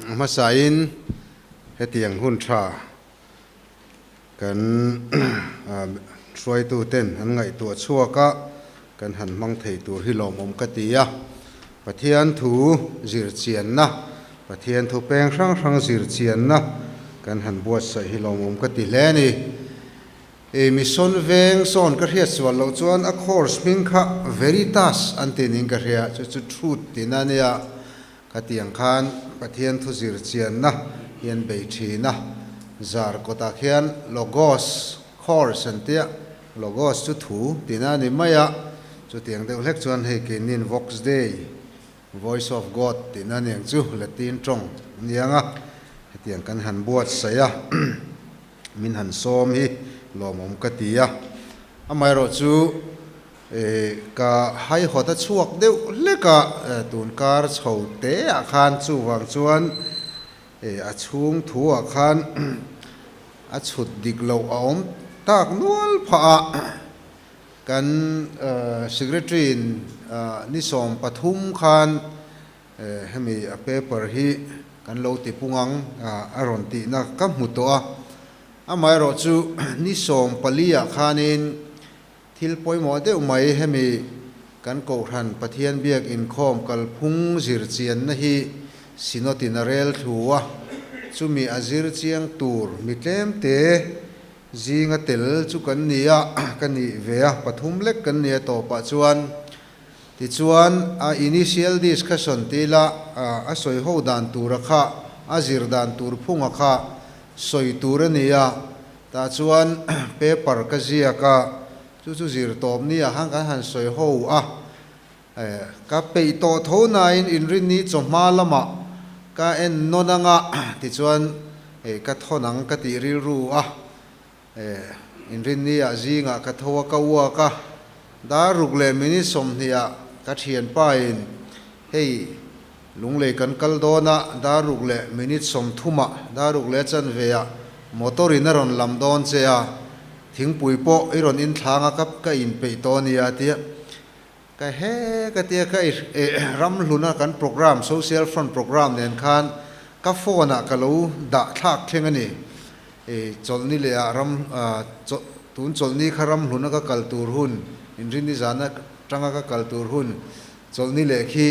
Hmasain hetiang hun tha kan hruaituten an ngaihtuah chhuak a, kan han hmang thei tur hi lawmawm ka ti a. Pathian thu zir chianna, Pathian thu peng hrang hrang zir chianna kan han buatsaih hi lawmawm ka ti hle a ni. I mission veng sawn ka hriat sual loh chuan a course hming kha Veritas an ti niin ka hria, chu chu truth tihna a nia. Khatiang khan Pathian thu zir chianna hi an bei thin a, zar kawtah khian Logos course an tia, Logos chu thu tihna a ni mai a, chutiang deuh hlek chuan hei keinin Vox Dei, Voice of God tihna a ni ang chu, Latin tawng a ni ang a, hetiang kan han buatsaih a. Min han sawm hi lawmawm ka ti a, amaherawh chu ka haihawt a chhuak deuh hlek a, tun kar chho te ah khan chuvang chuan a chhung thu ah khan a chhut dik loh a awm tak nual phah a, kan secretary in ni 13 khan Hemi a paper hi kan lo ti pung ang a rawn tihna ka hmu tawh a, amaherawh chu ni 14 ah khanin thil pawimawh deuh mai hemi kan Kohhran Pathian biak inkhawm kalphung zir chianna hi Synod in a rel thlu a, chumi a zir chiang tur mi tlemte zinga tel chu kan ni a, ka nih ve a, pathum lek kan ni a tawpah chuan Tichuan, a initial discussion ti ila, a sawi ho dan tura kha, a zir dan tur phunga kha sawi tur a ni a. Tah chuan paper ka ziak a, chu chu zir tawp ni ah khan kan han sawi ho a. Ka peih tawh tho nain inrinni chawhma lamah ka en nawn anga, tichuan ka thawn ang ka tih rilru a. Inrinni ah zingah ka tho a, ka uak a, dar ruk leh minute 20 ah ka thianpa in hei Lunglei kan kal dawn a, dar ruk leh minute 30 ah, dar ruk leh chanve ah motor in a rawn lam dawn che a, thingpui pawh i rawn inthlang a, ka ka inpeih tawh a nia a tia. Ka he ka tia ka ramhluna kan program social front program nen khan ka phone ah ka lo dah thlak thleng a ni. Chawlhni leh ah ram tun chawlhni kha ramhluna ka kal tur hun inrinni zan atanga ka kal tur hun chawlhni leh khi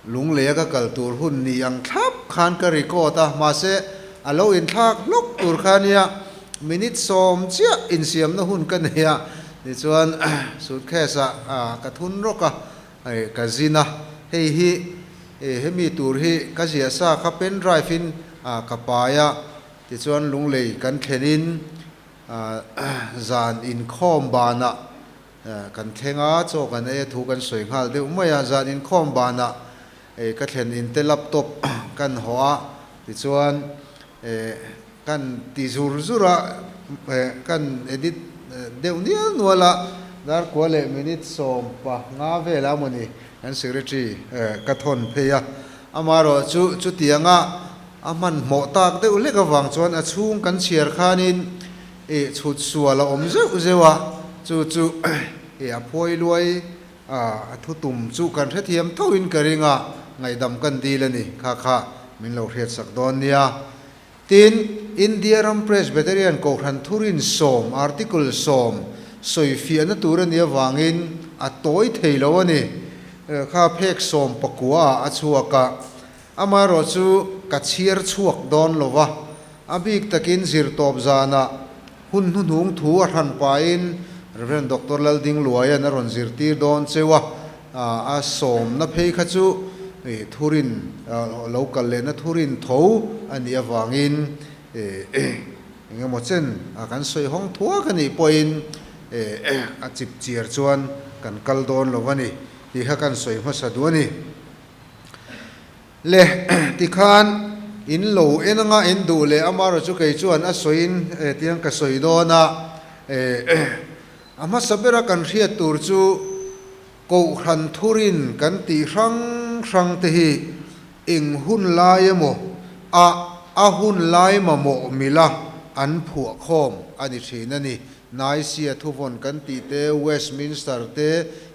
lunglei a ka kal tur hun ni ang thlap khan ka record a, mahse a lo inthlak hlawk tur kha ania minute 10 chiah insiamna hun ka nei a, tichuan suitcase ah ka thun rawk a, ka zin a, hei hi hemi tur hi ka ziah sa kha pen drive in ka pai a, tichuan lunglei kan thlenin zan inkhawm banah Kan thleng a, chaw kan ei a thu kan sawi nghal deuh mai a, zan inkhawm banah ka thlen in te laptop kan haw a, tichuan kan ti zur zur a, kan edit deuh nial nual a, dar kua leh minute 15 vel a mawni kan secretary ka thawn phei a, amaherawh chu chutianga a hmanhmawh tak deuh hlek avang chuan a chhung kan chhiar khanin Ih chhut sual a awm zeuh zeuh a, chu chu ih a phuai luai a, a thu tum chu kan hrethiam tho in ka ring a, ngaihdam kan dil a ni, kha kha min lo hriatsak dawn nia. Tin, India ram Presbyterian Kohhran thurin 10, Article 10, sawi fiahna tur a nih avangin a tawi thei lo a ni. Kha phek 19 ah a chhuak a, amaherawh chu ka chhiar chhuak dawn lo va, A bik takin zirtawp zanah hun hnuhnung thu a hran pahin Rev. Doctor Laldingluaia'n a rawn zirtir dawn cheu a, a sawmna phei kha chu thurin lo kal lehna thurin tho a nih avangin eng emaw chen kan sawi hawng thuak a nih pawhin a chip chiar chuan kan kal dawn lo a ni tih kha kan sawi hmasa duh a ni. Le, tikhan in lo en anga in duh leh amaherawh chu kei chuan a sawiin tiang ka sawi dawn a, a hmasa bera kan hriat tur chu Kohhran thurin kan tih hrang hrang te hi eng hun lai emaw a a hun lai mamawh mila an phuah khawm a ni thin a ni. Nicaea thuvawn kan tih te, Westminster te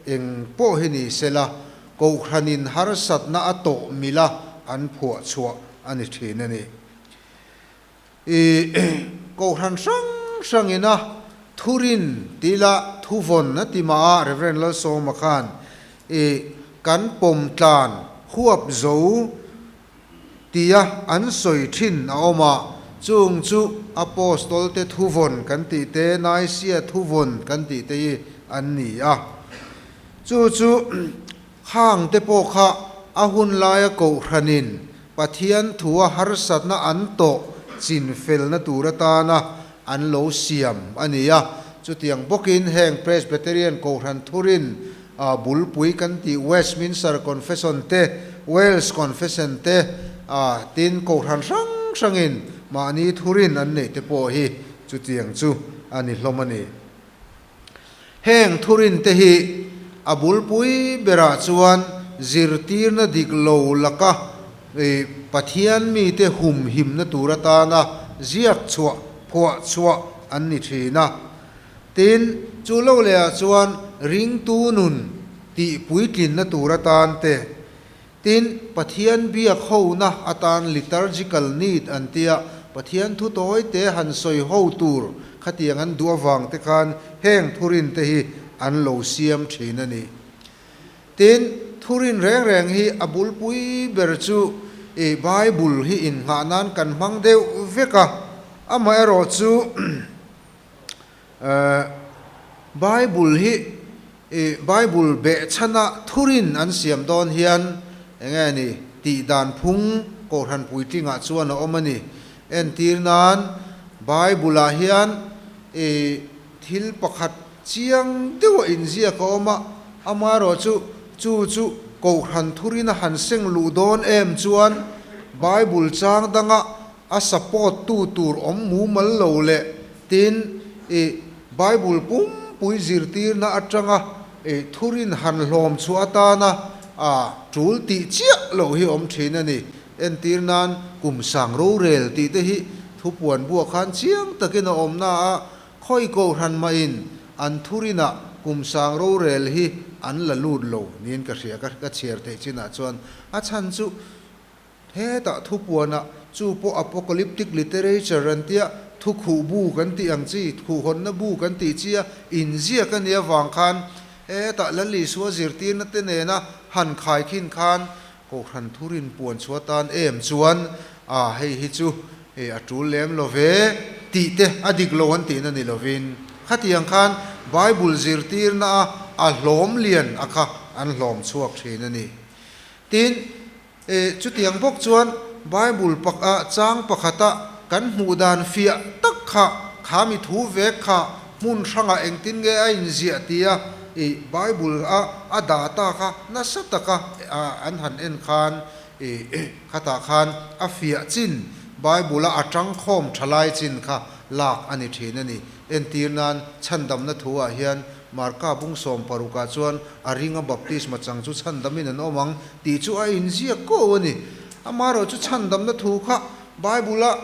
eng pawh hi ni sela Kohhranin harsatna a tawh mil a, an phuah chhuah a ni thin a ni. I Kohhran hrang hrangin a thurin tih lah thuvawn a ti mah a, Rev. Lalsawma khan i kan pawm tlan huap zo tia an sawi thin a awm a, chung chu Apostol te thuvawn kan tih te, Nicaea thuvawn kan tih te hi an ni a. Chu chu khang te pawh kha a hun laia Kohhranin Pathian thua harsatna an tawh chinfelna tur atana an lo siam a ni a. Chutiang bawkin heng Presbyterian Kohhran thurin bulpui kan tih Westminster Confession te, Wales Confession te, tin Kohhran hrang hrangin mahni thurin an neih te pawh hi chutiang chu a ni hlawm a ni. Heng thurin te hi a bulpui berah chuan zirtirna dik lo laka Pathian mite humhimna tur atana ziak chhuah, phuah chhuah an ni thin a. Tin, chu lo lehah chuan ringtu nun tih puitlinna tur atan te, tin, Pathian biak hona atan liturgical need an tia, Pathian thu tawi te han sawi ho tur khatiang an duh avang te khan heng thurin te hi an lo siam thin a ni. Tin, thurin reng reng hi a bulpui ber chu i Bible hi innghah nan kan hmang deuh vek a, amaherawh chu, Bible hi Bible behchhana thurin an siam dawn hian enge ni tih dan phung Kohhran puitlingah chuan a awm a ni. Entir nan Bible ah hian thil pakhat chiang deuha inziak a awm a, amaherawh chu chu chu Kohhran thurin a han seng luh dawn em chuan Bible chang danga A support tu tur awm mumal lo leh tin i Bible pumpui zirtirna atanga i thurin han hlawm chhuah atana a tul tih chiah loh hi awm thin a ni. Entir nan kum sang rorel tih te hi thupuan buah khan chiang takin a awm na a, khawi kohhran mahin an thurinah kum sang rorel hi an la lut lo niin ka hria ka chhiar theih chinah chuan a chhan chu Hetah thupuanah chu pawh apocalyptic literature an tia, thukhuh bu kan tih ang chi, khuhhawnna bu kan tih chi a inziak a nih avang khan hetah Lal Isua zirtirna te nena han khaikhin khan Kohhran thurin puan chhuah tan em chuan a hei hi chu a tul lem lo ve tih te a dik lo an tihna ni lovin khatiang khan Bible zirtirna a a hlawm lian a kha an hlawm chhuak thin a ni. Tin, E, chutiang bawk chuan Bible pakah chang pakhata kan hmuh dan fiah tak kha, kha mi thu vek kha hmun hrangah engtin nge a inziah tia i Bible a a data kha nasa taka an han en khan i khatah khan a fiah chin Bible a a tangkhawm thalai chin kha lak a ni thin a ni. Entir nan chhandamna thu ah hian Marka bung 16 ah chuan a ringa baptisma chang chu chhandamin an awm ang tih chu a inziak ko a ni. Amaherawh chu chhandamna thu kha Bible-a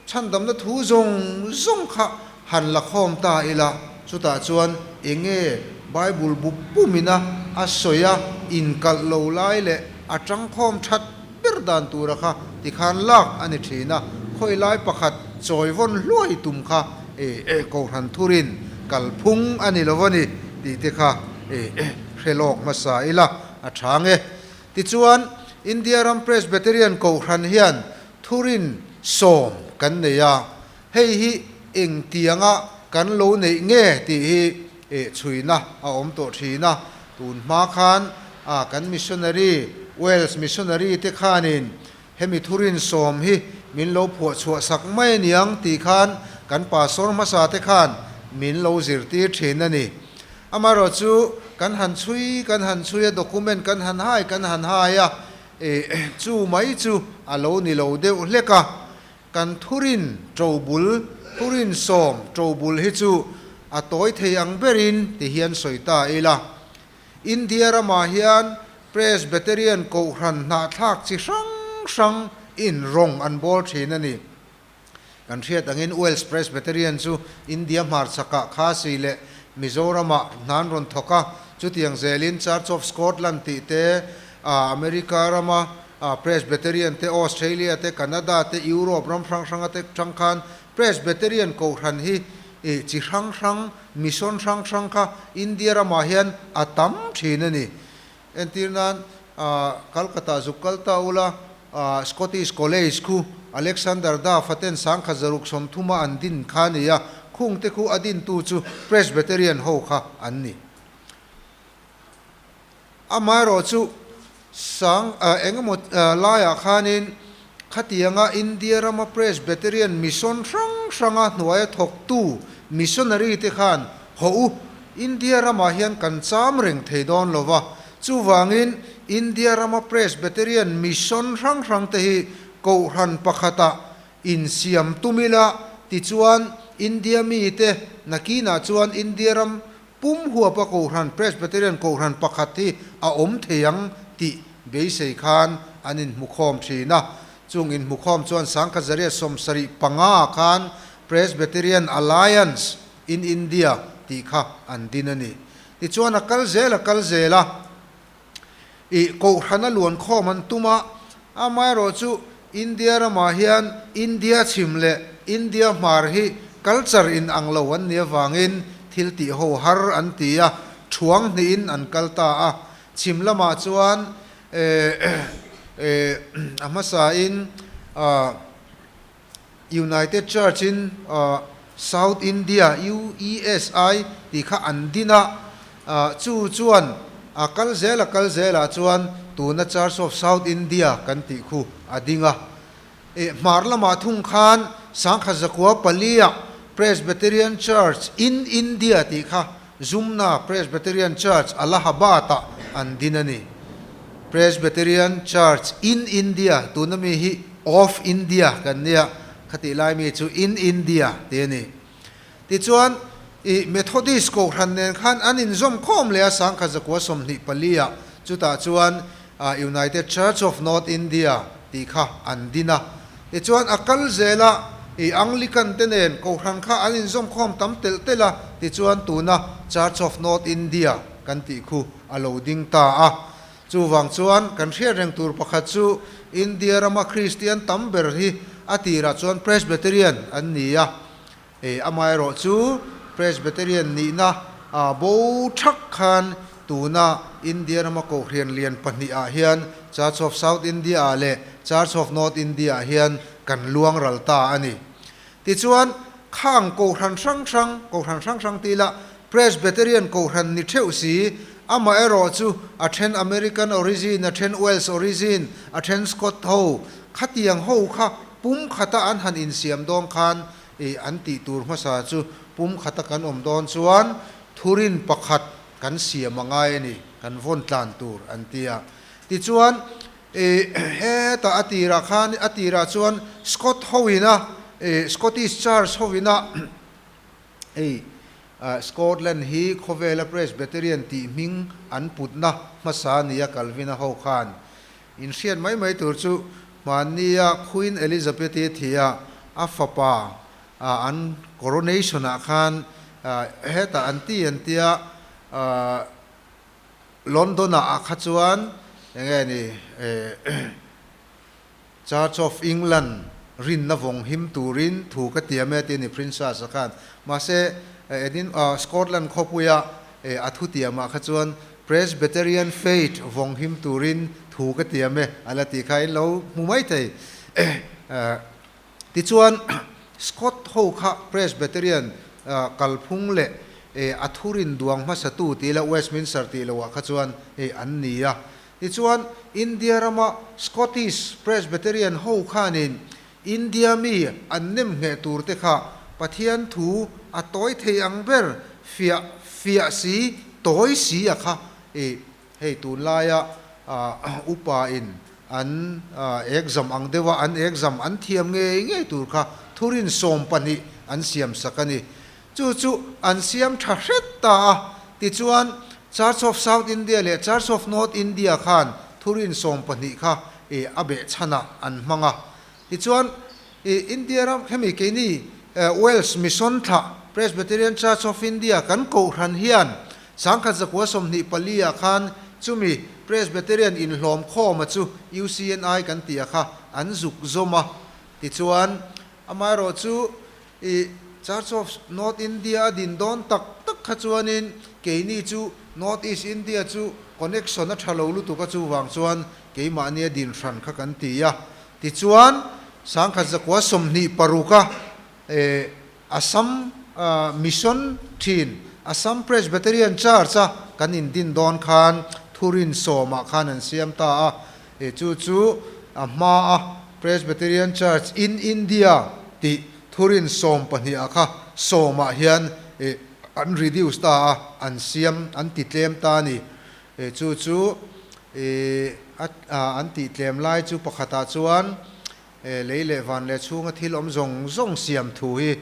chhandamna thu zawng zawng kha han la khawm ta ila, chutah chuan enge Bible bu pumina a sawi a inkalh lo lai leh a tangkhawm that ber dan tura kha tikhan lak a ni thin a, khawi lai pakhat chawi vawn hluai tum kha Kohhran thurin kalphung a ni lo a ni tih te kha hre lawk hmasa ila a tha nge. Tichuan, India ram Presbyterian Kohhran hian thurin sawm kan nei a, hei hi engtianga kan lo neih nge tih hi chhuina a awm tawh thin a. Tun hma khan kan missionary, Wales missionary te khanin hemi thurin sawm hi min lo phuah chhuah sak mai aniang tih khan kan pastor hmasa te khan min lo zirtir thin a ni. Amaherawh chu kan han chhui kan han chhui a, document kan han hai kan han hai a, chu mai chu a lo ni lo deuh hlek a. Kan thurin ṭobul, thurin sawm ṭobul hi chu a tawi thei ang berin ti hian sawi ta ila. India ramah hian Presbyterian Kohhran hnahthlak chi hrang hrang in rawng an bawl thin a ni. Kan hriat angin Wales Presbyterian chu India hmarchhakah Khasi leh Mizoramah hna an rawn thawk a, chutiang zelin Church of Scotland tih te, America rama. Presbyterian te, Australia te, Canada te, Europe ram hrang hranga te tang khan Presbyterian Kohhran hi chi hrang hrang, mission hrang hrang kha India ramah hian a tam thin a ni. Entir nan, Calcutta zuk kal ta ula, Scottish College khu Alexander Duff-a ten 1630-a an din kha a ni a, khungte khu a dintu chu Presbyterian ho kha an ni. Amaherawh chu sang engemaw laiah khanin khatianga India rama Presbyterian Mission hrang hranga hnuaia thawktu missionary te khan haw u, India ramah hian kan cham reng thei dawn lo va, chuvangin India rama Presbyterian Mission hrang hrang te hi kohhran pakhatah insiam tum ila tichuan India mite nakinah chuan India ram Pum huapa Kohhran, Presbyterian Kohhran pakhat hi a awm thei ang tih beisei khan an inhmukhawm thin a. Chung inhmukhawm chuan Sangkhazaria 75 khan Presbyterian Alliance in India tih kha an din a ni. Tichuan a kal zel a kal zel a, ih Kohhrana luankhawm an tum a, amaherawh chu India ramah hian India chhim leh India hmar hi culture in ang lo an nih avangin thil tih ho har an ti a, thuang hnihin an kal ta a. Chhim lamah chuan a hmasain United Church in South India, UESI, tih kha an din a, chu chuan a kal zel a kal zelah chuan tuna Church of South India kan tih khu a ding a. Hmar lamah thung khan 1904-ah Presbyterian Church in India tih kha Jumna Presbyterian Church, Allahabad-ah an din a ni. Presbyterian Church in India, tuna mi hi of India kan nia, khatih lai mi chu in India tih a ni. Tichuan, ih Methodist Kohhran nen khan an inzawm khawm leh a 1924-ah, chutah chuan United Church of North India tih kha an din a. Tichuan, a kal zel a, ih Anglican te nen Kohhran kha an inzawm khawm tam telh telh a, tichuan tuna Church of North India kan tih khu a lo ding ta a. Chuvang chuan kan hriat reng tur pakhat chu India rama Kristian tam ber hi a tirah chuan Presbyterian an ni a, e amaherawh chu Presbyterian nihna a bo thak khan tuna India rama Kohhrian lian pahnihah hian Church of South India ah leh Church of North India ah hian kan luang ral ta a ni. Tichuan khang Kohhran hrang hrang, Kohhran hrang hrang ti ila Presbyterian Kohhran ni theuh si, amaherawh chu a then American origin, a then Welsh origin, a then Scot ho, khatiang ho kha pum khata an han insiam dawn khan ih an tih tur hmasa chu pum khata kan awm dawn chuan thurin pakhat kan siam a ngai a ni, kan vawn tlan tur an ti a. Tichuan ih hetah a tirah khan a tirah chuan Scot hoina ih Scottish Church hoina Hei Scotland hi khawvela Presbyterian tih hming an putna hmasa nia Calvin-a ho khan inhriat mai mai tur chu hmannia Queen Elizabeth-i thia a fapa an coronation-ah khan hetah an ti an tia London-ah kha chuan enge ni Church of England rinna vawng him turin thu ka tiam e tih a ni Princess a khan. Mahse, Edin Scotland khawpuia a thu tiamah kha chuan Presbyterian faith vawng him turin thu ka tiam e a la tih kha in lo hmu mai thei. Tichuan, Scot ho kha Presbyterian kalphung leh a thurin duang hmasatu tih la Westminster tih loah kha chuan an ni a. Tichuan, India rama Scottish Presbyterian ho khanin India mi an nem ngheh tur te kha Pathian thu a tawi thei ang ber fiah fiah si, tawi si a kha i hei tunlaia upa in an exam ang deuha an exam an thiam ngei ngei tur kha thurin 12 an siam sak a ni. Chu chu an siam tha hret ta a, tichuan Church of South India leh Church of North India khan thurin 12 kha i a behchhanah an hmang a. Tichuan i India ram hemi keini Wales Mission thlah Presbyterian Church of India kan kohhran hian 1924 ah khan chumi Presbyterian inhlawm khawma chu UCNI kan tih a kha an zuk zawm a. Tichuan, amaherawhchu i Church of North India a din dawn tak tak kha chuanin keini chu North East India chu connection a tha lo lutuk a chuvang chuan keimahnia din hran kha kan ti a. Tichuan, sangkhat zakua 26 a Assam Mission thin Assam Presbyterian Church a kan indin dawn khan thurin sawmah khan an siam ta a, chu chu a hma a Presbyterian Church in India tih thurin 12 ah kha sawmah hian an reduce ta a, an siam an ti tlem ta a ni. Chu chu an tih tlem lai chu pakhatah chuan Lei leh van leh chhunga thil awm zawng zawng siam thu hi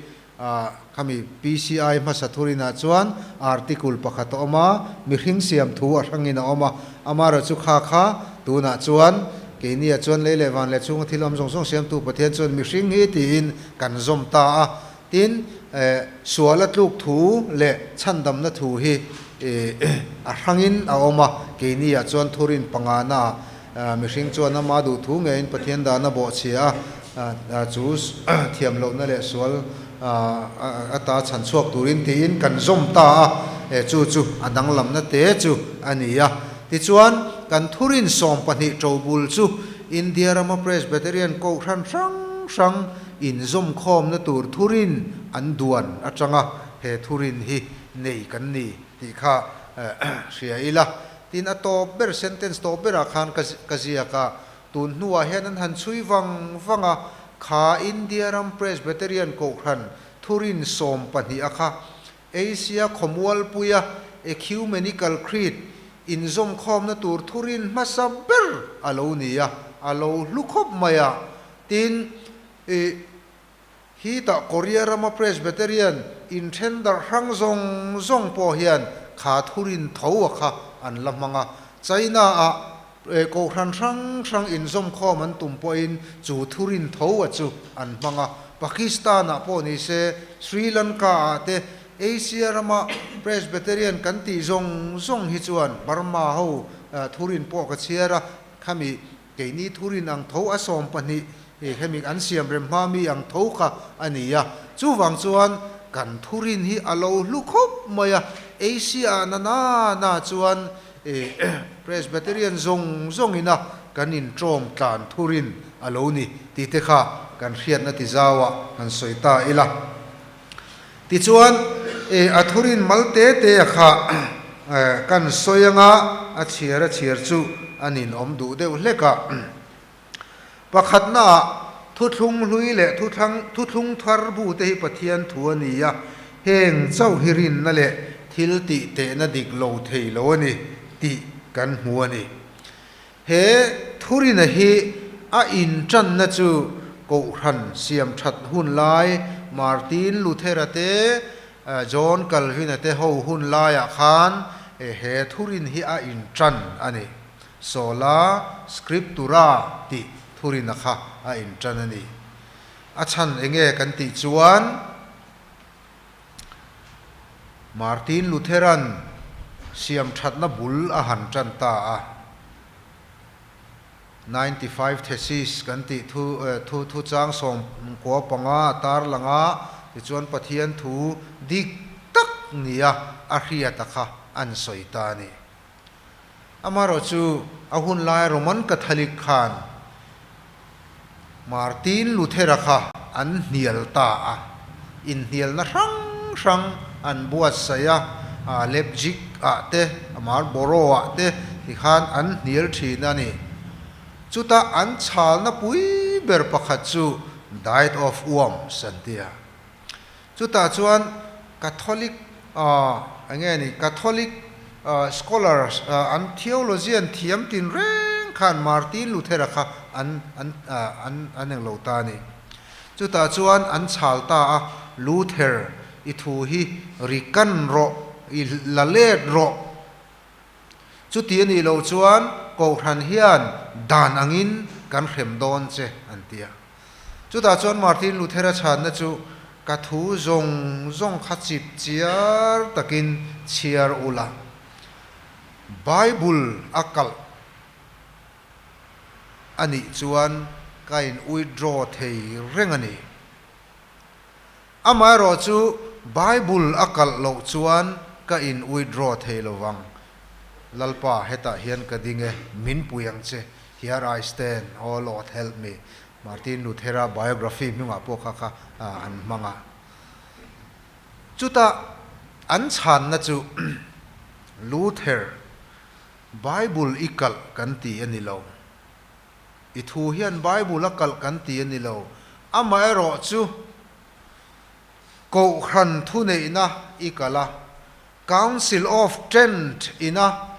khami PCI hmasa thurinah chuan article pakhat a awm a, mihring siam thu a hrangin a awm a, amaherawhchu kha kha tunah chuan keiniah chuan lei leh van leh chhunga thil awm zawng zawng siamtu Pathian chuan mihring hi tiin kan zawm ta a, tin suala tluk thu leh chhandamna thu hi a hrangin a awm a, keiniah chuan thurin pangana Mihring chuan ama duh thu ngeiin Pathian dan a bawhchhia a, chu thiam lohna leh sual ata chhan chhuak turin tiin kan zawm ta a, chu chu a danglamna te chu a ni a. Tichuan, kan thurin 12 ṭobul chu India rama Presbyterian Kohhran hrang hrang inzawmkhawmna tur thurin an duan aṭanga he thurin hi nei kan ni tih kha hria ila. Tin, a tawp ber, sentence tawp berah khan ka ka ziak a, tun hnuah hian an han chhui vang vang a, kha India ram Presbyterian Kohhran thurin 12 a kha Asia khawmualpuia Ecumenical Creed inzawmkhawmna tur thurin hmasa ber a lo ni a, a lo hlu khawp mai a. Tin, i. Hi tah Korea rama Presbyterian inthen darh hrang zawng zawng pawh hian kha thurin tho a kha an la hmang a. China ah kohhran hrang hrang inzawmkhawm an tum pawhin chu thurin tho a chu an hmang a. Pakistan ah pawh ni se, Sri Lanka ah te Asia rama Presbyterian kan tih zawng zawng hi chuan Burma ho thurin pawh ka chhiar a, khami Keini thurin ang tho a 12 hi hemi an siam rem hma mi ang tho kha a ni a, chuvang chuan kan thurin hi a lo hlu khawp mai a, Asia ah na na na chuan Presbyterian zawng zawng ina kan intawm tlan thurin a lo ni tih te kha kan hriatna ti zau ah han sawi ta ila. Tichuan, a thurin mal te te a kha kan sawi anga a chhiar a chhiar chu a ninawm duh deuh hlek a. Pakhatnaah, thuthlung hlui leh thuthlung thar bu te hi Pathian thu a ni a, heng chauh hi rinna leh thil tih tehna dik lo thei lo a ni tih kan hmu a ni. He thurina hi a inṭanna chu Kohhran siam ṭhat hun lai Martin Luthera te, John Calvin-a te ho hun laiah khan he thurin hi a inṭan a ni. Sola Scriptura tih thurina kha a inṭan a ni. A chhan enge kan tih chuan Martin Luthera'n siamthatna bul a han tan ta a, 95 Thesis kan tih thu thu thuchang 95 a tarlang a, tichuan Pathian thu dik tak nia a hriata kha an sawi ta a ni. Amaherawhchu a hun laia Roman Catholic khan Martin Luthera kha an hnial ta a, inhnialna hrang hrang an buatsaih a, Leipzig ah te, Marlborough ah te tikhan an hnial thin a ni. Chuta an chhalna pui ber pakhat chu Diet of Worms an ti a. Chutah chuan Catholic eng nge ni Catholic scholars an theologian thiam tin reng khan Martin Luthera kha an an an an eng lo ta a ni. Chutah chuan an chhal ta a, Luther i thu hi ri kan rawh, i la let rawh. Chuti a nih loh chuan Kohhran hian dan angin kan hrem dawn che an ti a. Chutah chuan Martin Luthera chhanna chu, Ka thu zawng zawng kha chip chiar takin chhiar ula, Bible a kalh. a nih chuan ka in withdraw thei reng a ni. Amaherawhchu Bible a kalh loh chuan ka in withdraw thei lo vang. Lalpa hetah hian ka ding e, min pui ang che, Here I stand, O Lord help me, Martin Luthera biography hmingah pawh kha kha an hmang a. Chutah an chhanna chu Luther, Bible i kalh kan ti a ni lo. I thu hian Bible a kalh kan ti a ni lo. Amaherawhchu Kohhran thuneihna i kalh a, Council of Trent ina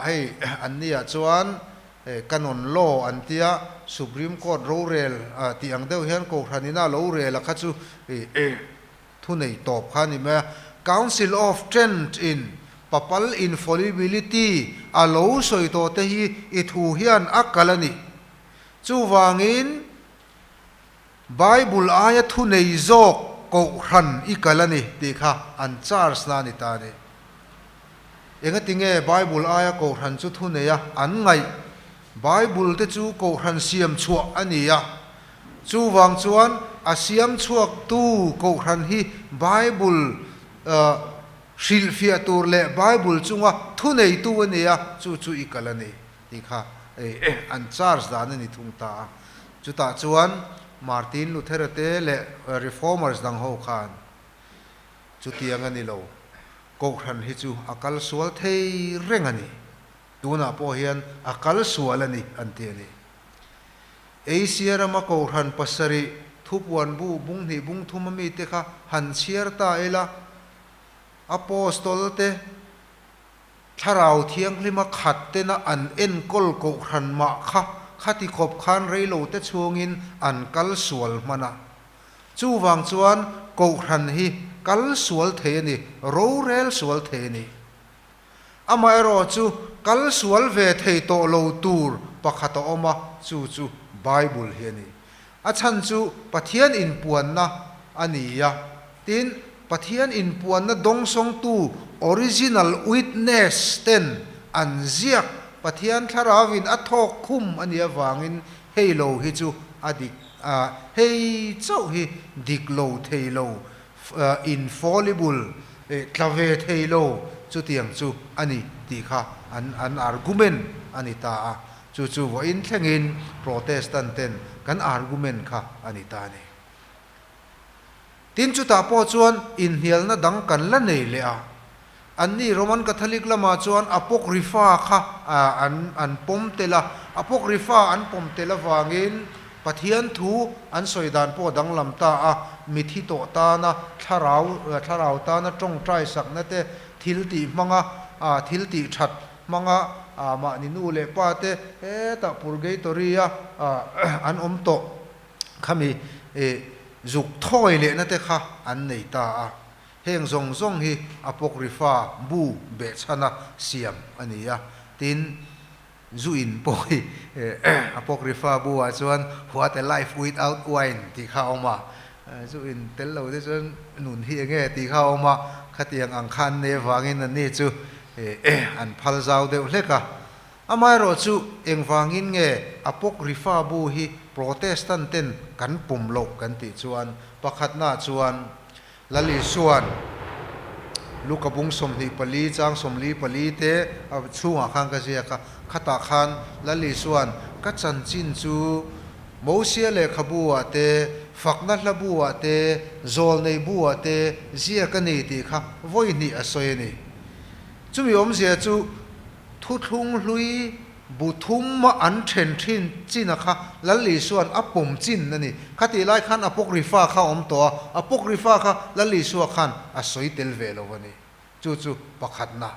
hei an nia chuan Canon Law an tia, Supreme Court rorel tih ang deuh hian Kohhran ina lo rel a kha chu thunei tawp kha a ni mai a. Council of Trent in Papal Infallibility a lo sawi tawh te hi i thu hian a kal a ni. Chuvangin Bible aia thunei zawk Kohhran i kal a ni tih kha an charge na a ni ta a ni. Engati nge Bible aia Kohhran chu thunei a an ngaih? Bible te chu Kohhran siam chhuah a ni a, chuvang chuan a siam chhuaktu Kohhran hi Bible hrilhfiah tur leh Bible chunga thuneitu a ni a, chu chu i kal a ni tih kha an charge dan a ni thung ta a. Chutah chuan Martin Luthera te leh Reformers dang ho khan chutiang a ni lo, Kohhran hi chu a kal sual thei reng a ni, tunah pawh hian a kal sual a ni an ti a ni. Asia rama Kohhran pasarih thupuan bu bung hnih bung thum a mite kha han chhiar ta ila, Apostol te, Thlarau Thianghlima khat tena an enkawl Kohhran mah kha khati khawp khan reilote chhungin an kal sual hman a. Chuvang chuan Kohhran hi kal sual thei a ni, rorel sual thei a ni. Amaherawhchu kal sual ve thei tawh lo tur pakhat a awm a, chu chu Bible hi a ni. A chhan chu Pathian inpuanna a ni a, tin, Pathian inpuanna dawngsawngtu original witness ten an ziak Pathian Thlarauin a thawk khum a nih avangin hei lo hi chu a dik a, hei chauh hi dik lo thei lo, infallible, tla ve thei lo chutiang chu a ni tih kha an an argument a ni ta a. Chu chu vawiin thlengin Protestant ten kan argument kha a ni ta a ni. Tin chutah pawh chuan inhnialna dang kan la nei leh a. Anni Roman Catholic lamah chuan Apocrypha kha an an pawm tel a. Apocrypha an pawm tel avangin Pathian thu an sawi dan pawh a danglam ta a, mithi tawh tana thlarau thlarau tana tawngtai sakna te thil tih hmanga thil tih that hmanga mahni nu leh pa te hetah purgatory a an awm tawh khami zuk thawi lehna te kha an nei ta a. Heng zawng zawng hi Apocrypha bu behchhana siam a ni a, tin zu in pawh hi Apocrypha bu ah chuan What a life without wine tih kha a awm a, zu in tel lo te chuan nun hi enge tih kha a awm a, khatiang ang kha an nei avangin anni chu an phal zau deuh hlek a. Amaherawh chu engvangin nge Apocrypha bu hi Protestant ten kan pawm loh kan tih chuan pakhatnaah chuan Lal Isua'n Luka bung 24 chang 44 te chhungah khan ka ziak a, khatah khan Lal Isua'n ka chanchin chu Mosia lehkhabu ah te, fakna hla bu ah te, zawlnei bu ah te ziak a ni tih kha vawi hnih a sawi a ni. Chumi awmzia chu thuthlung hlui bu thum a an then thin chin a kha Lal Isua'n a pawm chin a ni. Khatih lai khan Apocrypha kha a awm tawh a, Apocrypha kha Lal Isua khan a sawi tel ve lo a ni. Chu chu pakhatna.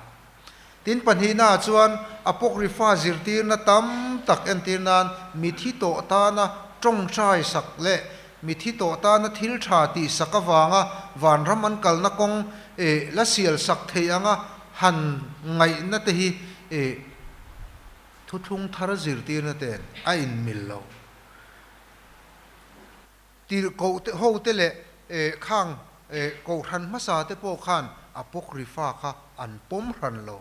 Tin pahnihnaah chuan Apocrypha zirtirna tam tak entir nan mithi tawh tana tawngtai sak leh mithi tawh tana thil tha tih sak avanga vanram an kalna kawng la sial sak thei anga han ngaihna te hi thuthlung thar zirtirna ten a inmil lo. Tirhkoh te ho te leh khang kohhran hmasa te pawh khan Apocrypha kha an pawm hran lo.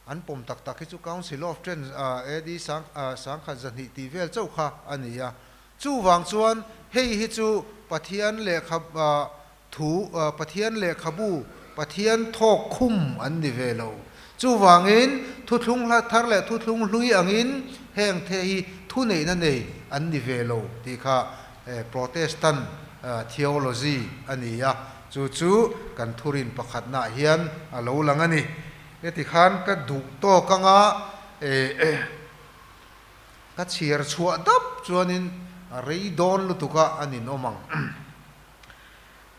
An pawm tak tak hi chu Council of Trent AD 1200 tih vel chauh kha a ni a. Chuvang chuan hei hi chu Pathian lehkha thu, Pathian lehkhabu, Pathian thawk khum an ni ve lo. Chuvangin thuthlung hla thar leh thuthlung hlui angin heng the hi thuneihna nei an ni ve lo tih kha Protestant theology a ni a, chu chu kan thurin pakhatnaah hian a lo lang a ni. Heti khan ka duh tawk anga ka chhiar chhuah dap chuanin a rei dawn lutuk a a ninawm ang.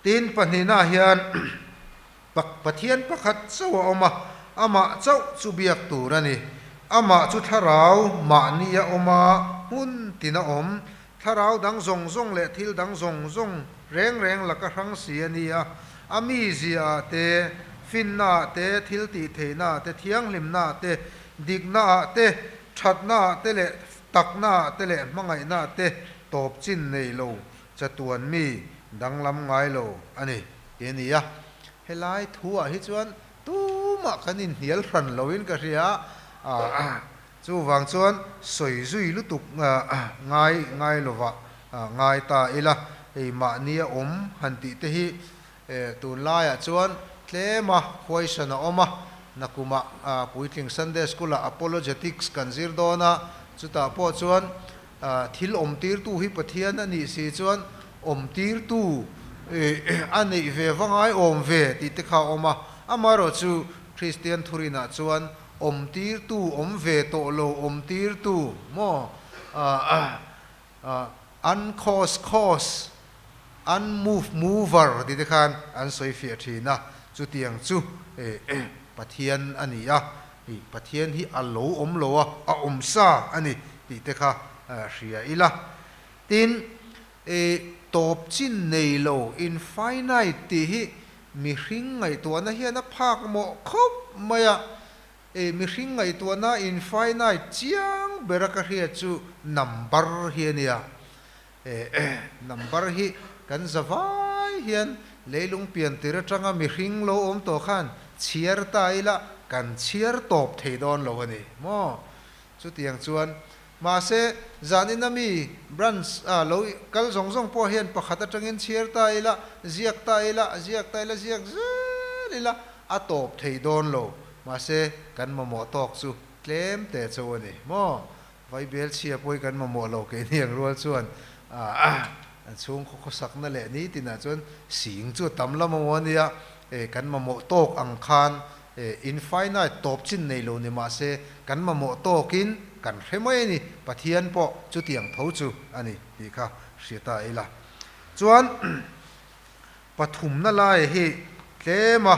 Tin, pahnihnaah hian Pathian pakhat chauh a awm a, amah chauh chu biak tur a ni. Amah chu thlarau mahni a awm a, hmun tin a awm. Thlarau dang zawng zawng leh thil dang zawng zawng reng reng laka hrang si a ni a, a mizia ah te, finna ah te, thil tih theihna ah te, thianghlimna ah te, dikna ah te, thatna ah te leh takna ah te leh hmangaihna ah te tawp chin nei lo chatuan mi danglam ngai lo a ni ti a ni a. Helai thu ah hi chuan tumah kan inhnial hran loin ka hria a. Chuvang chuan sawi zui lutuk ngai ngai lovah ngai ta ila, hei mahnia awm han tih te hi tunlaiah chuan tlema khuaisan a awm a, nakumah puitling Sunday School-ah Apologetics kan zir dawn a, chutah pawh chuan thil awmtirtu hi Pathian a nih si chuan awmtirtu a neih ve va ngai awm ve tih te kha a awm a, amaherawhchu Kristian thurinah chuan Awm tirtu awm ve tawh lo awm tirtu maw uncaused cause, unmoved mover tih te khan an sawi fiah thin a, chutiang chu Pathian a ni a, Pathian hi a lo awm lo a, a awm sa a ni tih te kha hria ila. Tin, tawp chin nei lo, infinite, tih hi Mihring ngaihtuahna hian a phak mawh khawp mai a, e mihring ngaihtuahna infinite chiang bera ka hriat chu number hi a nia. E number hi kan za vai hian leilung pian tir atanga mihring lo awm tawh khan chhiar ta ila kan chhiar tawp thei dawn lo a ni maw? Chutiang chuan Mahse, zanin a mi branch a lo kal zawng zawng pawh hian pakhat atangin chhiar ta ila, ziak ta ila, ziak ta ila, ziak zel ila a tawp thei dawn lo. Mahse, kan mamawh tawk chu tlem te cho a ni maw? Vaibel chhia pawh hi kan mamawh lo keini ang rual chuan an chhungkhaw khawsakna leh nitinah chuan sing chu a tam lam a maw a nia, kan mamawh tawk ang khan Infinite tawp chin nei lo ni mah se, kan mamawh tawkin kan hre mai a ni, Pathian pawh chutiang tho chu a ni tih kha hria ta ila. Chuan pathumna lai hi tlema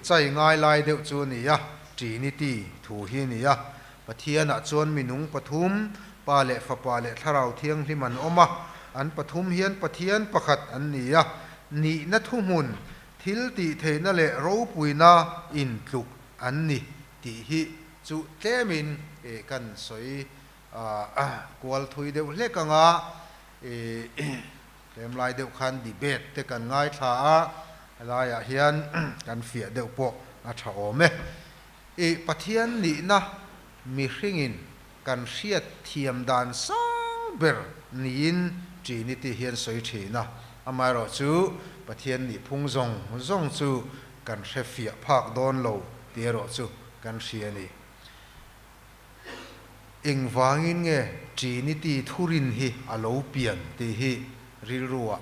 chai ngai lai deuh chu a ni a, Trinity thu hi a ni a. Pathianah chuan minung pathum, Pa leh Fapa leh Thlarau Thianghlim an awm a, an pathum hian Pathian pakhat an ni a, nihna thuhmun Thil tih theihna leh ropuina intluk an ni tih hi chu tlemin kan sawi kual thui deuh hlek ang a, tlem lai deuh khan debate te kan ngaithla a, helaiah hian kan fiah deuh pawh a tha awm e. Pathian nihna mihringin kan hriat thiam dan sang ber niin Trinity hian sawi thin a, amaherawh chu Pathian nih phung zawng zawng chu kan hre fiah phak dawn lo tih erawh chu kan hria a ni. Engvangin nge Trinity thurin hi a lo pian tih hi rilruah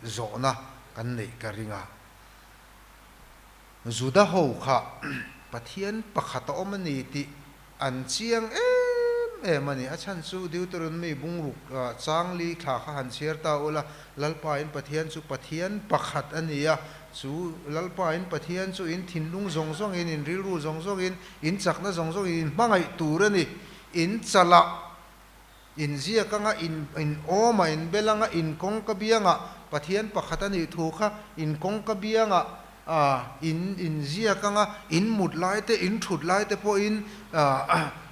zawhna kan neih ka ring a. Juda ho kha Pathian pakhat a awm a ni tih an chiang em em a ni. A chhan chu Deuteronomy bungruk changli thla kha han chhiar ta ula, Lalpa in Pathian chu Pathian pakhat a ni a, chu Lalpa in Pathian chu in thinlung zawng zawngin, in rilru zawng zawngin, in chakna zawng zawngin in hmangaih tur a ni. In chalah In ziak anga in in awm a, in bel anga in kawngka biangah Pathian pakhat a nih thu kha in kawngka biangah in in ziak anga in mut lai te, in thut lai te pawhin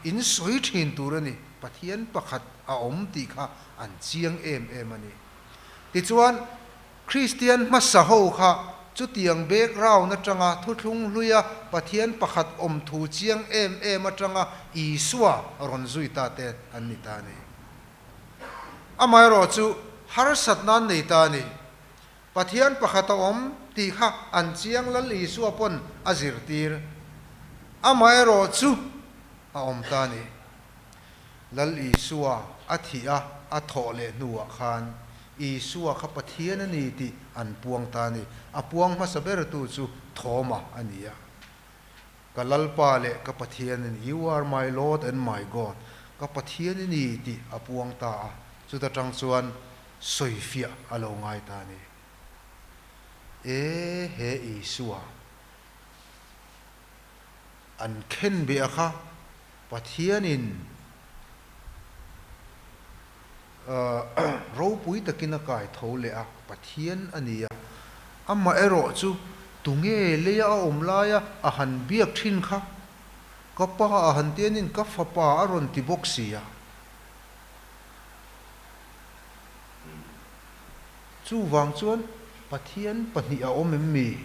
in sawi thin tur a ni. Pathian pakhat a awm tih kha an chiang em em a ni. Tichuan, Kristian hmasa ho kha Chutiang background atanga thuthlung hluia Pathian pakhat awm thu chiang em em atanga Isua rawn zui ta te an ni ta a ni. Amaherawh chu harsat nan nei ta a ni. Pathian pakhat a awm tih kha an chiang Lal Isua pawn a zirtir. Amaherawh chu a awm ta a ni. Lal Isua a thih a, a thawh leh hnuah khan Isua kha Pathian a ni tih an puang ta a ni. A puang hmasa bertu chu Thoma a ni a. Ka Lalpa leh ka Pathian a ni, You are my Lord and my God, ka Pathian i ni tih a puang ta a. Chuta tang chuan sawifiah a lo ngai ta a ni. E he Isua an khenbeh a kha Pathianin ropui takin a kai tho leh a, Pathian a ni a. Amaherawh chu tunge leia a awm laia a han biak thin kha? Ka pa a han tianin ka fapa a rawn ti bawk si a. Chuvang chuan Pathian pahnih a awm em mi?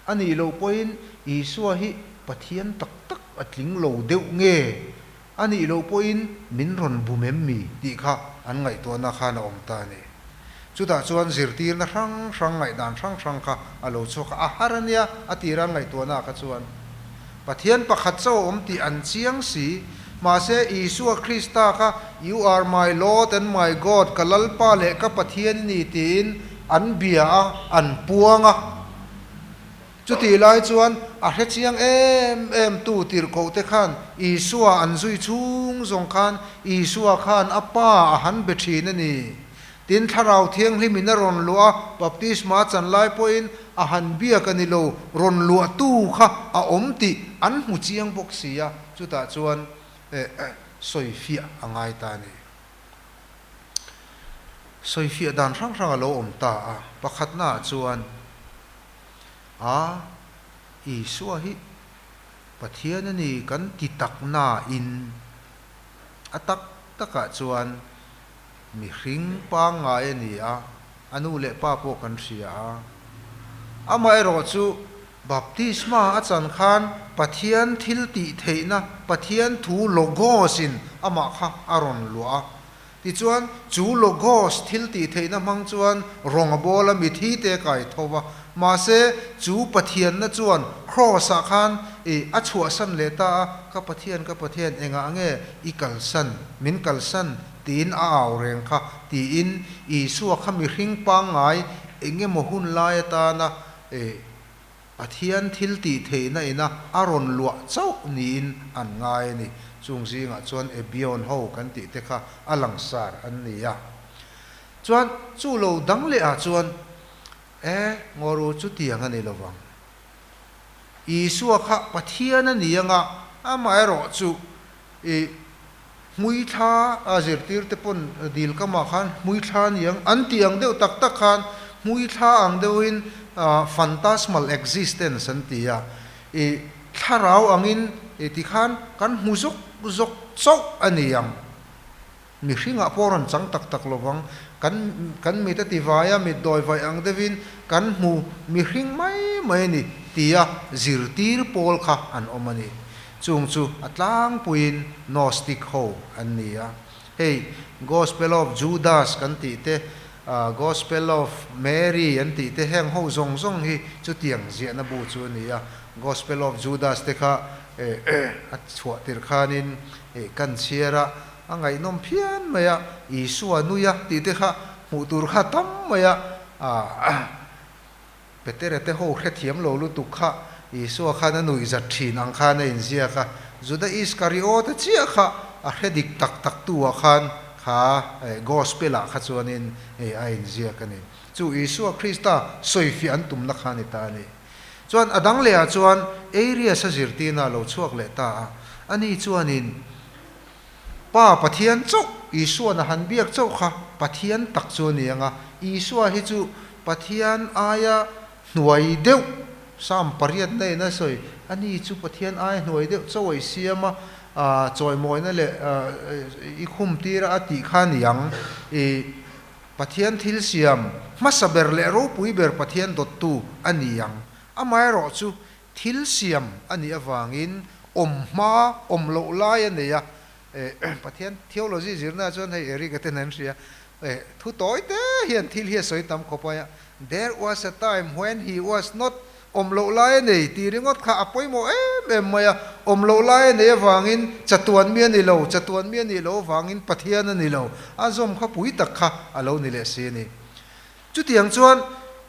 A nih loh pawhin Isua hi Pathian tak tak a tling lo deuh nge? A nih loh pawhin min rawn bum em mi? tih kha an ngaihtuahna khan a awm ta a ni. Chutah chuan zirtirna hrang hrang, ngaihdan hrang hrang kha a lo chhuak a, a har a nia, a tira an ngaihtuahna kha chuan Pathian pakhat chauh a awm tih an chiang si. Mahse, Isua Krista kha You are my Lord and my God, ka Lalpa leh ka Pathian i ni tiin an bia a, an puang a. Chutih lai chuan a hre chiang em em tu tirhkohte khan Isua an zui chhung zawng khan Isua khan a Pa a han be thin a ni. Tin, Thlarau Thianghlimin a rawn luah a, baptisma a chan lai pawhin a han biak a ni lo, rawn luahtu kha a awm tih an hmu chiang bawk si a, chutah chuan sawifiah a ngai ta a ni. Sawifiah dan hrang hrang a lo awm ta a, pakhatnaah chuan a Isua hi Pathian a ni kan ti tak nain a tak takah chuan mihring pangngai a ni a, a nu leh pa pawh kan hria a. Amaherawhchu baptisma a chan khan Pathian thil tih theihna, Pathian thu logos in amah kha a rawn luah a. Tichuan, chu logos thil tih theihna hmang chuan rawng a bawl a, mithi te kai tho va. Mahse, chu Pathianna chuan Kraws ah khan i a chhuahsan leh ta a, Ka Pathian, ka Pathian, engah nge i kalsan, min kalsan? tiin a au reng kha, tiin Isua kha mihring pangngai eng emaw hun lai atana Pathian thil tih theihna ina a rawn luah chauh niin an ngai a ni. Chung zingah chuan Ebion ho kan tih te kha a langsar an ni a. Chuan chu lo dang leh ah chuan, E, Ngawru chu tiang a ni lovang. Isua kha Pathian a ni anga, amaherawh chu i Hmuithla a zirtir te pawn dil kamah khan hmuithla a ni ang an tih ang deuh tak tak khan hmuithla ang deuhin phantasmal existence an ti a, i thlarau angin i ti khan kan hmu zawk zawk chauh a ni ang. Mihringah pawh rawn chang tak tak lovang, kan kan mit a ti vai a, mit dawi vaih ang deuhin kan hmu mihring mai mai a ni tia zirtir pawl kha an awm a ni. Chung chu a tlangpuiin Gnostic ho an ni a. Hei Gospel of Judas kan tih te, Gospel of Mary an tih te heng ho zawng zawng hi chutiang ziahna bu chu a ni a. Gospel of Judas te kha a chhuah tir khanin kan chhiar a, a ngaihnawm phian mai a, Isua nui a tih te kha hmuh tur kha tam mai a. Petera te ho hrethiam lo lutuk kha Isua khan a nuih zat thin ang khan a inziak a, Juda Iskariota chiah kha a hre dik tak tak tu ah khan kha Gospel ah kha chuanin a inziak a ni. Chu Isua Krista sawifiah an tumna kha a ni ta a ni. Chuan a dang leh ah chuan Arius a zirtirna a lo chhuak leh ta a, ani chuanin Pa Pathian chauh, Isua'n a han biak chauh kha Pathian tak chu a ni ang a, Isua hi chu Pathian aia hnuai deuh, Psalm pariat na in a sawi, a ni chu Pathian aia hnuai deuh chauh a i siam a, chawimawina leh i khum tir a a tih kha a ni ang. I. Pathian thil siam hmasa ber leh ropui ber Pathian dawttu a ni ang. Amaherawhchu, thil siam a nih avangin awm hma, awm loh lai a nei a. Pathian theology zirna ah chuan hei Eric-a ten an hria, thu tawi te hian thil hi a sawi tam khawp a, There was a time when he was not Awm loh lai a nei tih ringawt kha a pawimawh em em mai a, awm loh lai a nei avangin chatuan mi a ni lo, chatuan mi a nih loh avangin Pathian a ni lo, a zawm kha pui tak kha a lo ni leh si a ni. Chutiang chuan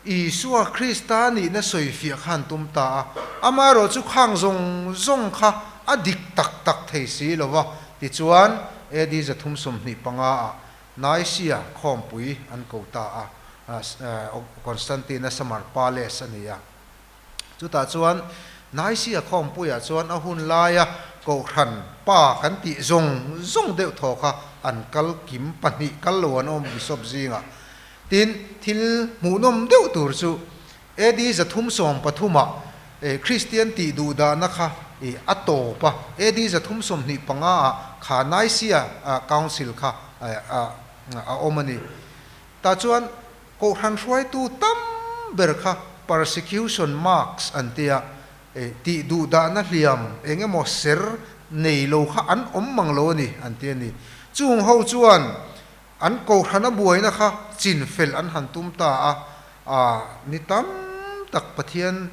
Isua Krista nihna sawifiah kha an tum ta a, amaherawhchu khang zawng zawng kha a dik tak tak thei si lo va, tichuan AD 325 ah Nicaea khawmpui an ko ta a, Constantine-a Summer Palace a ni a. Chutah chuan Nicaea khawmpuiah chuan a hun laia Kohhran pa kan tih zawng zawng deuh thaw kha an kal kim pahnih kal lo an awm Bishop zingah. Tin, thil hmuhnawm deuh tur chu AD 313 ah Kristian tih duh dahna kha a tawp a, AD 325 ah kha Nicaea Council kha a awm a ni. Tah chuan Kohhran hruaitu tam ber kha persecution marks an tia, tih duh dahna hliam eng emaw ser nei lo kha an awm mang lo a ni an ti a ni. Chung ho chuan An Kohhrana buaina kha chin fel an han tum ta a, a ni tam tak Pathian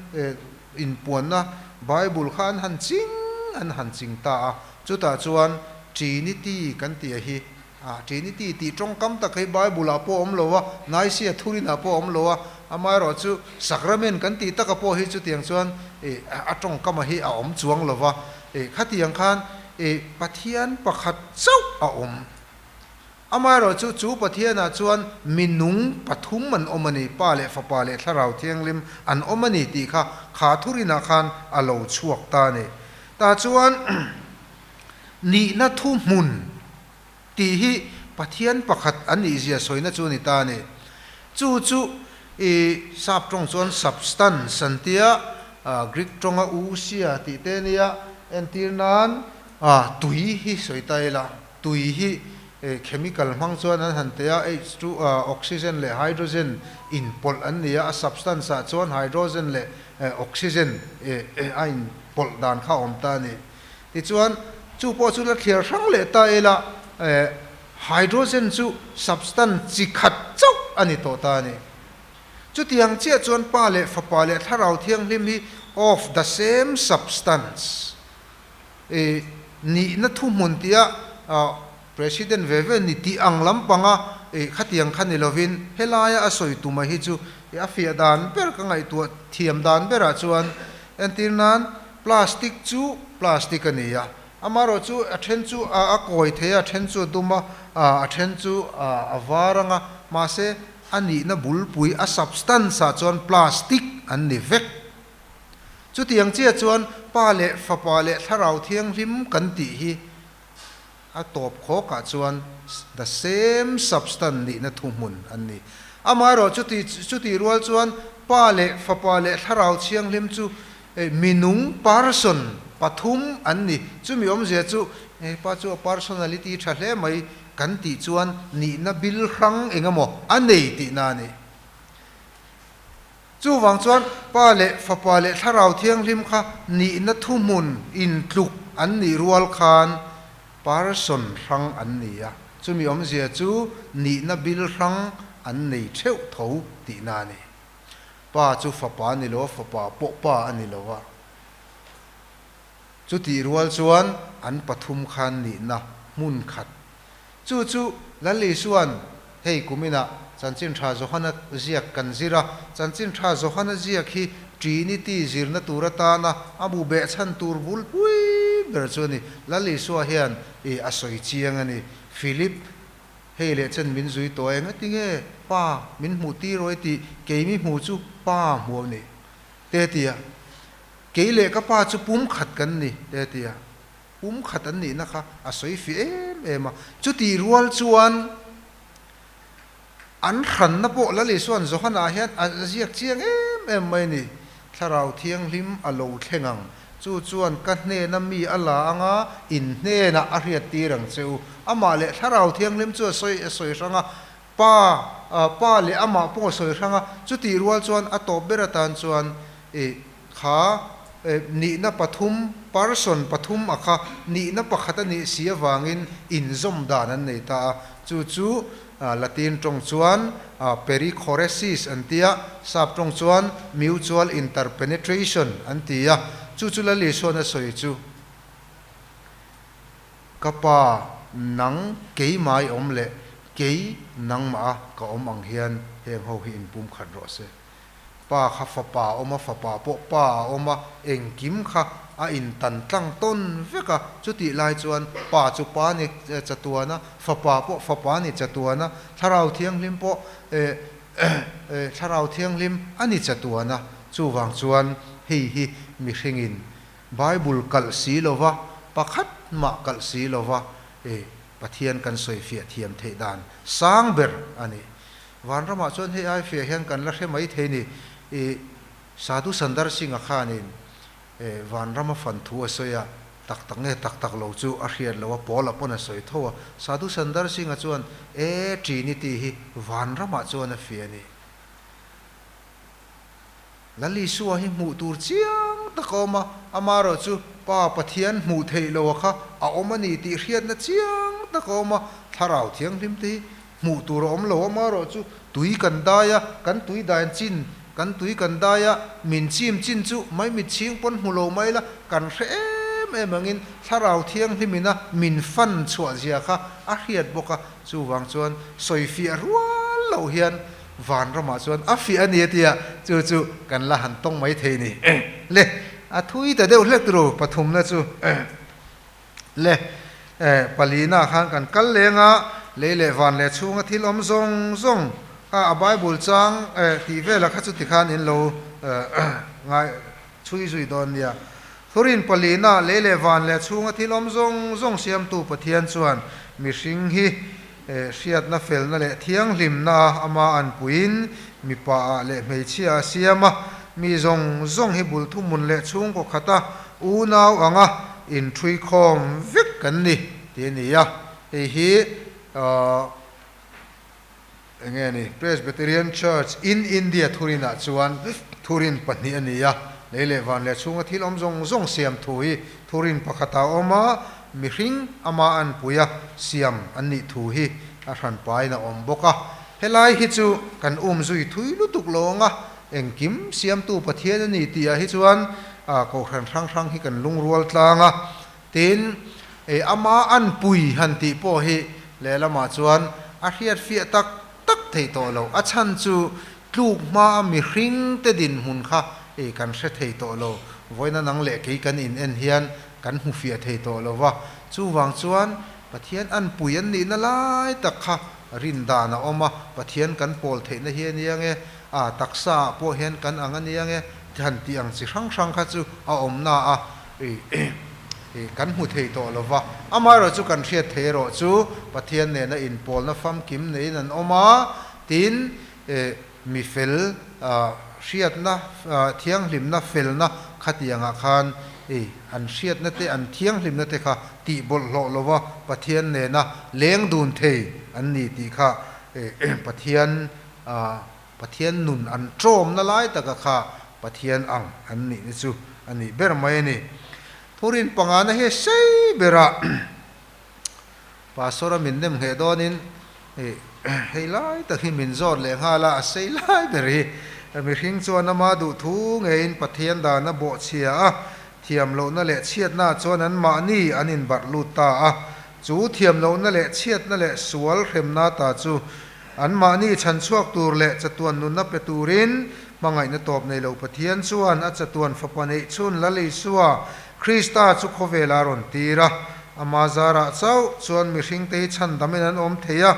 inpuanna Bible kha an han ching an han ching ta a, chutah chuan Trinity kan tih a hi, a Trinity tih tawngkam tak hi Bible ah pawh a awm lo a, Nicaea thurin ah pawh a awm lo a, amaherawhchu Sacrament kan tih taka pawh hi chutiang chuan a tawngkam a hi a awm chuang lo va, khatiang khan Pathian pakhat chauh a awm. Amaherawhchu chu Pathianah chuan mi nung pathum an awm a ni, Pa leh Fapa leh Thlarau Thianghlim an awm a ni tih kha kha thurinah khan a lo chhuak ta a ni. Tah chuan nihna thuhmun tih hi Pathian pakhat an nihzia sawina chu a ni ta a ni. Chu chu i sap tawng chuan substance an tia, Greek tawnga ousia tih te a nia, entir nan tui hi sawi ta ila. Tui hi chemical hmang chuan an han teh a, H2, oxygen leh hydrogen inpawlh an ni a, a substance ah chuan hydrogen leh oxygen a inpawlh dan kha a awm ta a ni. Tichuan, chu pawh chu la thliar hrang leh ta ila, hydrogen chu substance chi khat chauh a ni tawh ta a ni. Chutiang chiah chuan Pa leh Fapa leh Thlarau Thianghlim hi of the same substance. I nihna thuhmun tia President ve ve ni tih ang lampanga i khatiang kha ni lovin helaia a sawi tuma hi chu i a fiah dan ber ka ngaihtuah thiam dan berah chuan entir nan plastic chu plastic a ni a, amaherawh chu a then chu a kawi thei a, a then chu a dum a, a then chu a var ang a, mahse a nihna bulpui a substance ah chuan plastic an ni vek. Chutiang chiah chuan Pa leh Fapa leh Thlarau Thianghlim kan tih hi a tawp khawkah chuan the same substance nihna thuhmun an ni. Amaherawh chuti chutih rual chuan Pa leh Fapa leh Thlarau Thianghlim chu minung, person, pathum an ni. Chumi awmzia chu he pa chu a personality tha hle mai kan tih chuan nihna bil hrang engemaw a nei tihna a ni. Chuvang chuan Pa leh Fapa leh Thlarau Thianghlim kha nihna thuhmun intluk an nih rual khan person hrang an ni a, chumi awmzia chu nihna bil hrang an nei theuh tho tihna a ni. Pa chu Fapa a ni lo a, Fapa pawh Pa a ni lo a. Chutih rual chuan an pathum khan nihna hmun khat Chu chu Lal Isua'n hei kuminah Chanchin Tha Johana ziak kan zir a, Chanchin Tha Johana ziak hi Trinity zirna tur atana a bu behchhan tur bulpui ber chu a ni. Lal Isua hian i a sawi chiang a ni. Philip, hei leh chen min zui tawh e, ngatinge Pa min hmuh tir aw i tih, kei mi hmuh chu Pa hmuh a ni te ti a, kei leh ka Pa chu pumkhat kan ni te ti a. Pum khat an nihna kha a sawi fih em em a, chutih rual chuan an hranna pawh Lal Isua'n Johana hian a ziak chiang em em mai a ni. Thlarau Thianghlim a lo thleng ang, chu chuan ka hnena mi a la anga in hnenah a hriattir ang che u. Amah leh Thlarau Thianghlim chu a sawi a sawi hrang a, Pa. Pa leh amah pawh a sawi hrang a, chutih rual chuan a tawp ber atan chuan i kha nihna pathum, person pathum a kha nihna pakhat a nih si avangin inzawm dan an nei ta a, chu chu Latin tawng chuan perichoresis an ti a, sap tawng chuan mutual interpenetration an ti a, chu chu Lal Isuan a sawi chu. Ka pa, nang keimah i awm leh kei nangmah a ka awm ang hian heng ho hi inpumkhat rawh se. Pa kha fapa a awm a, fapa pawh pa a awm a, engkim kha a intan tlang tawn vek a, chutih lai chuan pa chu pa ni chatuan a, fapa pawh fapa ni chatuan a, Thlarau Thianghlim pawh Thlarau Thianghlim a ni chatuan a, chuvang chuan hei hi mihringin Bible kalh si lova, pakhat mah kalh si lova e Pathian kan sawifiah thiam theih dan sang ber a ni. Vanramah chuan hei ai fiah hian kan la hre mai thei ni. I Sadhu Sundar Singh-a khanin e Vanrama fan thu a sawi a, tak tak nge tak tak lo chu a hriat lo a, Paul-a pawn a sawi tho a. Sadhu Sundar Singh-a chuan e Trinity hi Vanramah chuan a fiah a ni. Lal Isua hi hmuh tur chiang tak a awm a, amaherawh chu Pa Pathian hmuh theih loha kha a awm a ni tih hriatna chiang tak a awm a, Thlarau Thianghlim te hi hmuh tur a awm lo, amaherawh chu tui kan dai a, kan tui dain chin, kan tui kan dai a, min chim chin chu maimit chhing pawn hmu lo mai la, kan hre em em angin Thlarau Thianghlimina min fan chhuah zia kha a hriat bawk a, chuvang chuan sawifiah rual loh hian Vanramah chuan a fiah a ni a tia, chu chu kan la han tawng mai thei ni. Le, a thui ta deuh hlek turu pathumna chu. Le, palina khan kan kal leng a, lei leh van leh chhunga thil awm zawng zawng kha a Bible chang tih velah kha chuti khan in lo ngai chhui zui dawn nia. Thurin palina lei leh van leh chhunga thil awm zawng zawng siamtu Pathian chuan mihring hi Hriatna felna leh thianghlimna ama an puiin mipa ah leh hmeichhia a siam a, mi zawng zawng hi bul thuhmun leh chhungkaw khata unau anga inthuikhawm vek kan ni tih a ni a. Hei hi eng nge ni Presbyterian Church in India thurinah chuan thurin pahnih a ni a, lei leh van leh chhunga thil awm zawng zawng siam thu hi thurin pakhatah a awm a, Mihring ama an pui a siam an nih thu hi a hran pain a awm bawk a. Helai hi chu kan um zui thui lutuk lo ang a, engkim siamtu Pathian a ni tih ah hi chuan kohhran hrang hrang hi kan lungrual tlang a. Tin, ama an pui han tih pawh hi lehlamah chuan a hriatfiah tak tak theih tawh lo. A chhan chu tluk hmaa mihring te dinhmun kha kan hre thei tawh lo. Vawiina nang leh kei kan in en hian kan hmu fiah thei tawh lo va, chuvang chuan Pathian an pui an nihna lai tak kha rin dan a awm a, Pathian kan pawl theihna hi a nia nge, a taksa ah pawh hian kan ang a nia nge, han tih ang chi hrang hrang kha chu a awmna a kan hmu thei tawh lo va. Amaherawh chu kan hriat thei erawh chu Pathian nena inpawlna famkim neiin an awm a, tin mi fel hriatna, thianghlimna, felna khatiangah khan an hriatna te, an thianghlimna te kha tih bawlhhlawh lova Pathian nena leng dun thei an ni tih kha Pathian Pathian nun an tawmna lai taka kha Pathian ang an nihna chu a nih ber mai a ni. Thurin pangana hi sei berah Pastor a min nem ngheh dawnin hei lai tak hi min zawt leh nghal a, a sei lai ber hi mihring chuan ama duh thu ngeiin Pathian dan a bawhchhia a, thiamlohna leh chhiatna chuan an mahni an inbarh lut ta a, chu thiamlohna leh chhiatna leh sual hremna ta chu an mahni chhanchhuak tur leh chatuan nunna pe turin hmangaihna tawp nei lo Pathian chuan a chatuan fapa neih chhun Lal Isua Krista chu khawvel a rawn tir a, ama zarah chauh chuan mihringte hi chhandamin an awm thei a,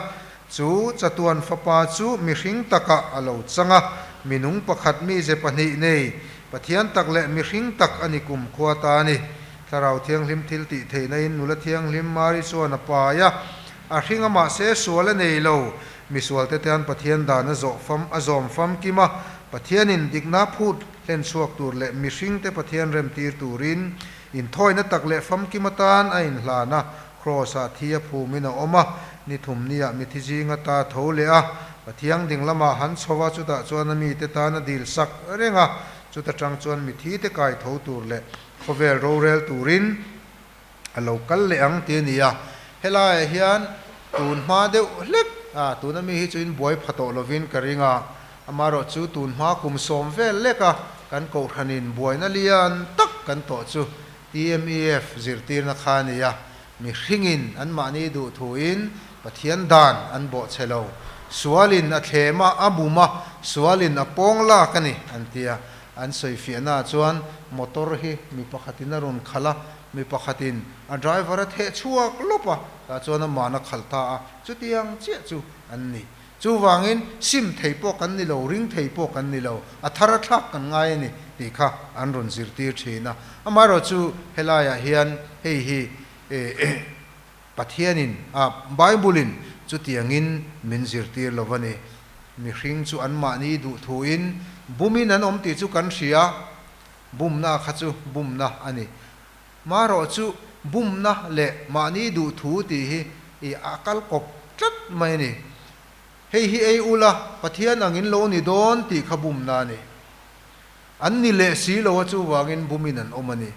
chu chatuan fapa chu mihring takah a lo chang a, minung pakhat mize pahnih nei, Pathian tak leh mihring tak a ni kumkhua ta a ni. Thlarau Thianghlim thil tih theihna in nula thianghlim Mari chuan a pai a, a hring a mahse sual a nei lo, misualte tan Pathian dan a zawh fam a zawm famkim a, Pathianin dikna phut Hlen chhuak tur leh mihringte Pathian remtir turin inthawina tak leh famkim atan a inhlan a, Kraws-ah thi a phumin a awm a, ni thum niah mithi zinga ta tho leh a, Pathiang ding lamah han chho a, chutah chuan a mite tan a dil sak reng a, chuta tang chuan mithite kai tho tur leh khawvel rorel turin a lo kal leh ang ti a ni a. Helaiah hian tun hma deuh hlek a, tuna mi hi chu in buai pha tawh lovin ka ring a, amaherawh chu tun hma kum sawm vel lek a kan kohhranin buaina lian tak kan tawh chu TMEF zirtirna kha a ni a, mihringin anmahni duh thuin Pathian dan an bawh che lo. Sualin a thlem a, a bum a, sualin a pawng lak a ni, an ti a. An sawifiahnaah chuan motor hi mi pakhatin a rawn khalh a, mi pakhatin a driver a theh chhuak lawp a, tah chuan amahn a khalh ta a, chutiang chiah chu an ni. Chuvangin sim thei pawh kan ni lo, ring thei pawh kan ni lo, a thar a thlak kan ngai a ni tih kha an rawn zirtir thin a. Amaherawh chu helaiah hian hei hi Pathianin a Bible-in chutiangin min zirtir lo a ni. Mihring chu anmahni duh thuin bumin an awm tih chu kan hria, bumna kha chu bumna a ni. Marawh chu bumna leh mahni duh thu tih hi i a kal kawp tlat mai a ni. Hei hi ei ula Pathian angin lo ni dawn tih kha bumna a ni. An ni leh si lo a chuvangin bumin an awm a ni.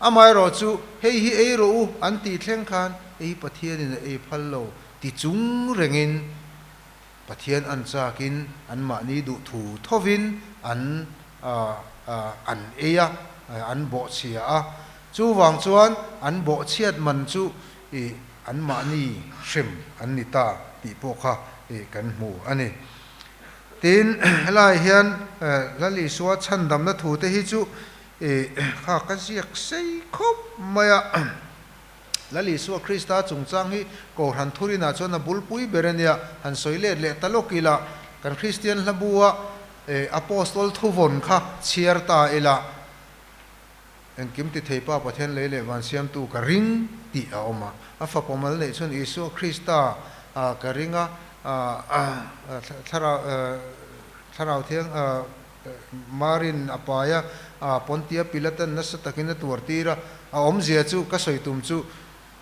Amaherawh chu hei hi ei rawh u an tih thleng khan ei Pathianin a ei phal lo ti chung rengin Pathian an chakin anmahni duh thu thovin an an ei a, an bawhchhia a. Chuvang chuan an bawhchhiat man chu anmahni hrem an ni ta tih pawh kha kan hmu a ni. Tin, helaiah hian Lal Isua chhandamna thute hi chu kha ka ziak sei khawp mai a. Lal Isua Krista chungchang hi Kohhran thurinah chuan a bulpui ber a nia, han sawi let leh ta lawk ila, kan Kristian hlabua Apostol thuvawn kha chhiar ta ila, Engkim ti thei Pa Pathian lei leh van siamtu ka ring tih a awm a. A fapa mal neih chuan Isua Krista ka ring a, Thlarau Thiang Marin a pai a, Pontia Pilatan nasa takin a tuar tir a, a awmzia chu ka sawi tum chu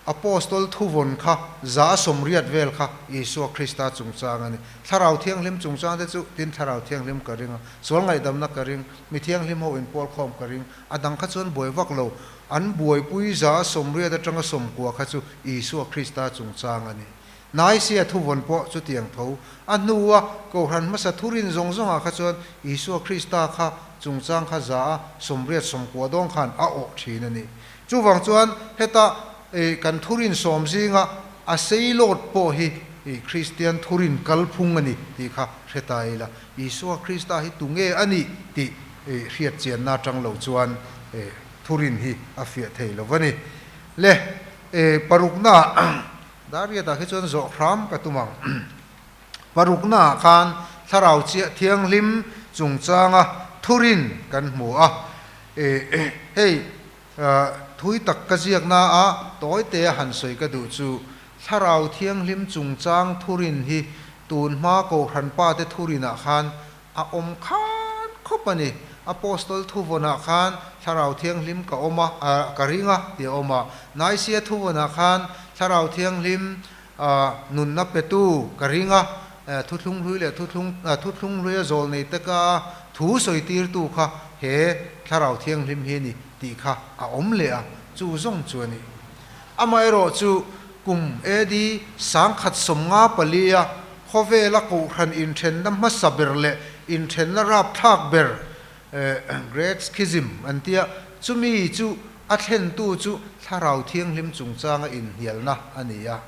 Apostol thuvawn kha 180 vel kha Isua Krista chungchang a ni. Thlarau Thianghlim chungchang te chu tin Thlarau Thianghlim ka ring a, sual ngaihdamna ka ring, mi thianghlim ho inpawl khawm ka ring, a dang kha chuan buai vak lo. An buaipui 180 atanga 90 kha chu Isua Krista chungchang a ni. Nicaea thuvawn pawh chutiang tho. A hnua Kohhran hmasa thurin zawng zawngah kha chuan Isua Krista kha chungchang kha 180 90 dawng khan a awh thin a ni. Chuvang chuan heta kan thurin sawm zinga a seilawt pawh hi Kristian thurin kalphung a ni tih kha hre ta ila. Isua Krista hi tunge a nih tih hriat chianna atang lo chuan thurin hi a fiah thei lo va ni. Le parukna Dariatah khi chuan zawh hram ka tum ang. Paruknaah khan Thlarau Chiah Thianghlim chungchanga thurin kan hmu a. Hei thui tak ka ziakna a tawitea han sawi ka duh chu Thlarau Thianghlim chungchang thurin hi tun hma Kohhran pate thurinah khan a awm khan khawp a ni. Apostol thuvawnah khan Thlarau Thianghlim ka awm a, ka ring a tih a awm a. Nicaea thuvawnah khan Thlarau Thianghlim nunna petu ka ring a, thuthlung hlui leh thuthlung thuthlung hluia zawl nei te ka thu sawi tirtu kha he Thlarau Thianghlim hi a ni tih kha a awm leh a, chu zawng chu a ni. Amaherawh chu kum AD 1154 a khawvela Kohhran inthenna hmasa ber leh inthenna rapthlak ber Great Schism an tia, chumi chu a thlentu chu Thlarau Thianghlim chungchanga inhnialna a ni a.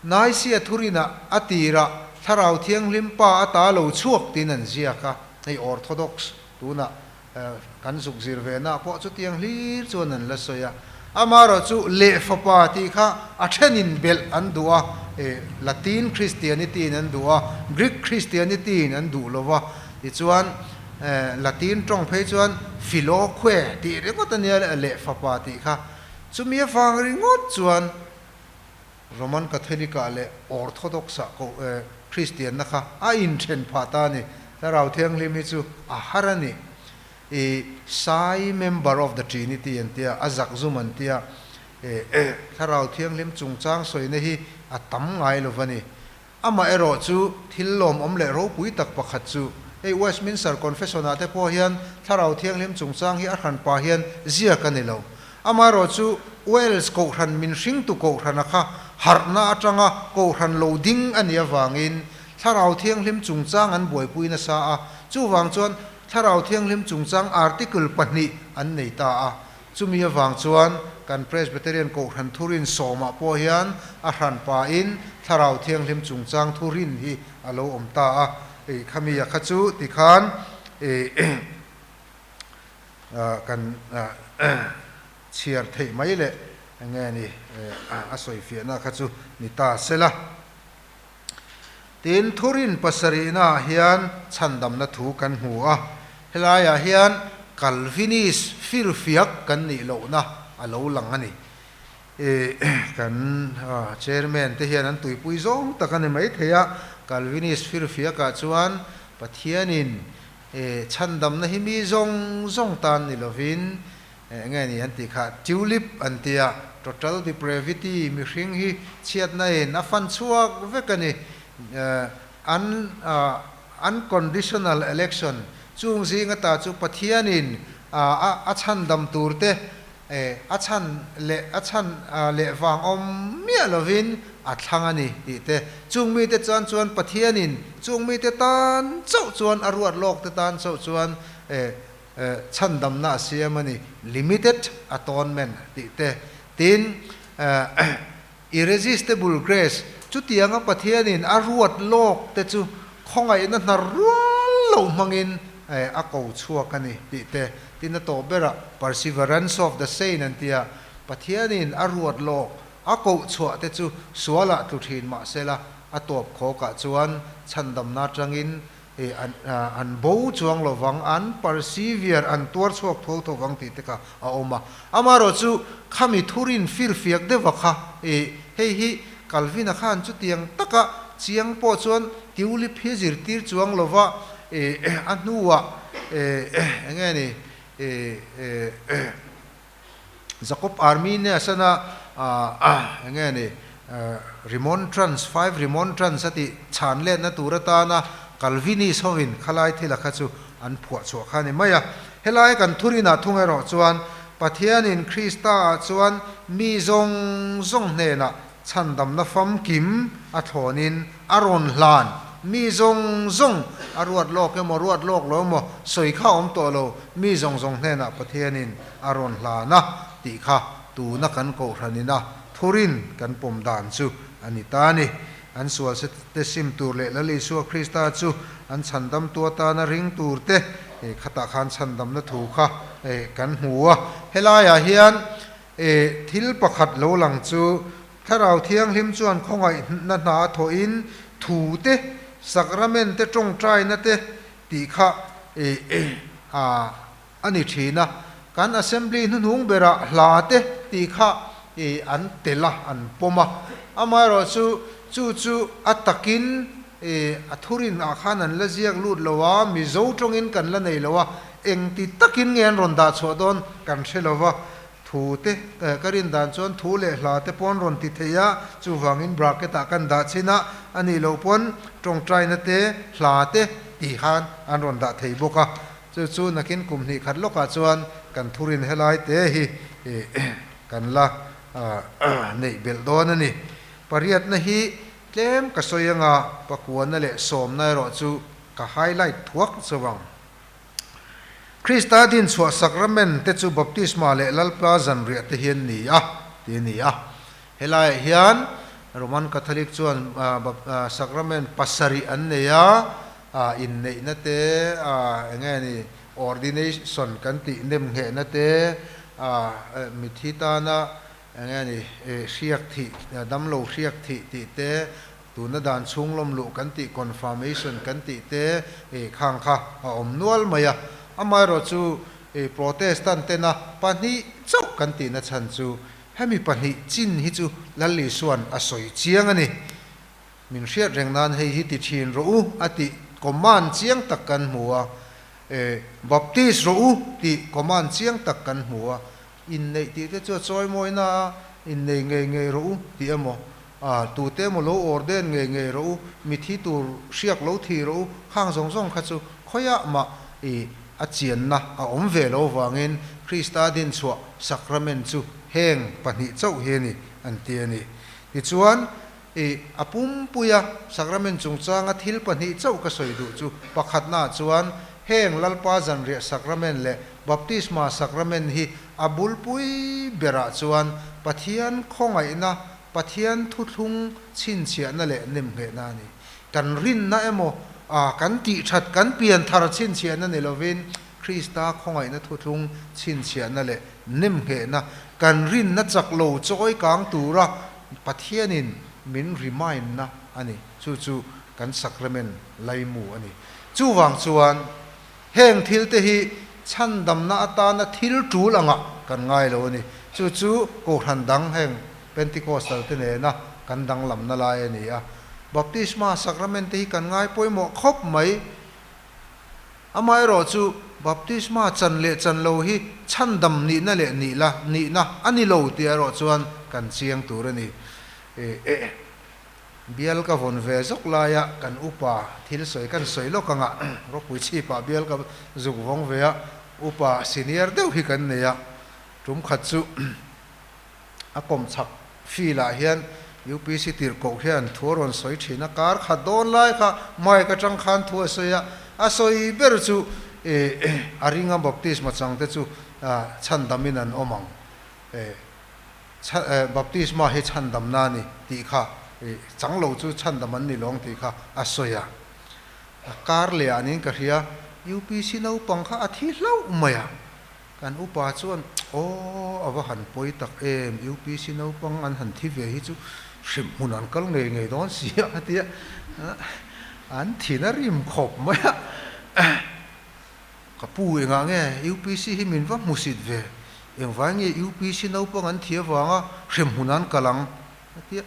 Nicaea thurinah a tirah Thlarau Thianghlim Pa ata lo chhuak tiin an ziak a, hei Orthodox tunah kan zuk zir ve na pawh chutiang hlir chuan an la sawi a. Amaherawh chu leh fapa tih kha a thenin belh an duh a, Latin Christianity in an duh a, Greek Christianity in an duh lo va, tichuan Latin tawng phei chuan Filioque tih ringawt a nia leh fapa tih kha. Chumi avang ringawt chuan Roman Catholic ah leh Orthodox ah koh Kristianna kha a inthen phah ta a ni. Thlarau Thianghlim hi chu a har a ni. I Sai member of the Trinity an tia, a zakzum an tia. Thlarau Thianghlim chungchang sawina hi a tam ngai lo va ni. Amaherawhchu, thil lawmawm leh ropui tak pakhat chu, hei Westminster Confession-ah te pawh hian Thlarau Thianghlim chungchang hi a hranpa hian ziak a ni lo. Amaherawhchu, Wales Kohhran min hringtu Kohhrana kha harhna atanga Kohhran lo ding a nih avangin Thlarau Thianghlim chungchang an buaipui nasa a, chuvang chuan Thlarau Thianghlim chungchang article pahnih an nei ta a. Chumi avang chuan kan Presbyterian Kohhran thurin sawmah pawh hian a hran pahin Thlarau Thianghlim chungchang thurin hi a lo awm ta a, ih khami a kha chu tikhan ih kan chhiar theih mai leh enge ni a sawifiahna kha chu ni ta sela. Tin, thurin pasarihnaah hian chhandamna thu kan hmu a, helaiah hian Calvinist firfiak kan nih lohna a lo lang a ni. Kan chairman te hian an tuipui zawng tak a ni maithei a, Calvinist firfiakah chuan Pathianin chhandamna hi mi zawng zawng tan ni lovin Eng nge ni an tih kha? Tulip an ti a, total depravity, mihring hi chhiatna in a fan chhuak vek a ni. An unconditional election, chung zinga ta chu Pathianin a chhandam tur te a chhan leh a chhan leh vang awm miah lovin a thlang a ni tih te. Chung mite chuan chuan Pathianin chung mite tan chauh chuan a ruat lawk te tan chauh chuan Chhandamna a siam a ni, limited atonement tih te. Tin, irresistible grace, chutianga Pathianin a ruat lawk te chu khawngaihna hnar rual lo hmangin a ko chhuak a ni tih te. Tin, a tawh berah perseverance of the saint an ti a, Pathianin a ruat lawk, a koh chhuah te chu sualah tlu thin mahsela a tawp khawkah chuan chhandamna atangin Hei an an bo chuang lo vang, an persevere, an tuar chhuak tho tho vang tih te kha a awm a. Amaherawh chu khami thurin firfiak deuh a kha i hei hi Calvin-a khan chutiang taka chiang pawh chuan tulip hi zirtir chuang lo va, i a hnuah i eng nge ni i Jacob Arminius ana eng nge ni remontrance, five remontrance a tih chhan letna tur atana Calvinist hovin khalai thila kha chu an phuah chhuah kha a ni mai a. Helai kan thurinah thung erawh chuan Pathianin Krista ah chuan mi zawng zawng hnenah Chhandamna famkim a thlawnin a rawn hlan. Mi zawng zawng a ruat lawk emaw ruat lawk lo emaw sawi kha awm tawh lo, mi zawng zawng hnenah Pathianin a rawn hlan a tih kha tuna kan kohhranin a thurin kan pawm dan chu a ni ta a ni. An sual te sim tur leh Lal Isua Krista chu an chhandamtu atana ring tur te khatah khan chhandamna thu kha kan hmu a. Helaiah hian E, thil pakhat lo lang chu, Thlarau Thianghlim chuan khawngaihna hna a thawhin thu te, sakramen te, tawngtaina te tih kha e, a a ni thin a. Kan assembly hnuhnung berah hla te tih kha e, an tel a, an pawm a. Amaherawhchu, chu chu a takin e, a thurin ah khan an la ziak lut lo a, Mizo tawngin kan la nei lo a, Engti takin nge an rawn dah chhuah dawn kan hre lo va, thu te ka rin dan chuan thu leh hla te pawh an rawn ti thei a, chuvangin bracket ah kan dah chin a, a nih loh pawn tawngtaina te, hla te tih khan an rawn dah thei bawk a, chu chu nakin kum hnih khat lawkah chuan kan thurin helai te hi kan la neih belh dawn a ni. Pariatna hi tlem ka sawi anga pakuana leh sawmna erawh chu ka highlight thuak chauh ang. Krista dinchhuah sakramen te chu baptisma leh Lalpa zanriah te hi an ni a, ti a ni a. Helaiah hian Roman Catholic chuan sakramen pasarih an nei a, inneihna te, eng nge ni, ordination kan tih nemnghehna te, mithi tana eng nge ni, hriak thih, damlo hriak thih tih te, Tuna dan chhung lawm luh kan tih confirmation kan tih te ih khang kha a awm nual mai a. Amaherawh chu ih Protestant tena pahnih chauh kan tihna chhan chu hemi pahnih chin hi chu Lal Isua'n a sawi chiang a ni. Min hriat reng nan hei hi ti thin rawh u a tih command chiang tak kan hmu a. Ih Baptist rawh u tih command chiang tak kan hmu a. Inneih tih te chu a chawi mawina a, innei ngei ngei rawh u tih emaw. A, tute emaw lo ordain ngei ngei rawh u, mithi tur hriak lo thi rawh u, khang zawng zawng kha chu khawiah mah i a chianna a awm ve lo vangin Krista dinchhuah sacrament chu heng pahnih chauh hi a ni an ti a ni. Tichuan, i a pumpuia sacrament chungchanga thil pahnih chauh ka sawi duh chu pakhatnaah chuan heng Lalpa zanriah sacrament leh Baptisma sacrament hi a bulpui berah chuan Pathian khawngaihna, Pathian thuthlung chhinchhiahna leh nemnghehna a ni. Kan rinna emaw, a kan tihthat, kan pianthar chhinchhiahna ni lovin Krista khawngaihna thuthlung chhinchhiahna leh nemnghehna, kan rinna chak lo chawi kang tura Pathianin min remind-na a ni. Chu chu kan sacrament laimu a ni. Chuvang chuan. Heng thilte hi chhandamna atana thil tul angah kan ngai lo a ni. Chu chu Kohhran dang heng Pentecostal te nena kan danglamna lai a ni a. Baptisma sacrament te hi kan ngai pawimawh khawp mai. Amaherawh chu baptisma chan leh chan lo hi chhandam nihna leh nihla nihna a ni lo tih erawh chuan kan chiang tur a ni. Bial ka vawn ve zawk laia kan upa thil sawi kan sawi lawk anga ropui chhipah bial ka zuk vawng ve a, upa senior deuh hi kan nei a, tum khat chu a kawm chhak field ah hian UPC tirhkoh hian thu a rawn sawi thin a, kar khat dawn lai kha mic atang khan thu a sawi a, a sawi ber chu a ringa baptisma chang te chu chhandamin an awm ang. Baptisma hi chhandamna a ni tih kha chang lo chu chhandam an ni lawng tih kha a sawi a. A kar leh ah niin ka hria, UPC naupang kha a thi hlauh mai a. Kan upa chuan, Aw, a va han pawi tak em, UPC naupang an han thi ve hi chu hremhmun an kal ngei ngei dawn si a, a ti a. An thin a rim khawp mai a. Ka pu engah nge UPC hi min va hmusit ve? Engvai nge UPC naupang an thi avanga hremhmun an kal ang? A ti a,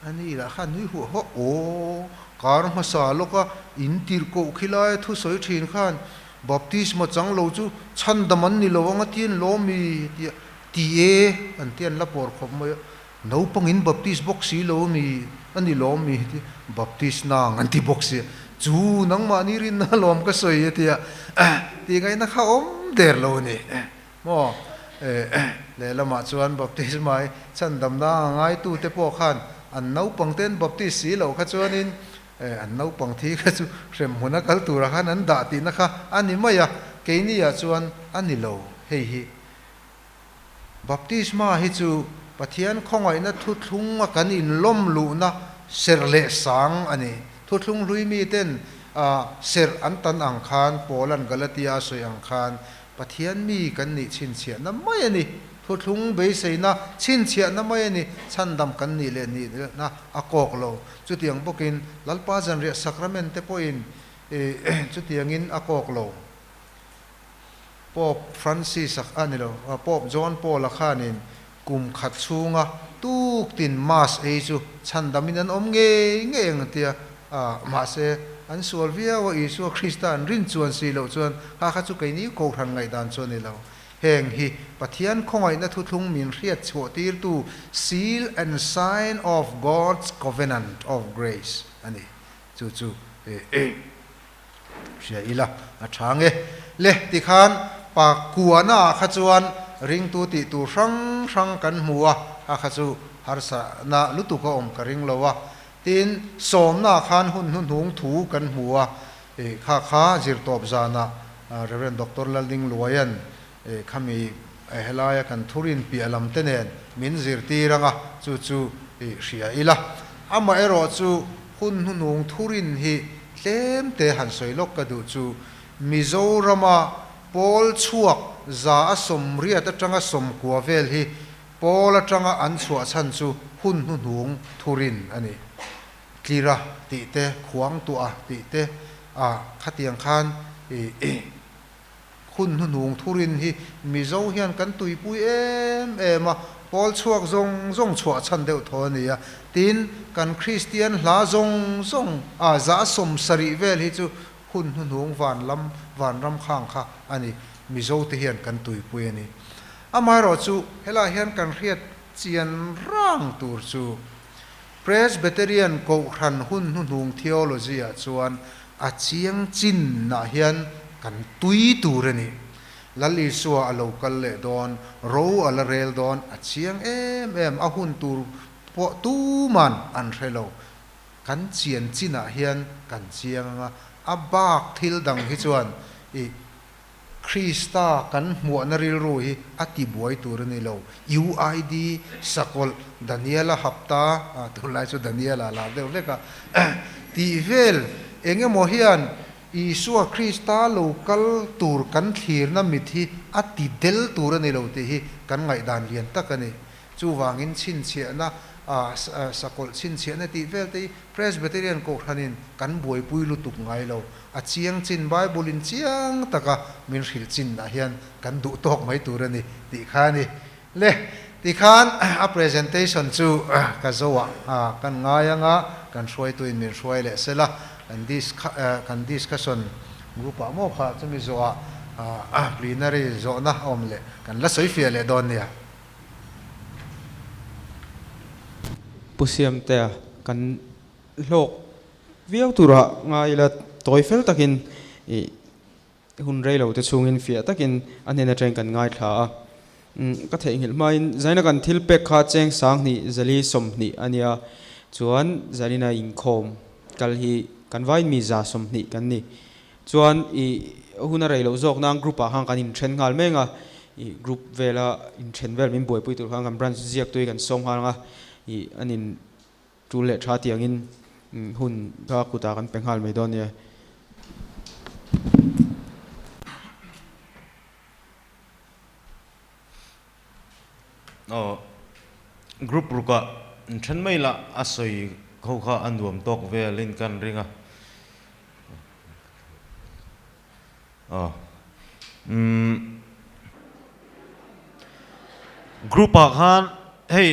a ni lah khan nui huah huah, Aw, kar hmasa lawka in tirhkoh khi laia thusawi thin khan baptisma chang lo chu chhandam an ni lo ang a ti an lawm mi? A ti a, Ti e, an ti an la pawr khawp mai a, Naupang in baptist bawk si lo mi a ni lawm mi ti baptist nang an ti bawk si a, chu nangmahni rinna lawm ka sawi a tia tih ngaihna kha awm der lo a ni maw lehlamah chuan baptisma hi chhandamna a ngaitute pawh khan an naupang te an baptist si loh kha chuanin an naupang thi kha chu hremhmun a kal turah khan an dah tihna kha a ni mai a, keini ah chuan a ni lo hei hi. Baptisma hi chu Pathian khawngaihna thuthlung a kan inlawm luhna serh leh sang a ni. Thuthlung hlui miten serh an tan ang khan, Paula'n Galatia a sawi ang khan, Pathian mi kan nih chhinchhiahna mai a ni. Thuthlung beiseina chhinchhiahna mai a ni. Chhandam kan nih leh nihna a kawk lo. Chutiang bawkin Lalpa Zanriah Sacrament te pawhin chutiangin a kawk lo. Pope Francis a a ni lo, Pope John Paul a khanin kum khat chhunga tuk tin Mass ei chu chhandamin an awm ngei ngei ang tia, mahse an sual viau a, Isua Krista an rin chuan si loh chuan kha kha chu keini Kohhran ngaihdan chu a ni lo. Heng hi Pathian khawngaihna thuthlung min hriat chhuah tirtu seal and sign of God's covenant of grace a ni. Chu chu Hria ila a tha nge. Le tikhan pa kuana ah kha chuan ringtu tih tur hrang hrang kan hmu a, a kha chu harsa na lutuk a awm ka ring lo a. Tin, sawmna ah khan hun hnuhnung thu kan hmu a, ih kha kha zirtawp zanah Rev. Doctor Lalding Luaian ih khami helaia kan thurin piah lam te nen min zirtir anga chu chu ih hria ila. Amaherawhchu hun hnuhnung thurin hi Tlem te han sawi lawk ka duh chu Mizorama pawl chhuak za a 80 atanga 90 vel hi pawl atanga an chhuah chhan chu hun hnuhnung thurin a ni. Tlira tih te, khuang tuah tih te a khatiang khan ih Hun hnuhnung thurin hi Mizo hian kan tuipui em em a, pawl chhuak zawng zawng chhuah chhan deuh thaw a ni a. Tin, kan Kristian hla zawng zawng a 70 vel hi chu hun hnuhnung van lam, vanram khang kha a ni. Mizo te hian kan tuipui a ni. Amaherawhchu, helaiah hian kan hriat chian rang tur chu. Presbyterian Kohhran hun hnuhnung theology-ah chuan a chiang chinah hian kan tui tur a ni. Lal Isua a lo kal leh dawn, ro a la rel dawn, a chiang em em, a hun tur pawh tuman an hre lo. Kan chian chinah hian kan chiang anga, a bak thil dang hi chuan i Krista kan hmuahna rilru hi a tibuai tur a ni lo. UID, Sakawlh, Daniela hapta, tunlai chu Daniela lar deuh hlek a, tih vel eng emaw hian Isua Krista lo kal tur kan thlirna mit hi a ti del tur a ni lo tih hi kan ngaihdan lian tak a ni. Chuvangin chhinchhiahna, sakawlh chhinchhiahna tih vel te hi Presbyterian Kohhranin kan buaipui lutuk ngai lo. A chiang chin Bible in chiang taka min hrilh chinah hian kan duh tawk mai tur a ni tih kha a ni. Le, tikhan a presentation chu ka zo ah kan ngai ang a, kan hruaituin min hruai leh sela, kan kan discussion group ah maw kha chumi zawhah plenary zawhna a awm leh kan la sawi fiah leh dawn nia. Pu Siamtea kan hlawk Viau turah ngai ila tawi fel takin ih hun rei lo te chhungin fiah takin a hnen atangin kan ngaithla a. Ka theihnghilh hmain zaina kan thil pek kha cheng 2000 420 a nia chuan zanin a inkhawm kal hi kan vain mi 120 kan ni. Chuan ih hun a rei loh zawk nan group ah khan kan inthen nghal meng a, ih group vela inthen vel min buaipui tur khan kan branch ziaktui kan sawm nghal ang a, ih an in Tul leh tha tiangin hun kha kutah kan pe nghal mai dawn nia. Aw group rukah then mai lah a sawi ho kha a nuam tawk velin kan ring a. Aw umm group ah khan hei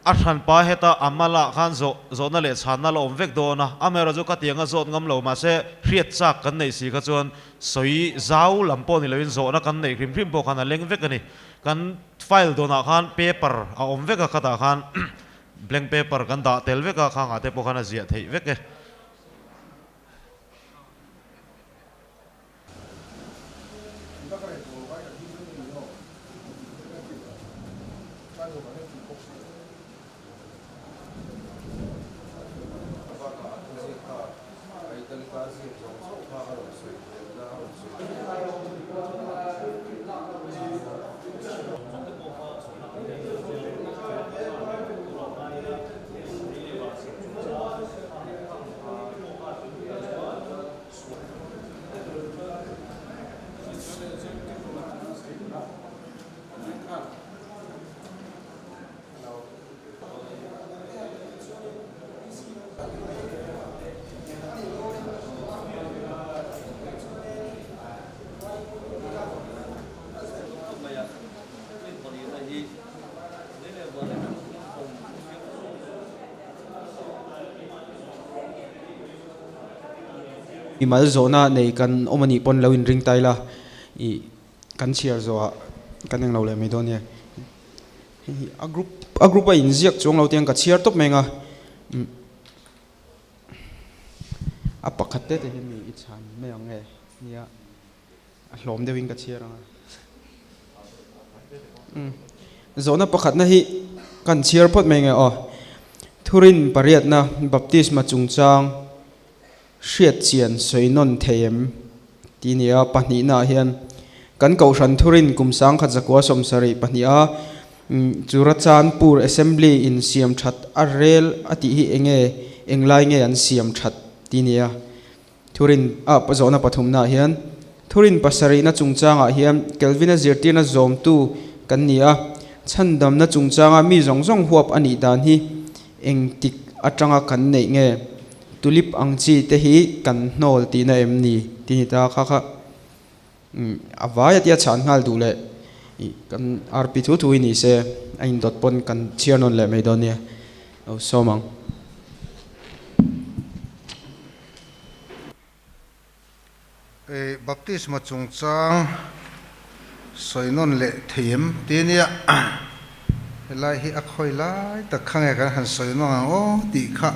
a hranpa heta a mal ah khan zawh zawhna leh chhanna la awm vek dawn a, amaherawh chu ka tiang a zawt ngam lo mahse hriat chak kan neih si kha chuan sawi zau lam pawh ni loin zawhna kan neih hrim hrim pawh khan a leng vek a ni. Kan file dawnah khan paper a awm vek a khatah khan blank paper kan dah tel vek a khangah te pawh khan a ziah theih vek e. Mimal zawhna nei kan awm anih pawn lo inring ta ila ih kan chhiar zawhah kan englo leh mai dawn nia. Hei hi a group a group a inziak chuang lo te hian ka chhiar tawp mai ang a umm a pakhat te te hi mi i chhan mai ang nge nia. A hlawm deuhin ka chhiar ang a. Zawhna pakhatna hi kan chhiar phawt mai nge aw. Thurin pariatna baptisma chungchang hriat chian sawi nawn thei em tih a ni a. Pahnihnaah hian kan kohhran thurin kum 1972 a Churachandpur Assembly in siam that a rel a tih hi enge englai nge an siam that tih a ni a. Thurin a zawhna pathumnaah hian Thurin pasarihna chungchangah hian Kelvin-a zirtirna zawmtu kan ni a, chhandamna chungchanga mi zawng zawng huap a nih dan hi engtik atanga kan neih nge? Tulip ang chi te hi kan hnawl tihna em ni? Tih ni ta kha kha a vai a tia chhan nghal duh leh kan RP thu thu hi ni se a indawt pawn kan chhiar nawn leh mai dawn nia. Lo sawm ang. Baptisma chungchang sawi nawn leh thei em ti nia. Helai hi a khawi lai tak kha nge kan han sawi nawng ang aw tih kha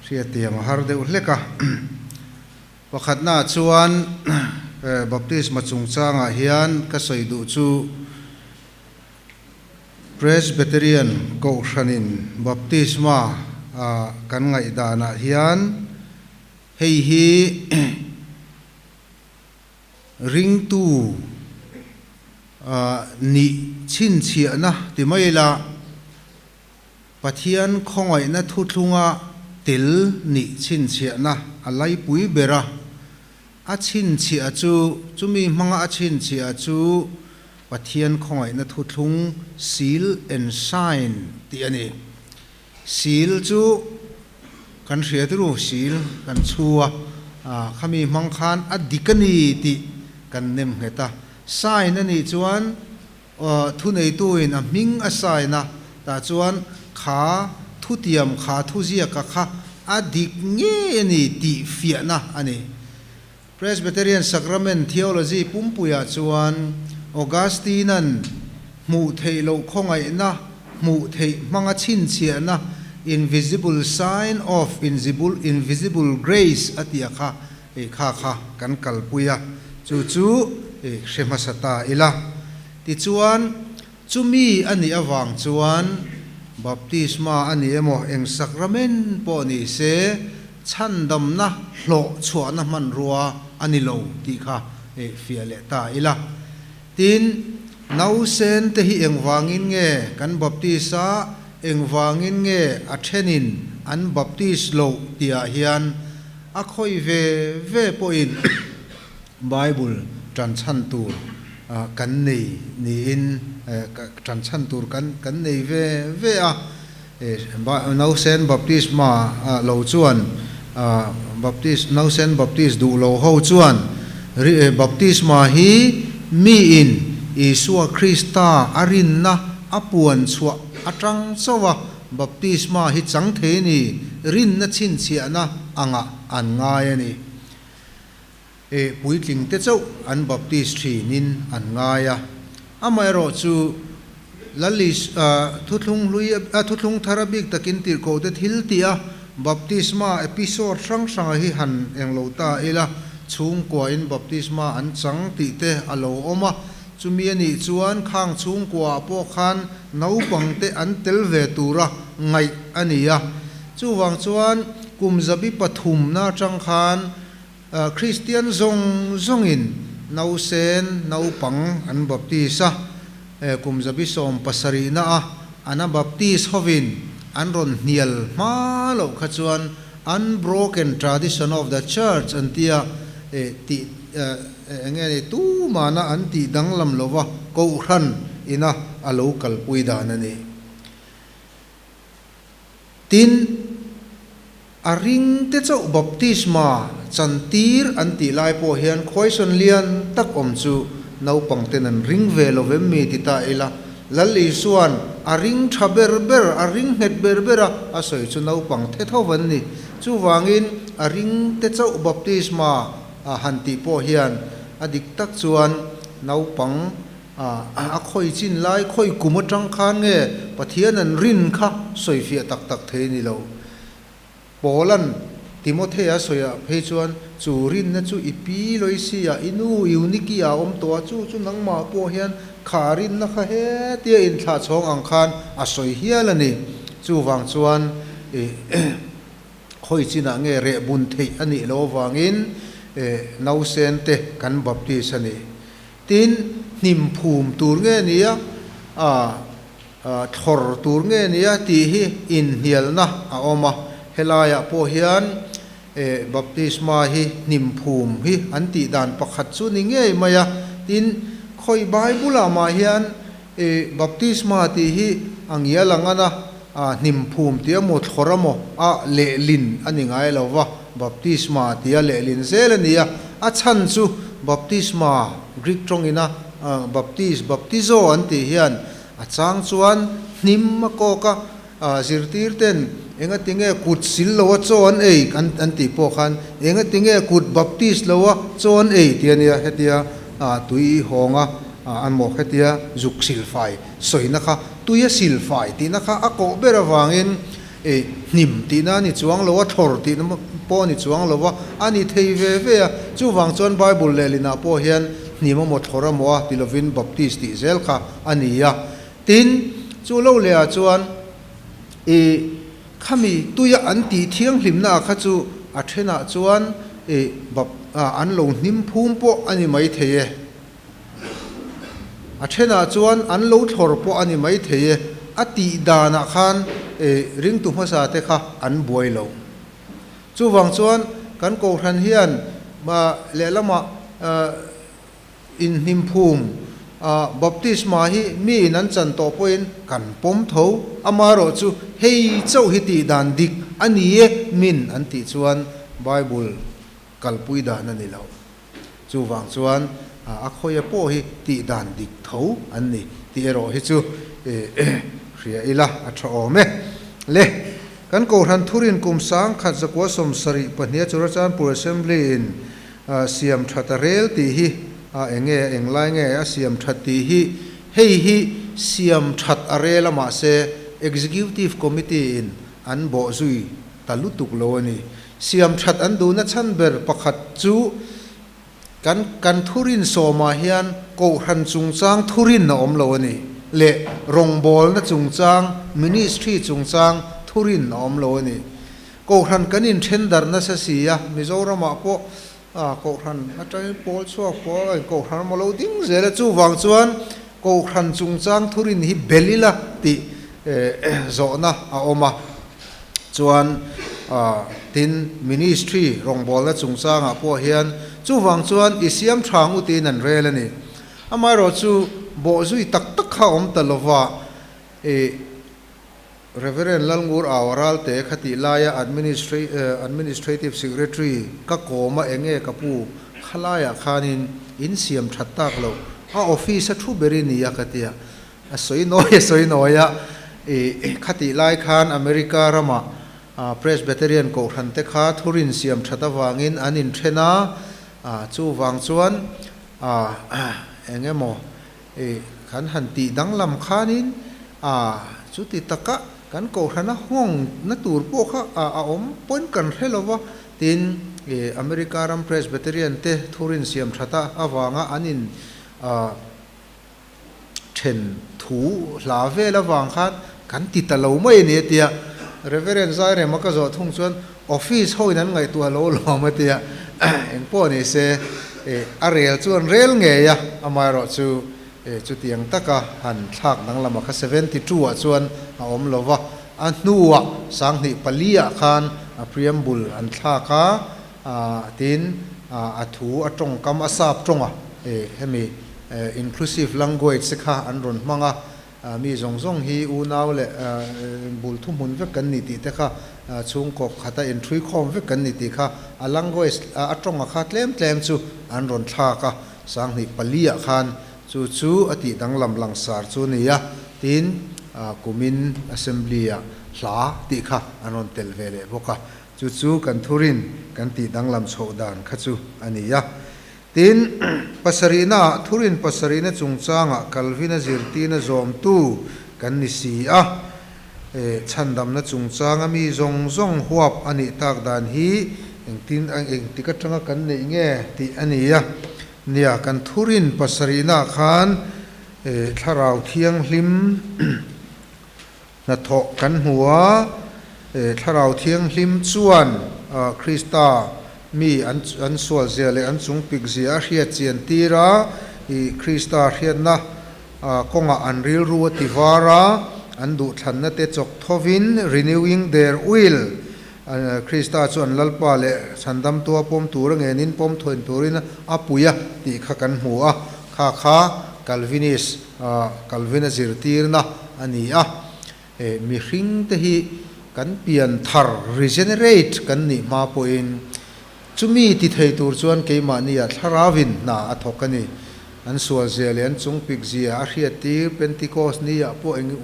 hriattiam a har deuh hlek a. Pakhatnaah chuan baptisma chungchangah hian ka sawi duh chu Presbyterian Kohhranin baptisma kan ngaihdanah hian hei hi ringtu nih chhinchhiahna ti mai ila, Pathian khawngaihna thuthlunga tel nih chhinchhiahna a laipui ber a, a chhinchhiah chu, chumi hmanga a chhinchhiah chu Pathian khawngaihna thuthlung seal and sign tih a ni. Seal chu kan hria turu, seal kan chhu a, khami hmang khan a dik a ni tih kan nem nghet a, sign a nih chuan Thuneituin a hming a sign a, tah chuan kha thutiam kha thuziaka kha a dik ngei a ni tih fiahna a ni. Presbyterian Sacrament Theology pumpuiah chuan Augustine-a'n hmuh theih loh khawngaihna, hmuh theih hmanga chhinchhiahna, invisible sign of invisible grace a tih a kha Ei kha kha kan kalpui a, chu chu hre hmasa ta ila. Tichuan, chumi a nih avang chuan baptisma a ni emaw eng sakramen pawh ni se, chhandamna hlawh chhuahna hmanrua a ni lo tih kha fiah leh ta ila. Tin, nausen te hi engvangin nge kan baptis a, engvangin nge a thenin an baptis loh tihah hian A khawi ve ve pawhin Bible tan chhan tur kan nei niin tan chhan tur kan nei ve ve a. Nausen baptisma lo chuan baptis nausen baptis duh lo ho chuan baptisma hi miin Isua Krista a rinna a puan chhuah atang chauh a Baptisma hi chang thei ni, rinna chhinchhiahna angah an ngai a ni. E puitling te chauh an baptis thinin an ngai a. Amaherawh chu Lalis thuthlung hlui a thuthlung thar a bik takin tirhkoh te thil tih a baptisma episode hrang hranga hi han englo ta ila, chhungkuain baptisma an chang tih te a lo awm a. Chumi a nih chuan khang chhungkuaah pawh khan naupangte an tel ve tura ngaih a ni a. Chuvang chuan kum zabi pathumna atang khan Kristian zawng zawngin nausen naupang an baptis a, kum zabi 17na a Anabaptist hovin an rawn hnial hma loh kha chuan Unbroken tradition of the church an tia tih eng nge ni tumana an tih danglam lova kohhran ina a lo kalpui dan a ni. Tin, a ring te chauh baptisma chantir an tih lai pawh hian khuaison lian tak awm chu naupang ten an ring ve lo vem mi ti ta ila, Lal Isua'n a ring tha ber ber, a ring nghet ber ber a, a sawi chu naupang the tho an ni. Chuvangin a ring te chauh baptisma a han tih pawh hian a dik tak chuan naupang a khawi chin lai, khawi kum atang khan nge Pathian an rin kha sawifiah tak tak thei ni lo. Paula'n Timothea sawiah phei chuan, Chu rinna chu i pi Loisia, i nu Euniki a awm tawh a, chu chu nangmah pawh hian kha rinna kha hetia inthlah chhawng ang khan a sawi hial a ni. Chuvang chuan i khawi chinah nge reh bun theih a nih loh avangin nausen te kan baptis a ni. Tin, hnim phum tur nge nia a. Thlawr tur nge nia tih hi inhnialna a awm a, helaiah pawh hian baptisma hi hnim phum hi an tih dan pakhat chu ni ngei mai a, tin khawi Bible-ah mah hian baptisma tih hi a ngial ang an a, hnim phum tih emaw thlawr emaw a lehlin a ni ngai lo va, baptisma tia lehlin zel a ni a, a chhan chu baptisma Greek tawngina baptis, baptizo an tih hian A chang chuan hnim a kawk a, zirtir ten enga tinge kut sil lo a chaw an ei an tih pawh khan enga tinge kut baptist lo a chaw an ei tih a nia, hetia tui i hawng a An maw hetia zuk silfai sawina kha tuia silfai tihna kha a kawh ber avangin hnim tihna a ni chuang lo a, thlawr tihna pawh a ni chuang lo a, a ni thei ve ve a. Chuvang chuan Bible lehlinah pawh hian hnim emaw thlawr emaw a ti lovin Baptist tih zel kha a ni a. Tin, chu lo lehah chuan i khami tuia an tih thianghlimna kha chu a thenah chuan i bap an lo hnim phum pawh a ni maithei e. A thenah chuan an lo thlawr pawh a ni maithei e, a tih danah khan ringtu hmasa te kha an buai lo. Chuvang chuan kan Kohhran hian lehlamah inhnimphum baptisma hi miin an chan tawh pawhin kan pawm tho, amaherawhchu hei chauh hi tih dan dik a ni e min an tih chuan Bible kalpui dan a ni lo. Chuvang chuan a khawia pawh hi tih dan dik tho an ni tih erawh hi chu hria ila a tha awm e. Le, kan Kohhran Thurin kum 1000 172a Churachandpur Assembly in siam that a rel tih hi eng nge eng lai nge a siam that tih hi hei hi siam that a rel a mahse Executive Committee in an bawh zui ta lutuk lo a ni. Siam that an duhna chhan ber pakhat chu kan kan thurin sawmah hian Kohhran chungchang thurin a awm lo a ni leh rawngbawlna chungchang, ministry chungchang thurin a awm lo a ni. Kohhran kan inthen darh nasa si a, Mizoramah pawh Kohhran atangin pawl chhuak pawl Kohhran a lo ding zel a, chuvang chuan Kohhran chungchang thurin hi bel ila tih zawhna a awm a. Chuan tin ministry rawngbawlna chungchangah pawh hian chuvang chuan i siam tha ang u tiin an rel a ni. Amaherawhchu bawhzui tak tak kha awm ta lova i Reverend Lalngur Au Ralte kha tih laia Administrative Secretary ka kawm a enge ka pu khalaiah khanin in siam that tak loh a office a thu ber i ni a ka tia. A sawi nawi a sawi nawi a, i khatih lai khan America rama Presbyterian Kohhran te kha thurin siam that avangin an inthen a, chuvang chuan eng emaw i kan han tih danglam khanin chuti taka kan Kohhrana nghawng na tur pawh kha a awm pawhin kan hre lo va, tin America ram Presbyterian te thurin siam that avanga an in then thu hla vel avang khan kan ti ta lo mai a ni a tia. Reverend Zairema ka zawh thung chuan office ho in an ngaihtuah lo lawm a tia. Eng pawh ni se a rel chu an rel ngei a, amaherawh chu chutiang taka han thlak danglam a kha 72 ah chuan a awm lo va, a hnuah 2004 ah khan a preamble an thlak a, Tin, a thu a tawngkam a sap tawng a, hemi inclusive language te kha an rawn hmang a, mi zawng zawng hi unau leh bul thuhmun vek kan ni tih te kha chhungkaw khata inthui khawm vek kan ni tih kha a language a tawnga kha tlem tlem chu an rawn thlak a, 2004 ah khan chu chu a tih danglam langsar chu a ni a, tin, kumin assembly ah hla tih kha an rawn telh ve leh bawk a. Chu chu kan thurin kan tih danglam chhoh dan kha chu a ni a. Tin, pasarihnaah thurin pasarihna chungchangah Calvin-a zirtirna zawmtu kan ni si a. Chhandamna chungchanga mi zawng zawng huap a nih tak dan hi engtin engtik atanga kan neih nge tih a ni a. Nia, kan thurin pasarihnaah khan Thlarau Thianghlim Hnathawh kan hmu a, Thlarau Thianghlim chuan Krista mi an sual zia leh an chung pik zia a hriat chian tir a, Krista hriatna kawngah an rilru a ti var a, an duhthlanna te chawk thovin, renewing their will, Krista chu an Lalpa leh Chhandamtua pawm tur a ngenin pawm thuain turin a pui a tih kha kan hmu a, kha kha Calvinist Calvin-a zirtirna a ni a. Mihringte hi kan pian thar, regenerate, kan nih hma pawhin chumi ti thei tur chuan keimahnia thlarauin hna a thawk a ni. An sualzia leh an chungpikzia a hriattir Pentecost ni-ah pawh eng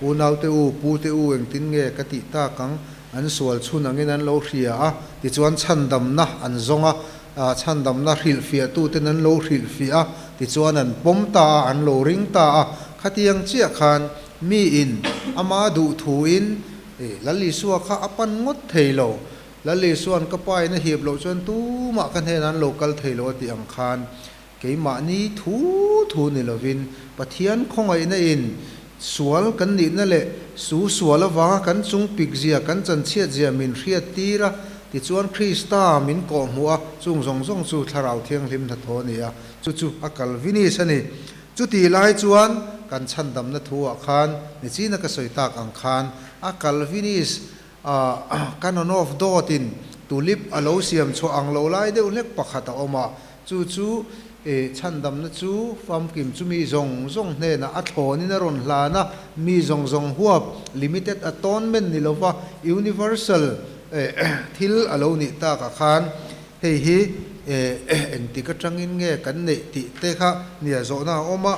unaute u, pute u engtin nge ka tih tak ang? An sual chhun angin an lo hria a, tichuan chhandamna an zawng a. Chhandamna hrilhfiahtuten an lo hrilhfiah a, tichuan an pawm ta a, an lo ring ta a. Khatiang chiah khan miin ama duh thuin Lal Isua kha a pan ngawt thei lo. Lal Isua'n ka pa in a hip loh chuan tumah ka hnenah an lo kal thei lo a tih ang khan keimahni thu thu ni lovin Pathian khawngaihna in sual kan nihna leh su sual avanga kan chung pik zia, kan chanchhiat zia min hriat tir a, tichuan Krista min kawh hmuh a, chung zawng zawng chu Thlarau Thianghlim hnathawh a ni a, chu chu a Calvinist a ni. Chutih lai chuan kan chhandamna thu ah khan nichina ka sawi tak ang khan a Calvinist Canon of Dort in tulip a lo siam chhuah ang lo lai deuh hlek pakhat a awm a, chu chu chhandamna chu famkim chu mi zawng zawng hnenah a thlawnin a rawn hlan a, mi zawng zawng huap, limited atonement ni lova universal thil a lo nih takah khan hei hi engtik atangin nge kan neih tih te kha nia zawhna a awm a.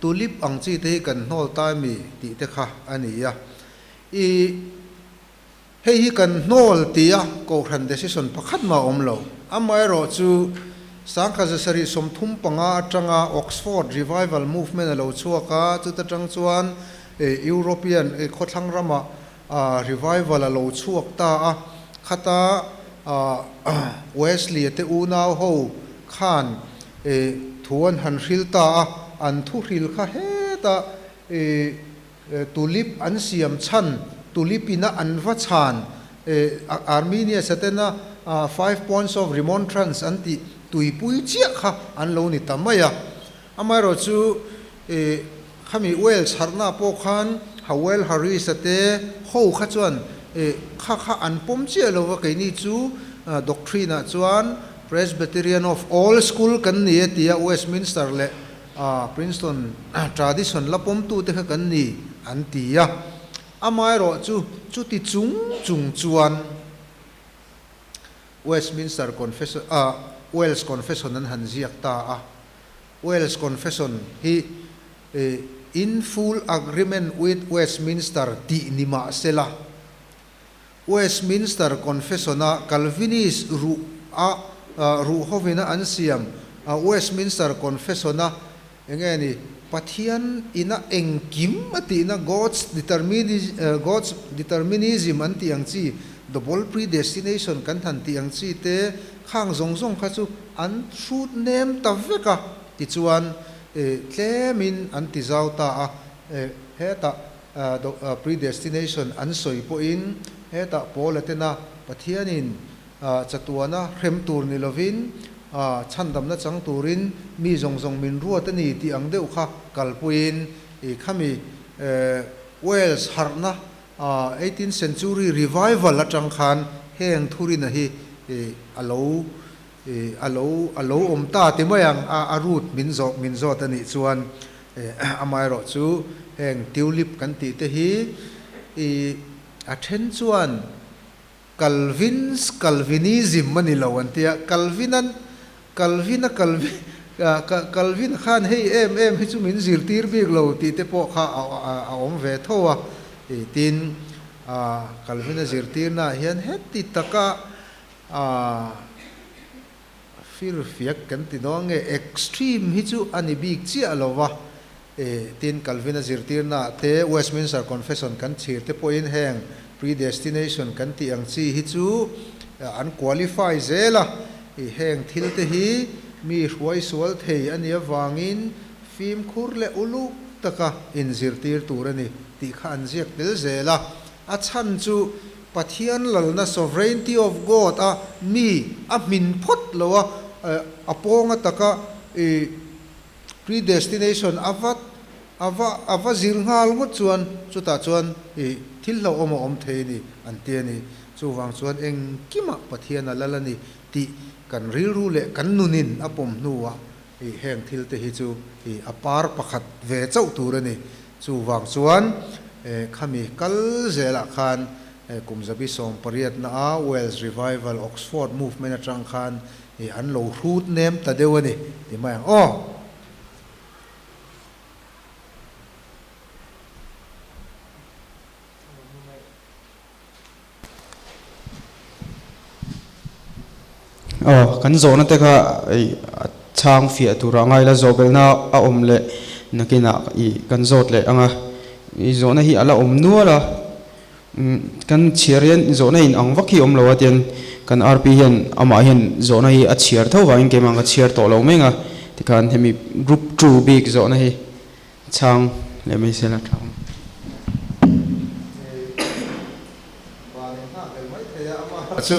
Tulip ang chi te hi kan hnawl ta mi tih te kha a ni a. I hei hi kan hnawl tia Kohhran decision pakhat mah a awm lo. Amaherawh chu Sangkhat zasarih 35 atanga Oxford Revival Movement a lo chhuak a, chuta tang chuan European khawthlang ramah revival a lo chhuak ta a. Khata Wesley-a te unau ho khan thu an han hril ta a, an thu hril kha hetah Tulip an siam chhan, tulip ina an va chhan, Armenia Satena Five Points of Remontrance an tih tuipui chiah kha an lo ni ta mai a. Amaherawh chu khami Wales harhna pawh khan Howell Harris-a te ho kha chuan kha kha an pawm chiah lo va, keini chu doctrine-ah chuan Presbyterian of Old School kan ni e tia Westminster leh Princeton tradition la pawmtute kha kan ni an ti a. Amaherawh chu chuti chung chung chuan Westminster Confession, Welsh Confession an han ziak ta a. Welsh Confession hi In full agreement with Westminster tih ni mah sela, Westminster Confession-a Calvinist ruh a ruh hovina an siam Westminster Confession-a enge ni Pathian ina engkim a tihna God's God's determinism an tih ang chi double predestination kan han tih ang chi te khang zawng zawng kha chu an hrut nem ta vek a tichuan tlemin an ti zau ta a hetah Predestination an sawi pawhin hetah Paula tena Pathianin chatuana hrem tur ni lovin chhandamna chang turin mi zawng zawng min ruat a ni tih ang deuh kha kalpuiin khami Wales harhna eighteenth century revival atang khan heng thurina hi a lo a lo a lo awm ta ti mai ang a, a root min zawh min zawt a nih chuan amaherawh chu heng tulip kan tih te hi i a then chuan Calvin's Calvinism a ni lo an tia, Calvin-an Calvin-a Calvin Calvin khan hei em em hi chu min zirtir bik lo tih te pawh kha a awm ve tho a, tin Calvin-a zirtirnaah hian heti taka A firfiak kan ti dawn nge extreme hi chu a ni bik chiah lo va, e tin Calvin-a zirtirnaah te Westminster Confession kan chhir te pawhin heng predestination kan tih ang chi hi chu an qualify zel a, i heng thil te hi mi hruai sual thei a nih avangin fimkhur leh uluk taka inzirtir tur a ni tih kha an ziak tel zel a, a chhan chu Pathian lalna, sovereignty of God, a mi a hmin phawt lo a, a pawnga taka i predestination a va a va a va zir nghal ngawt chuan chutah chuan i thil hlauhawm a awm thei a ni an ti a ni. Chuvang chuan engkimah Pathian a lal a ni tih kan rilru leh kan nunin a pawm hnuah i heng thil te hi chu i a par pakhat ve chauh tur a ni. Chuvang chuan khami kal zelah khan kum zabi 18 na a Wales Revival Oxford Movement atang khan an lo hrut nem ta deuh a ni ti mai ang aw. Aw, kan zawhna te kha i a chhang fiah turah ngai la, zawhbelhna a awm leh nakinah i kan zawt leh ang a, i zawhna hi a la awm nual a, kan chhiar hian zawhna in ang vak hi awm lo a tian kan RP hian amah hian zawhna hi a chhiar tho vangin keimah ka chhiar tawh lo meng a, tikhan hemi group two bik zawhna hi chhang leh mai se la tha awm. Chu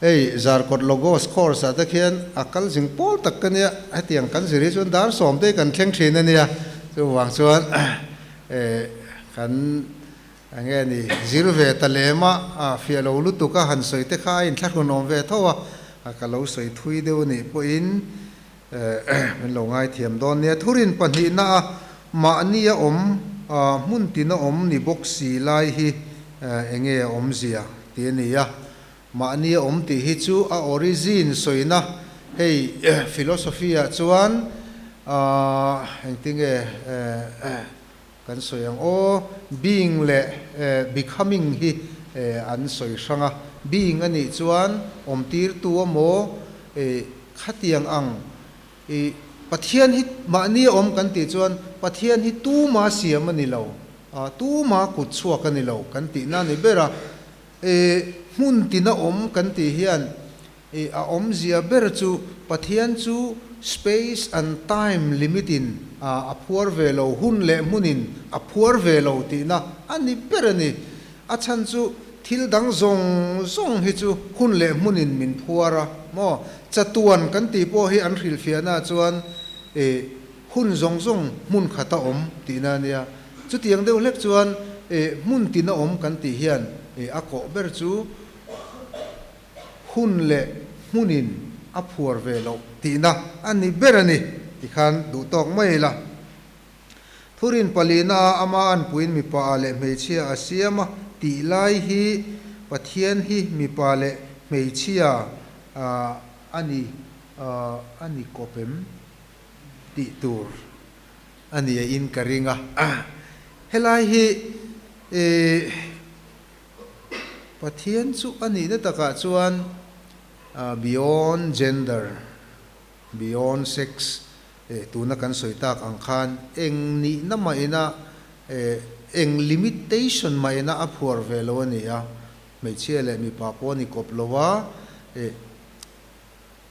hei Zarkawt Logos course ah te khian a kal zing pawl tak ka nia, hetiang kan zir hi chuan dar sawm te kan thleng thin a nia, chuvang chuan kan eng nge ni zir ve ta lem a, fiah lo lutuk a han sawi te kha a inthlahrun awm ve tho a, ka lo sawi thui deuh a nih pawhin Min lo ngaithiam dawn nia. Thurin pahnihna a mahni a awm, hmun tina awm ni bawk si lai hi enge a awmzia tih a ni a. Mahni a awm tih hi chu a origin sawina hei philosophy ah chuan engtinge kan sawi ang aw, being leh becoming hi an sawi hrang a, being a nih chuan awmtirtu amaw Khatiang ang i Pathian hi mahni a awm kan tih chuan Pathian hi tuma siam a ni lo, tuma kut chhuak a ni lo kan tihna a ni ber a. I hmun tina awm kan tih hian i a awmzia ber chu Pathian chu space and time limit in a phuar ve lo, hun leh hmunin a phuar ve lo tihna a ni ber a ni. A chhan chu thil dang zawng zawng hi chu hun leh hmunin min phuar a maw? Chatuan kan tih pawh hi an hrilhfiahna chuan ih hun zawng zawng hmun khata awm tihna a nia. Chutiang deuh hlek chuan ih hmun tina awm kan tih hian ih a kawh ber chu hun leh hmunin a phuar ve loh tihna a ni ber a ni tikhan duh tawk mai ila. Thurin palina a ama anpuiin mipa leh hmeichhia a siam a tih lai hi Pathian hi mipa leh hmeichhia a ni a ni kawp em tih tur a ni a in ka ring a. Helai hi Pathian chu a nihna takah chuan beyond gender, beyond sex Eh, tuna kan sawi tak ang khan eng nihna mah ina, eh, eng limitation mah ina a phuar ve lo a ni a, hmeichhia leh mipa pawh a ni kawp lo a, eh,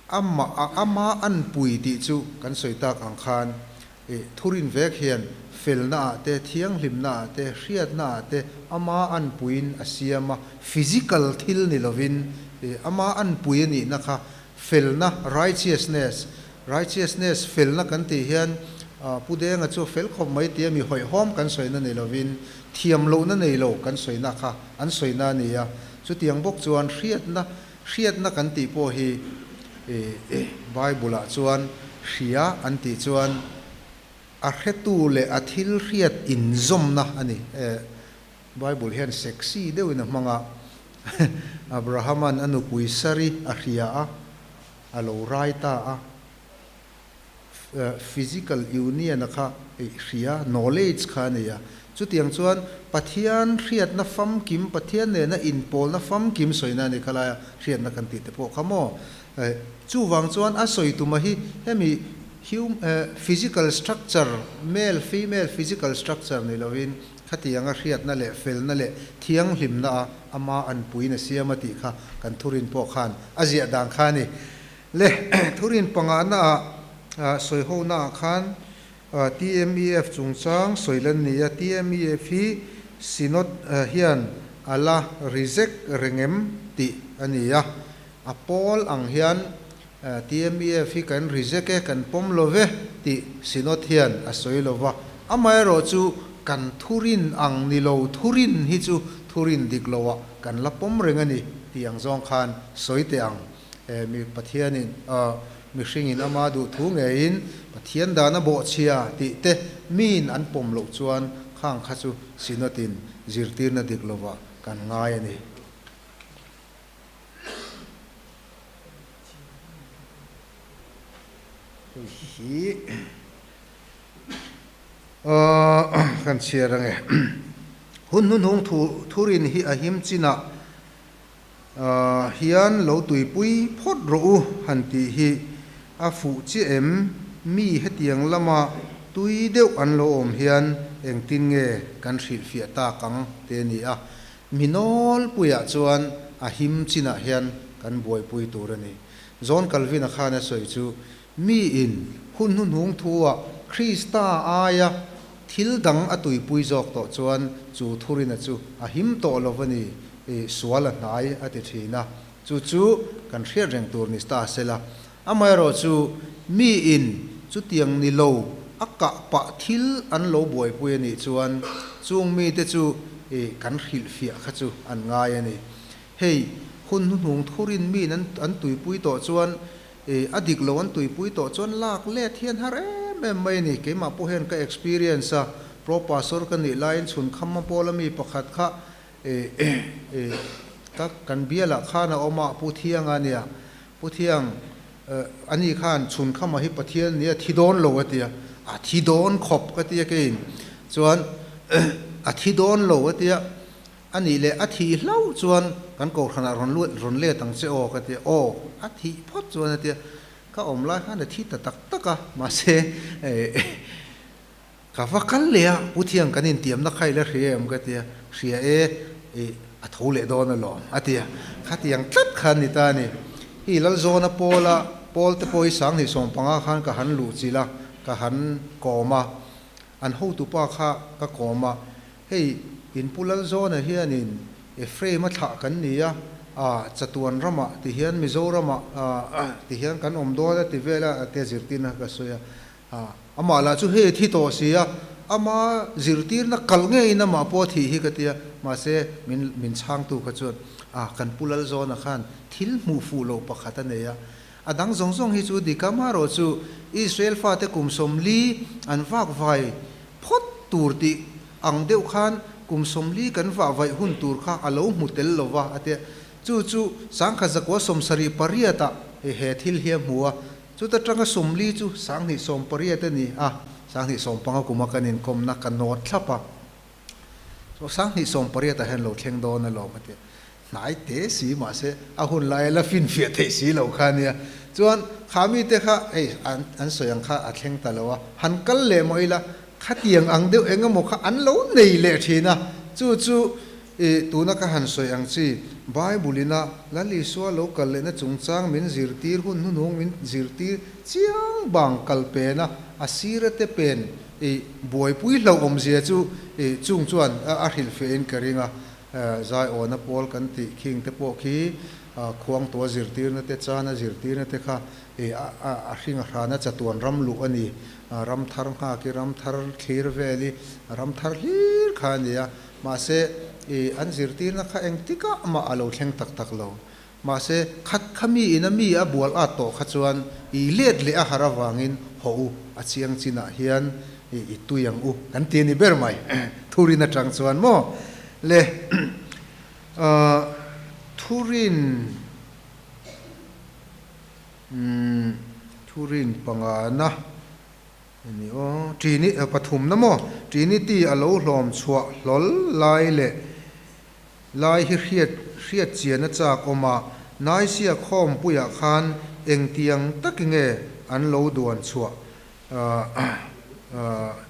amah, ama anpui tih chu kan sawi tak ang khan, eh, thurin vek hian felna ah te, thianghlimna ah te, hriatna ah te ama anpuiin a siam a, physical thil ni lovin, eh, ama anpui a nihna kha felna, righteousness, Righteousness, felna kan tih hian Pu Denga chu fel khawp mai tia mi hawihhawm kan sawina ni lovin thiam lohna nei lo kan sawina kha an sawina a ni a. Chutiang bawk chuan hriatna, hriatna kan tih pawh hi Bible-ah chuan hria an tih chuan a hretu leh a thil hriat inzawmna a ni. Bible hian sexy deuhin a hmang a, Abraham-a'n a nupui Sari a hria a, a lo rai ta a, physical union a kha hria, knowledge kha a nei a. Chutiang chuan Pathian hriatna famkim, Pathian nena inpawlna famkim sawina a ni kha laia hriatna kan tih te pawh kha maw? Chuvang chuan a sawi tuma hi hemi physical structure, male female physical structure ni lovin Khatianga hriatna leh felna leh thianghlimna a ama anpuiin a siam a tih kha kan thurin pawh khan a ziah dan kha a ni. Le thurin pangahna ah sawihona ah khan TMEF chungchang sawi lan ni a, TMEF hi Synod hian a la reject reng em tih a ni a, a pawl ang hian TMEF hi kan reject e, kan pawm lo ve tih Synod hian a sawi lo va. Amaherawhchu kan thurin ang ni lo thurin hi chu thurin dik loah kan la pawm reng a ni tih ang zawng khan sawi teh ang. Mi Pathianin mihringin ama duh thu ngeiin Pathian dan a bawhchhia tih te miin an pawm loh chuan khang kha chu Synod-in zirtirna dik lovah kan ngai a ni. Hei hi kan chhiar ange. Hun hnuhnung thurin hi a him chinah Hian lo tuipui phawt rawh u han tih hi a fuh chiah em? Mi hetiang lama tui deuh an lo awm hian engtin nge kan hrilhfiah tak ang te a ni a. Mi nawlpuiah chuan a him chinah hian kan buaipui tur a ni. John Calvin-a khan a sawi chu, Miin hun hnuhnung thu-ah Krista aia thil dang a tuipui zawk tawh chuan chu thurina chu a him tawh lo va ni, i sual a hnai a ti thin a. Chu chu kan hriat reng tur ni ta sela. Amaherawhchu, miin chutiang ni lo a kah pah thil an lo buaipui a nih chuan chung mite chu i kan hrilhfiah kha chu an ngai a ni. Hei, hun hnuhnung thurin miin an tuipui tawh chuan I a dik lo an tuipui tawh chuan lak let hian har em em mai a ni. Keimah pawh hian ka experience a, pro pastor ka nih laiin chhun kham a pawla mi pakhat kha i i ka kan bialah khan a awm a, Pu Thianga nia. Pu Thiang ani khan chhun khama hi Pathian nia thi dawn lo a tia, a thi dawn khawp ka tia keiin chuan a thi dawn lo a tia. A nih leh a thih hlauh chuan kan kohhranah rawn lut rawn let ang che aw ka ti a, aw a thih phawt chuan a ti a, ka awm lai khan a thi ta tak tak a, mahse ka va kal leh a, Pu Thiang kan intiamna kha i la hria em ka ti a, hria e, ih a tho leh dawn alawm a ti a, khatiang tlat kha a ni ta a ni. Hi Lalzawna Pawla Pawl te pawh hi 2015 khan ka han luh chilh a, ka han kawm a, an hotupa kha ka kawm a, Hei, in Pu Lalzawna hianin Ephraim a thlah kan ni a, a chatuan ramah ti hian Mizoramah ti hian kan awm dawn a ti vel a, tia zirtirna ka sawi a. Amah lah chu hei a thi tawh si a, ama zirtirna kalh ngeiin amah pawh a thih hi ka ti a, mahse min min chhangtu kha chuan a kan Pu Lalzawna khan thil hmuh fuh loh pakhat a nei a, a dang zawng zawng hi chu dik a, amaherawh chu Israel fate kum 40 an vak vai Phawt tur tih ang deuh khan kum 40 kan vah vaih hun tur kha a lo hmu tel lo va, a ti a. Chu chu 1978 ah he thil hi a hmu a, chuta tanga 40 chu 2018 a ni a, 2015 kuma kan inkawmna ka nawt thlap a. Chu 2018 ah hian lo thleng dawn alawm, a ti a. Hnai te si mahse a hun laia la finfiah theih si loh kha a nia. Chuan kha mite kha hei an an sawi ang kha a thleng ta lo a, han kal leh maw ila khatiang ang deuh eng emaw kha an lo nei leh thin a. Chu chu i tuna ka han sawi ang chi Bible ina Lal Isua lo kal lehna chungchang min zirtir hun hnuhnung min zirtir chiang bang kal pen a, a sira te pen i buaipui hlauhawmzia chu i chung chuan a hrilhfiahin ka ring a. Zaiawna pawl kan tih khing te pawh khi khuangtua zirtirna te, chana zirtirna te kha a hring a hrana chatuan ram luh a ni. Ram thar nghak i, ram thar thlir vel i, ram thar hlir kha a ni a. Mahse, an zirtirna kha engtikah mah a lo thleng tak tak lo. Mahse, khat kha mi ina mi a bual at tawh kha chuan i let leh a har avangin haw u, a chiang chinah hian i tui ang u kan ti a ni ber mai. Thurin atang chuan maw le thurin thurin pangana ni aw Trini pathumna maw Trinity a lo hlawm chhuah hlawl lai leh Lai hi hriat hriat chian a chak awm a, Naisia khawmpuiah khan engtiang taki nge an lo duan chhuah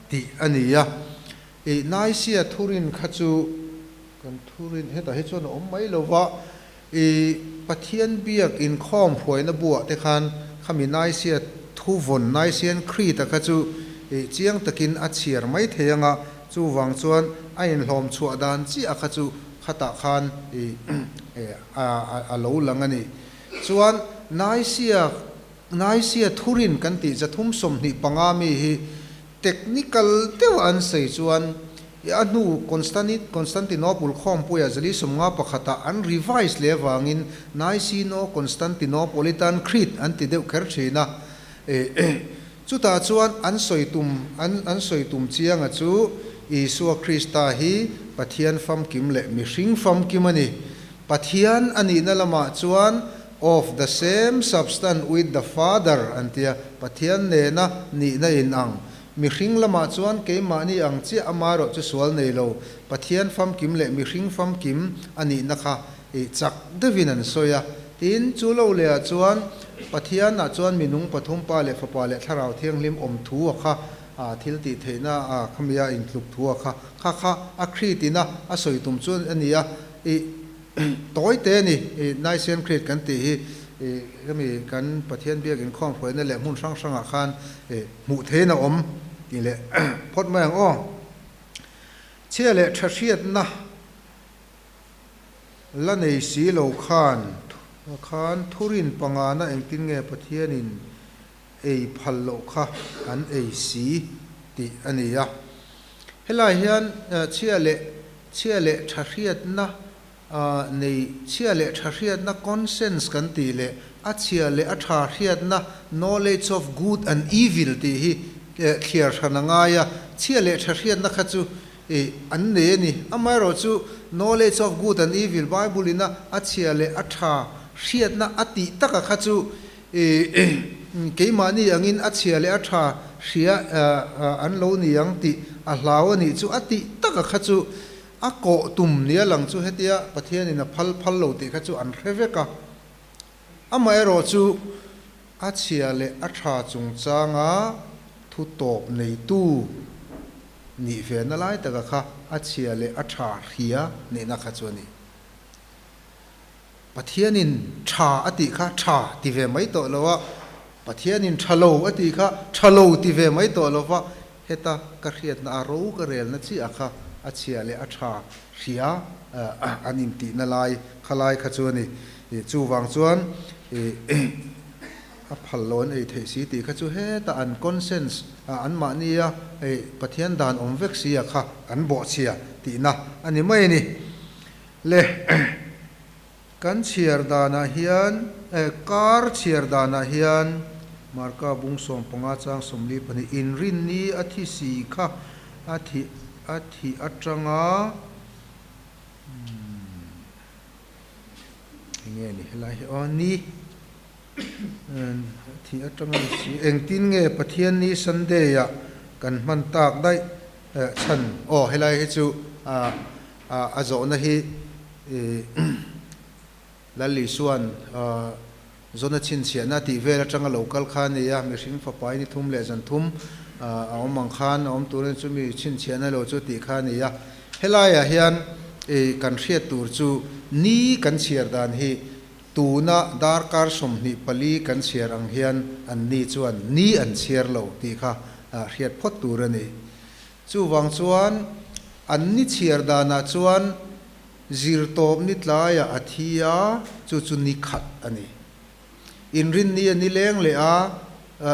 tih a ni a. I Naisia thurin kha chu kan thurin hetah hi chuan a awm mai lo va, i Pathian biak inkhawm hruaina buah te khan khami Naisia thuvawn Naisian Creed-a kha chu i chiang takin a chhiar mai thei ang a, Chuvang chuan a inhlawm chhuah dan chiah kha chu khatah khan i a lo lang a ni. Chuan Naisia Naisia thurin kan tih 325 mi hi technical deuh an sawi chuan i a hnu Constantinople khawmpuia 451 ah an revise leh avangin Niceno-Constantinopolitan Creed an ti deuh kher thin a. Chutah chuan an sawi tum an an sawi tum chianga chu Isua Krista hi Pathian famkim leh mihring famkim a ni. Pathian a nihna lamah chuan of the same substance with the Father an tia, Pathian nena nihna in ang. Mihring lamah chuan keimahni ang chiah amaherawh chu sual nei lo, Pathian famkim leh mihring famkim a nihna kha. i chak deuhin an sawi a. Tin, chu lo lehah chuan Pathianah chuan minung pathum Pa leh Fapa leh Thlarau Thianghlim awm thu a kha, a thil tih theihna a khamia intluk thu a kha, kha kha a Creed ina a sawi tum chu a ni a. I tawi te a ni, i Nicene Creed kan tih hi i hemi kan Pathian biak inkhawm hruaina leh hmun hrang hrangah khan i hmuh theihin a awm tih leh phawt mai ang aw. Chhia leh tha hriatna la nei si lo khan khan thurin pangana engtin nge Pathianin ei phal loh kha an ei si tih a ni a. Helai hian chhia leh chhia leh tha hriatna nei chhia leh tha hriatna conscience kan tih leh a chhia leh a tha hriatna knowledge of good and evil tih hi thliar hran a ngai a. Chhia leh tha hriatna kha chu an nei a ni. Amaherawhchu knowledge of good and evil Bible ina a chhia leh a tha hriatna a tih taka kha chu Keimahni angin a chhia leh a tha hria an lo ni ang tih a hlau a nih chu a tih taka kha chu a kawh tum nia lang chu hetia Pathianin a phal phal lo tih kha chu an hre vek a. Amaherawh chu a chhia leh a tha chungchanga thu tawp neitu nih ve na lai taka kha a chhia leh a tha hria nihna kha chu a ni. Pathianin tha a tih kha tha ti ve mai tawh lo a, Pathianin tha lo a tih kha tha lo ti ve mai tawh lo va, heta ka hriatna a ro ka relna chiah kha a chhia leh a tha hria an intihna lai kha lai kha chu a ni. Chuvang chuan a phal lo an ei theih si tih kha chu heta an conscience anmahnia Pathian dan awm vek sia kha an bawhchhia tihna a ni mai a ni. Le, kan chhiar danah hian, kar chhiar danah hian Marka bung 15 chang 42 inrinni a thi si kha a thi a thi atanga enge ni helai hi aw ni a thi atanga ni si engtin nge Pathian ni Sunday ah kan hman tak daih chhan aw helai hi chu A zawhna hi Lal Isua'n Zona chhinchhiahna tih vel atanga lo kal kha a ni a, mihring fapa in i thum leh zan thum a awm ang khan a awm turin chumi chhinchhiahna lo chu tih kha a ni a. Helaiah hian kan hriat tur chu ni kan chhiar dan hi tuna darkar 24 kan chhiar ang hian an ni chuan ni an chhiar lo tih kha hriat phawt tur a ni. Chuvang chuan an ni chhiar danah chuan zirtawp ni tlaiah a thi a, chu chu ni khat a ni. Inrinni a ni leng leh a,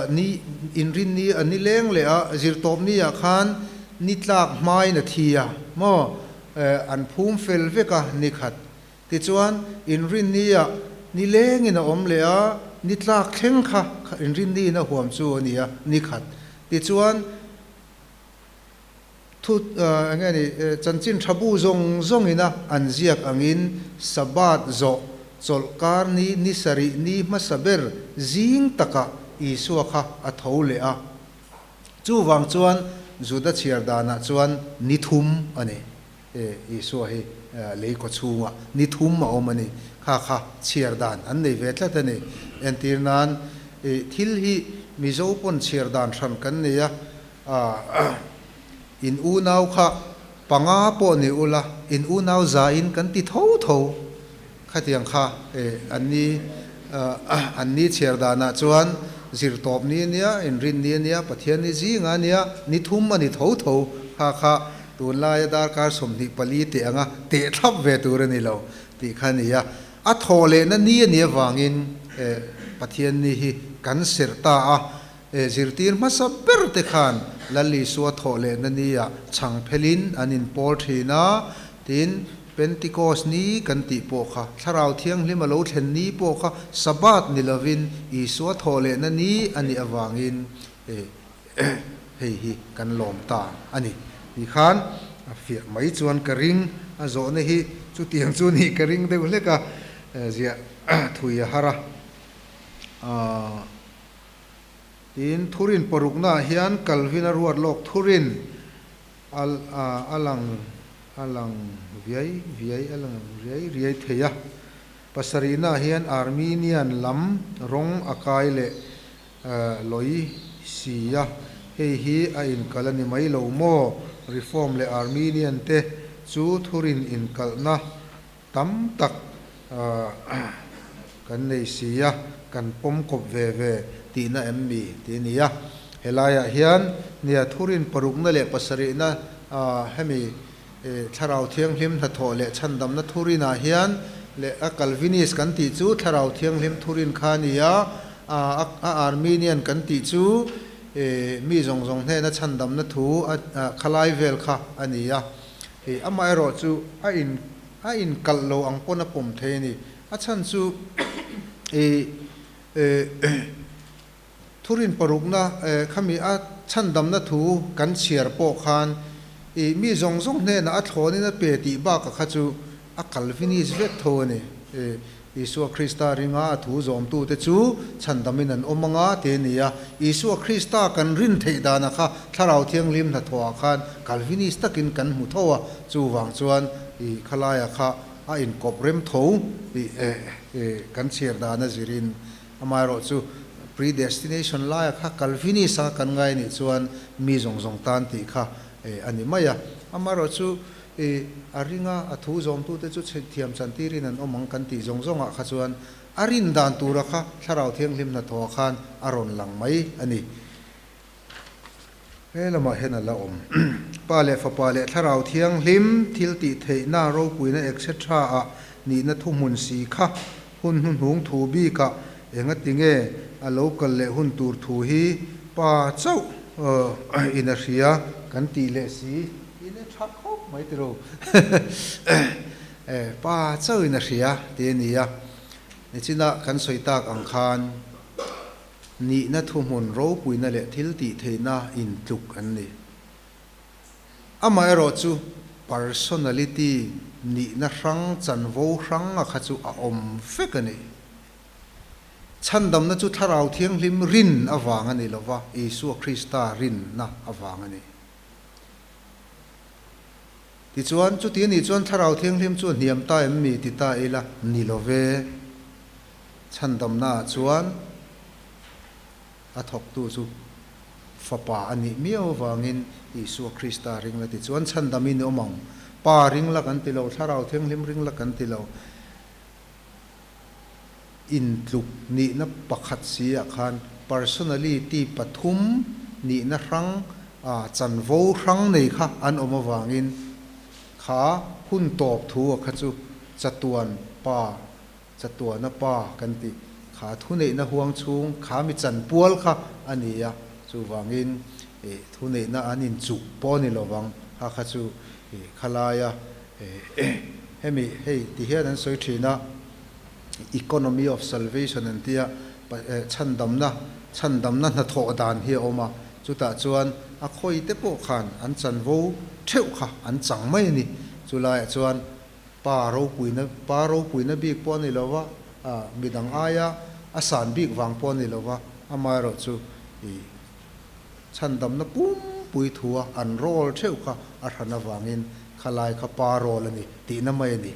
ni inrinni a ni leng leh a, zirtawp ni ah khan ni tlak hmain a thi a, maw an phum fel vek a ni khat. Tichuan inrinni ah ni lengin a awm leh a, ni tlak thleng kha inrinni in a huam chu a ni a, ni khat. Tichuan. Thu eng nge ni, chanchin tha bu zawng zawngina an ziak angin Sabbath zawh chawlhkar ni ni sarih ni hmasa ber zing takah Isua kha a tho leh a. Chuvang chuan Juda chhiar danah chuan ni thum a ni. Isua hi lei kaw chhungah ni thum a awm a ni. Kha kha chhiar dan an nei ve tlat a ni. Entir nan thil hi Mizo pawn chhiar dan hran kan nei a, in unau kha panga pawh ni ula, in unau zain kan ti tho tho. Khatiang kha an ni an ni chhiar danah chuan zirtawp ni a nia, inrin ni a nia, Pathian ni zinga a nia, ni thum a ni tho tho. Kha kha tunlaia darkar 24 teh anga teh thlap ve tur a ni lo tih kha a ni a. A thawh lehna ni a nih avangin Pathian ni hi kan serh ta a. Zirtir hmasa ber te khan Lal Isua thawh lehna ni-ah chhang phelin an inpawl thin a, tin, Pentecost ni kan tih pawh kha, Thlarau Thianghlim a lo thlen ni pawh kha Sabbath ni lovin Isua thawh lehna ni a nih avangin hei hi kan lawm ta a ni tih khan a fiah mai chuan ka ring a, zawhna hi chutiang chu nih ka ring deuh hlek a, ziah thui a har a. Tin, thurin paruknaah hian Calvin-a ruat lawk thurin a lang A lang viai viai, a lang riai riai thei a. Pasarihnaah hian Armenian lam rawng a kai leh lawi si a, hei hi a inkalh a ni mai lo maw? Reform leh Armenian te chu thurin inkalhna tam tak kan nei si a, kan pawm kawp ve ve tihna em mi tih a ni a. Helaiah hian nia thurin parukna leh pasarihna hemi Thlarau Thianghlim hnathawh leh chhandamna thurinah hian leh a Calvinist kan tih chu Thlarau Thianghlim thurin kha a ni a, a Arminian kan tih chu mi zawng zawng hnena chhandamna thu a khalai vel kha a ni a. Amaherawh chu a in a inkalh lo ang pawn a pawm thei a ni. A chhan chu i thurin parukna khami a chhandamna thu kan chhiar pawh khan i mi zawng zawng hnenah a thlawnin a pe tih bakah kha chu a Calvinist vek tho a ni. Isua Krista ringa a thu zawmtute chu chhandamin an awm anga ti a ni a. Isua Krista kan rin theih danah kha Thlarau Thianghlim hnathawhah khan Calvinist takin kan hmu tho a, chuvang chuan i khalaia kha a inkawp rem tho tih kan chhiar dan a zirin. Amaherawh chu predestination laia kha Calvinist a kan ngai anih chuan mi zawng zawng tan tih kha a ni mai a. Amaherawh chu I a ring a, a thu zawmtute chu thiam chantirin an awm ang kan tih zawng zawngah kha chuan a rin dan tura kha Thlarau Thianghlim hnathawhah khan a rawn lang mai a ni. He lamah hian a la awm. Pa leh Fapa leh Thlarau Thianghlim thil tih theihna, ropuina etc. Ah nihna thuhmun si kha hun hnuhnung thu bikah engatinge a lo kal leh hun tur thu hi Pa chauh in a hria kan tih leh si. In a tha khawp mai tiro e pa chauh in a hria tih a ni a, nichina kan sawi tak ang khan nihna thuhmun ropuina leh thil tih theihna intluk an ni. Amaherawh chu personality nihna hrang chanvo hrang a kha chu a awm vek a ni. Chhandamna chu Thlarau Thianghlim rin avang a ni lova, Isua Krista rinna avang a ni. Tichuan, chuti a nih chuan Thlarau Thianghlim chu a hniam ta em mi ti ta ila? Ni lo ve. Chhandamnaah chuan a thawktu chu Fapa a nih miau avangin Isua Krista ring la tichuan chhandamin i awm ang. Pa ring la kan ti lo, Thlarau Thianghlim ring la kan ti lo. Intluk nihna pakhat si ah khan personality pathum nihna hrang ah chanvo hrang nei kha an awm avangin kha hun tawp thu ah kha chu chatuan pa, chatuana pa kan tih kha thuneihna huang chhung kha mi chanpual kha a ni a, chuvangin ih thuneihna an inchuh pawh a ni lovang kha kha chu ih khalaia Hemi hei ti hian an sawi thin a, economy of salvation an tia, chhandamna, chhandamna hnathawh dan hi a awm a, chutah chuan a khawi te pawh khan an chanvo theuh kha an chang mai a ni. Chulaiah chuan pa ropuina, pa ropuina bik pawh a ni lo va, midang aia a san bik vang pawh a ni lo va, amaherawhchu ih Chhandamna pumpui thua an role theuh kha a hran avangin khalai kha pa role a ni tihna mai a ni.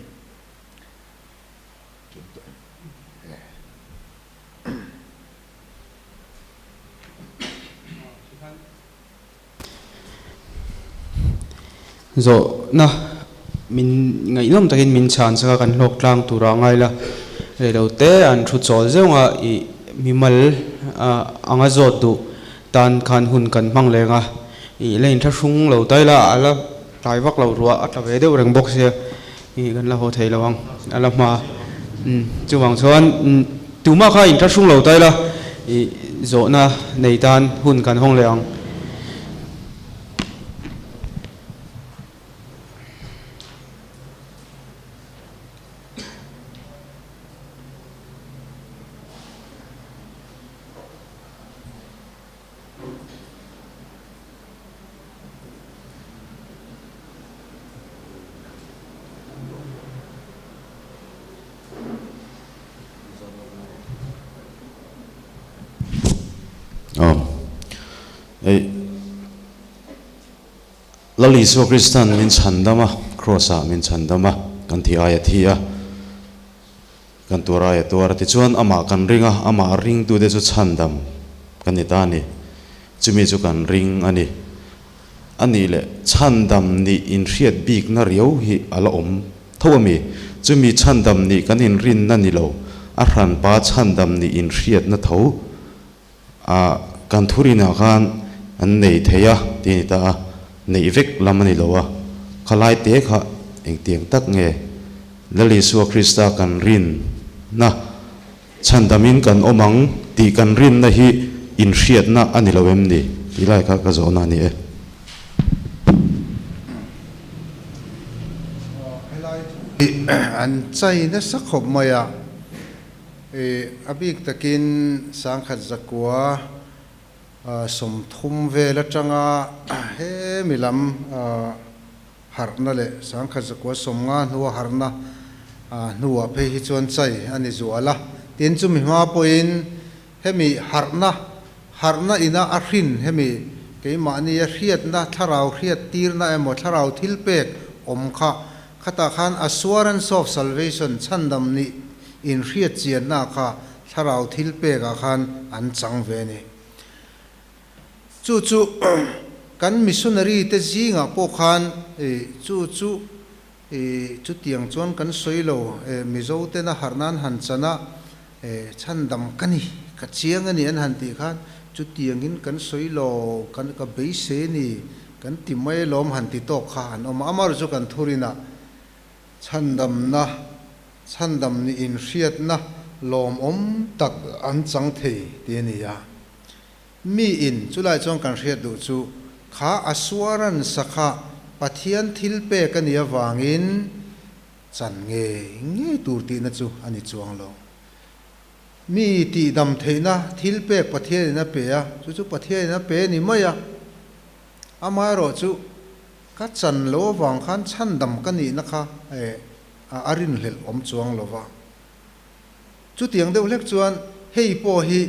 Zawhna min ngaihnawm takin min chhan chak a kan hlawk tlang tur ah ngai la rei lo te an thu chawl zeuh ang a ih mimal anga zawt duh tan khan hun kan hmang leng a ih la inthlahrung lo tai la a la tlai vak lo ruah a tla ve deuh reng bawk sia ih kan la haw thei lo ang a la hma chuvang chuan tumah kha inthlahrung lo tai la ih zawhna nei tan hun kan hawng leh ang. Lal Isua Kristan min chhandam a. Kraws-ah min chhandam a, kan thi aia thi a, kan tuar aia tuar a. Tichuan, amah kan ring a, amah ringtute chu chhandam kan ni ta a ni. Chumi chu kan ring a ni. A nih leh, chhandam nih inhriat bikna riau hi a la awm tho a mi? Chumi chhandam nih kan inrinna ni lo, a hranpa chhandam nih inhriatna tho a kan thurinah khan an nei thei a tih a ni ta a, neih vek lam a ni lo a, khalai te kha engtiang tak nge Lal Isua Krista kan rinna chhandamin kan awm ang tih kan rinna hi inhriatna a ni lo em ni tih lai kha ka zawhna a ni e. Helai thu hi an chai nasa khawp mai a. A bik takin sangkhat zakua 30 vel atanga hemi lam harhna leh sangkhat zakua 50 hnua harhna hnuah phei hi chuan chai a ni zual a. Tin, chumi hma pawhin hemi harhna, harhna ina a hrin hemi keimahnia hriatna, thlarau hriat tirna emaw thlarau thilpek awm kha Khatah khan assurance of salvation, chhandam nih inhriat chianna kha thlarau thil pekah khan an chang ve a ni. Chu chu kan missionary te zingah pawh khan chu chu chutiang chuan kan sawi lo, Mizo tena harh nan han chan a, chhandam ka ni, ka chiang a ni an han tih khan chutiangin kan sawi lo, kan ka beisei a ni Kan ti mai lawm han ti tawk kha an awm a, amah chu kan thurinah chhandamna, chhandam nih inhriatna lawmawm tak an chang thei ti a ni a. Mi in chulai chuan kan hriat duh chu kha assurance a kha Pathian thil pek a nih avangin chan ngei ngei tur tihna chu a ni chuang lo. Mi tihdam theihna thil pek Pathianin a pe a, chu chu Pathianin a pe ni mai a. Amaherawhchu, ka chan lo avang khan chhandam ka nihna kha a rinhlelh awm chuang lo va. Chutiang deuh hlek chuan hei pawh hi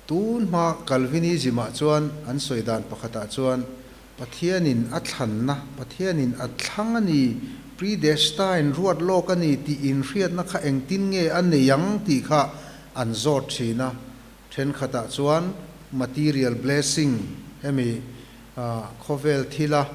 Tun hma Calvinism-ah chuan an sawi dan pakhatah chuan Pathianin a thlanna, Pathianin a thlang a ni, predestine, ruat lawk a ni tih inhriatna kha engtin nge a nei ang tih kha an zawt thin a. Thenkhatah chuan material blessing hemi khawvel thila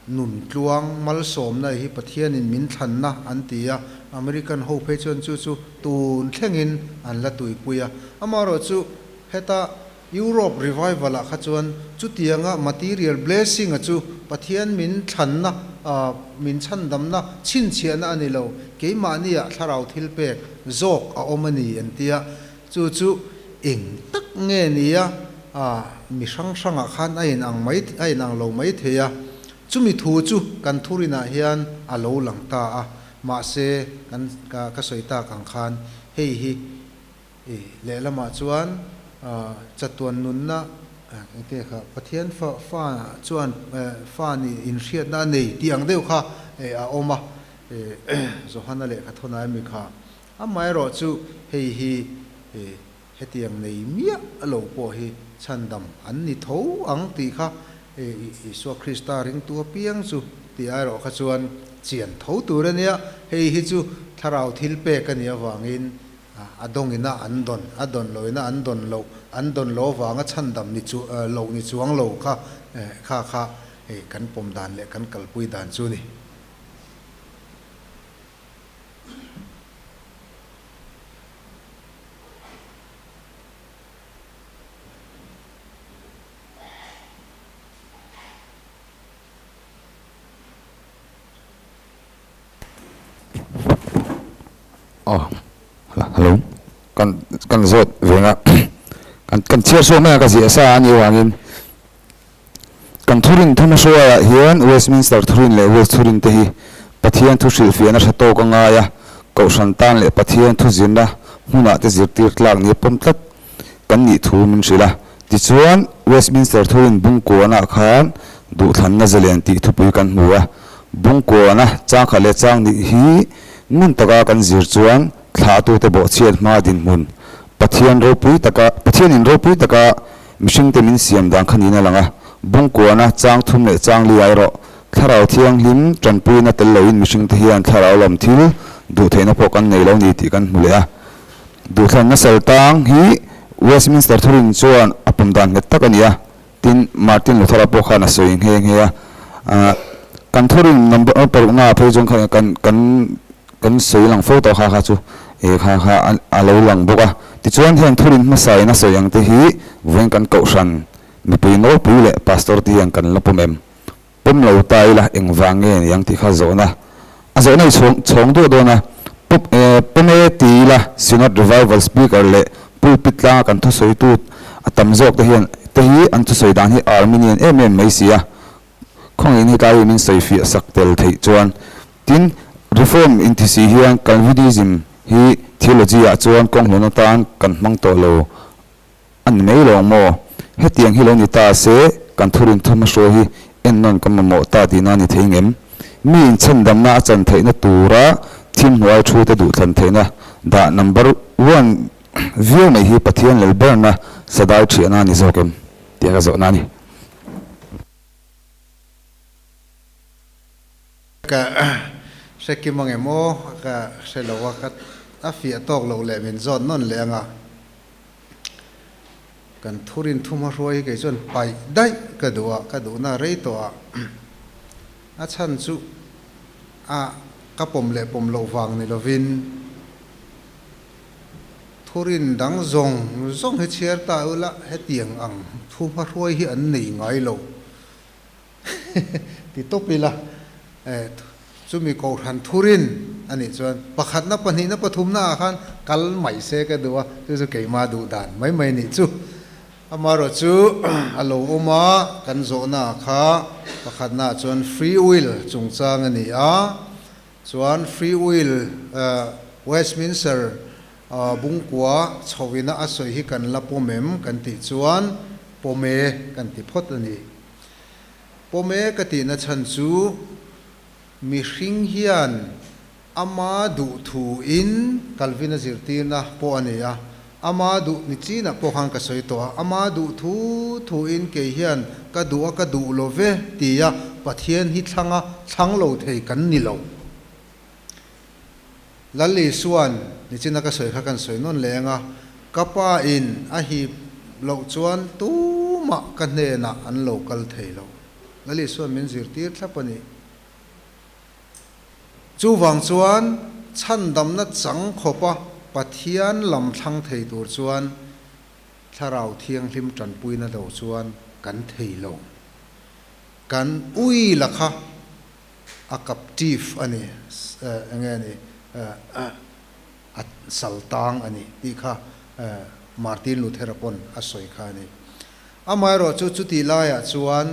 nun tluang malsawmna hi Pathianin min thlanna an ti a, American ho phei chuan chu chu tun thlengin an la tuipui a. Amaherawhchu heta Europe revival ah kha chuan chutianga material blessing a chu Pathian min thlanna, min chhandamna, chhinchhiahna a ni lo, keimahniah thlarau thil pek zawk a awm a ni an ti a. Chu chu eng tak nge nia mi hrang hrangah khan a inang mai a inang lo mai thei a, chumi thu chu kan thurinah hian a lo lang ta a, mahse kan ka sawi tak ang khan hei hi lehlamah chuan chatuan nunna engte kha Pathian fa fa chuan fa nih inhriatna a nei tih ang deuh kha a awm a, Johana lehkha thawnai mi kha Amaherawh chu hei hi hetiang nei miah lo pawh hi chhandam an ni tho ang tih kha Isua Krista ringtu apiang chu tih airawh kha chuan chian tho tur a nia. Hei hi chu thlarau thil pek a nih avangin a dawngina an dawn, a dawn loina an dawn loh, an dawn loh avanga chhandam ni chu loh ni chuang lo kha kha kha kan pawm dan leh kan kalpui dan chu a ni. Aw hello kan kan zawt veng a kan kan chhiar suak mai a ka ziah sa a nih avangin Kan thurin thumahruaiah hian Westminster thurin leh Wales thurin te hi Pathian thu hrilhfiahna hre tawk a ngai a, Kohhran tan leh Pathian thu zirna hmunah te zirtir tlak nia pawm tlat kan nih thu min hrilh a. Tichuan, Westminster thurin Bungkuanah khan duhthlanna zalen tih thupui kan hmu a. Bungkuana changkhat leh chang nih hi ngun taka kan zir chuan thlahtute bawhchhiat hma dinhmun Pathian ropui taka Pathianin ropui taka. mihringte min siam dan kha niin a lang a. Bungkuana chang thum leh chang li ah erawh Thlarau Thianghlim tanpuina tel loin mihringte hian thlarau lam thil duh theihna pawh kan nei lo ni tih kan hmu leh a. Duhthlanna sal tang hi Westminster thurin chuan a pawm dan nghet tak a ni a, tin Martin Luther-a pawh khan a sawi nghe nghe a. Kan thurin number paruknaah phei chuan kha kan kan kan sawi lang fo tawh kha kha chu eh kha kha a lo lang bawk a. Tichuan heng thurin hmasa in a sawi ang te hi vawiin kan kohhran mipui nawlpui leh pastor te hian kan la pawm em? Pawm lo ta ila engvang nge ni ang tih kha zawhna a zawhna i chhawng chhawng duah dawn a. Pawp e pawm e ti ila Synod Revival Speaker leh Pulpit tlanga kan thusawitu a tam zawk te hian te hi an thusawi dan hi Arminian em em mai si a. Khawngin hetlai hi min sawifiah sak tel theih chuan tin Reform intisi hian Calvinism hi theology ah chuan kawnghlawn atan kan hmang tawh lo A ni mai lo maw? Hetiang hi lo ni ta se, kan thurin thum a hruai hi ennawn kan mamawh ta tihna a ni thei ngem? Mi inchhendamna a chan theihna tura thim hnuai thu te duhthlan theihna dah number one viau mai hi Pathian lel berna sadai thiahna a ni zawk em? Tih ka zawhna a ni. Ka hre kim ang em aw? Ka hre lo a, ka a fiah tawk loh leh min zawt nawn leh ang a. Kan thurin thu hmahruai hi kei chuan paih daih ka duh a, ka duhna rei tawh a, a chhan chu a ka pawm leh pawm loh vang ni lovin thurin dang zawng zawng hi chhiar ta ula hetiang ang thu hmahruai hi an nei ngai lo. Ti tawp ila, chumi kohhran thurin a nih chuan pakhatna, pahnihna, pathumna ah khan kal mai se ka duh a, chu chu keimah duh dan mai mai nih chu. Amaherawh chu a lo awm a, kan zawhna ah kha pakhatna ah chuan free will chungchang a ni a, chuan free will Westminster bungkua chhoina a sawi hi kan la pawm em kan tih chuan pawm e kan ti phawt a ni. Pawme ka tihna chhan chu mihring hian ama duh thu in Calvin a zirtirna pawh a nei a, ama duh ni chinah pawh khan ka sawi tawh a, ama duh thu thu in kei hian ka duh a ka duh lo ve tia Pathian hi thlang a thlang lo thei kan ni lo. Lal Isua'n nichina ka sawi kha kan sawi nawn leh ang a, Ka pa in a hip loh chuan tumah ka hnenah an lo kal thei lo. Lal Isua'n min zirtir thlap a ni. Chuvang chuan chhandamna chang khawpa Pathian lam thlang thei tur chuan Thlarau Thianghlim tanpuina lo chuan kan thei lo. Kan ui la kha a captive a ni, eng nge ni, a sal tang a ni tih kha Martin Luther-a pawn a sawi kha a ni. Amaherawh chu chutih laiah chuan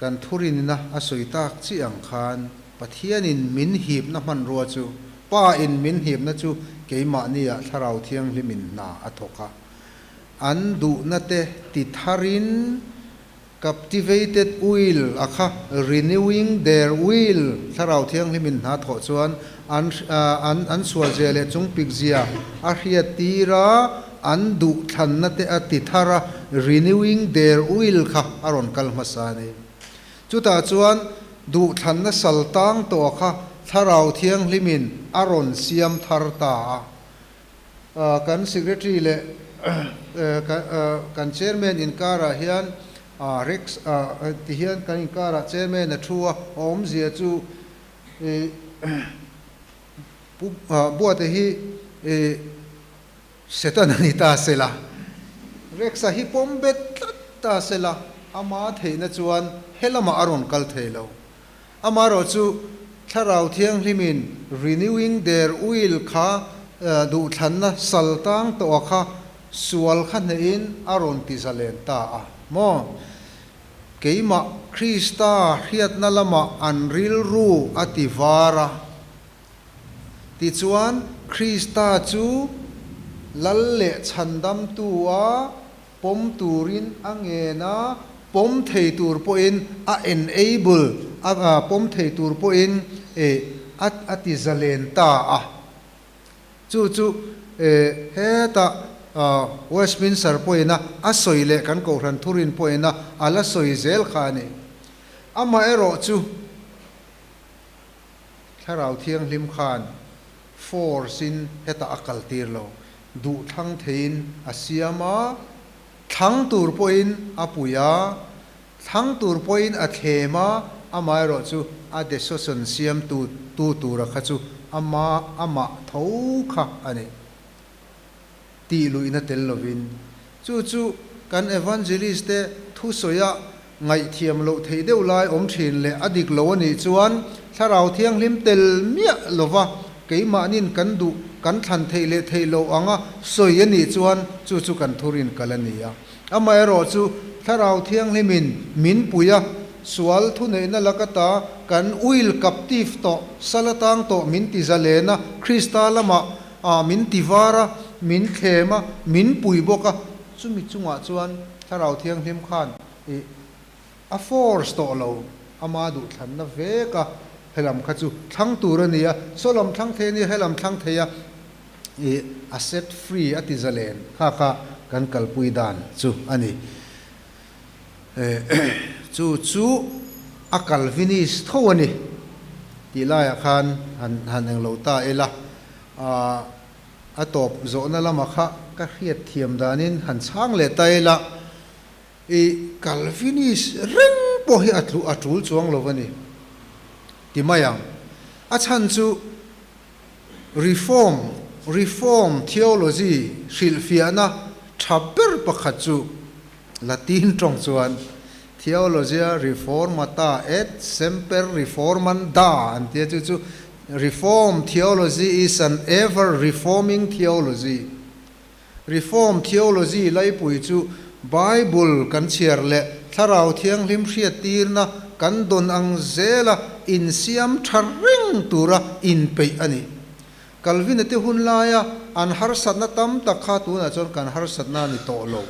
kan thurinna a sawi tak chiah ang khan Pathianin min hipna hmanrua chu, Pa in min hipna chu keimahniah Thlarau Thianghlimin hna a thawk a, an duhna te ti tharin, Captivated will a kha renewing their will, Thlarau Thianghlim in hna thawh chuan an an an sual zia leh chung pik zia a hriat tir a, an duh thlanna te a ti thar a, renewing their will kha a rawn kal hmasa a ni. Chutah chuan duh thlanna sal tang tawh kha Thlarau Thianghlim in a rawn siam thar ta a. Kan Secretary leh kan Chairman inkarah hian Rex ti hian kan inkarah Chairman a thu a, a awmzia chu Pu Buate hi Satan a ni ta sela, Rex-a hi pawm bet tlat ta sela, ama theihna chuan helamah a rawn kal thei lo. Amaherawh chu Thlarau Thianghlimin renewing their will kha duhthlanna sal tang tawh a kha sual kha hnehin a rawn ti zalen ta a maw? Keimah Krista hriatna lamah an rilru a ti var a. Tichuan Krista chu Lal leh Chhandamtu a Pawm turin a ngen a, pawm thei tur pawhin a enable a, pawm thei tur pawhin a a ti zalen ta a. Chu chu hetah Westminster pawhin a a sawi leh kan Kohhran thurin pawhin a a la sawi zel kha a ni. Amaherawhchu Thlarau Thianghlim khan force in hetah a kal tir lo, duh thlang theiin a siam a, thlang tur pawhin a pui a, thlang tur pawhin a thlem a, amaherawhchu a decision siam tu tu tura kha chu ama amah tho kha a ni. Tih luihna tel lovin. Chu chu kan evangelist te thusawi a ngaihthiam loh theih deuh lai awm thin leh a dik lo a nih chuan Thlarau Thianghlim tel miah lova keimahnin kan duh kan thlan theih leh theih loh anga sawi a nih chuan chu chu kan thurin kal a ni a. Amaherawhchu Thlarau Thianghlimin min pui a, sual thuneihna laka ta kan uil captive tawh, sal atang tawh min ti zalen a, Krista lamah ah min ti var a, min thlem a, min pui bawk a, chumi chungah chuan Thlarau Thianghlim khan ih a force tawh lo, ama duhthlanna vek a, helam kha chu thlang tur a ni a, saw lam thlang thei a nia, helam thlang thei a, ih a set free a ti zalen kha kha kan kalpui dan chu a ni. Chu chu a Calvinist tho a ni tih laiah khan han han englo ta ila, a tawp zawhna lamah kha ka hriat thiam danin han chhang leh ta ila, i Calvinist reng pawh hi a tlu a tul chuang lo a ni ti mai ang. A chhan chu Reform, Reform theology hrilhfiahna tha ber pakhat chu Latin tawng chuan Theologia Reformata et Semper Reformanda an tia, chu chu Reform theology is an ever reforming theology. Reform theology laipui chu Bible kan chhiar leh Thlarau Thianghlim hriattirna kan dawn ang zela insiam tha reng tura inpeih a ni. Calvin-a te hun laia an harsatna tam tak kha tunah chuan kan harsatna a ni tawh lo.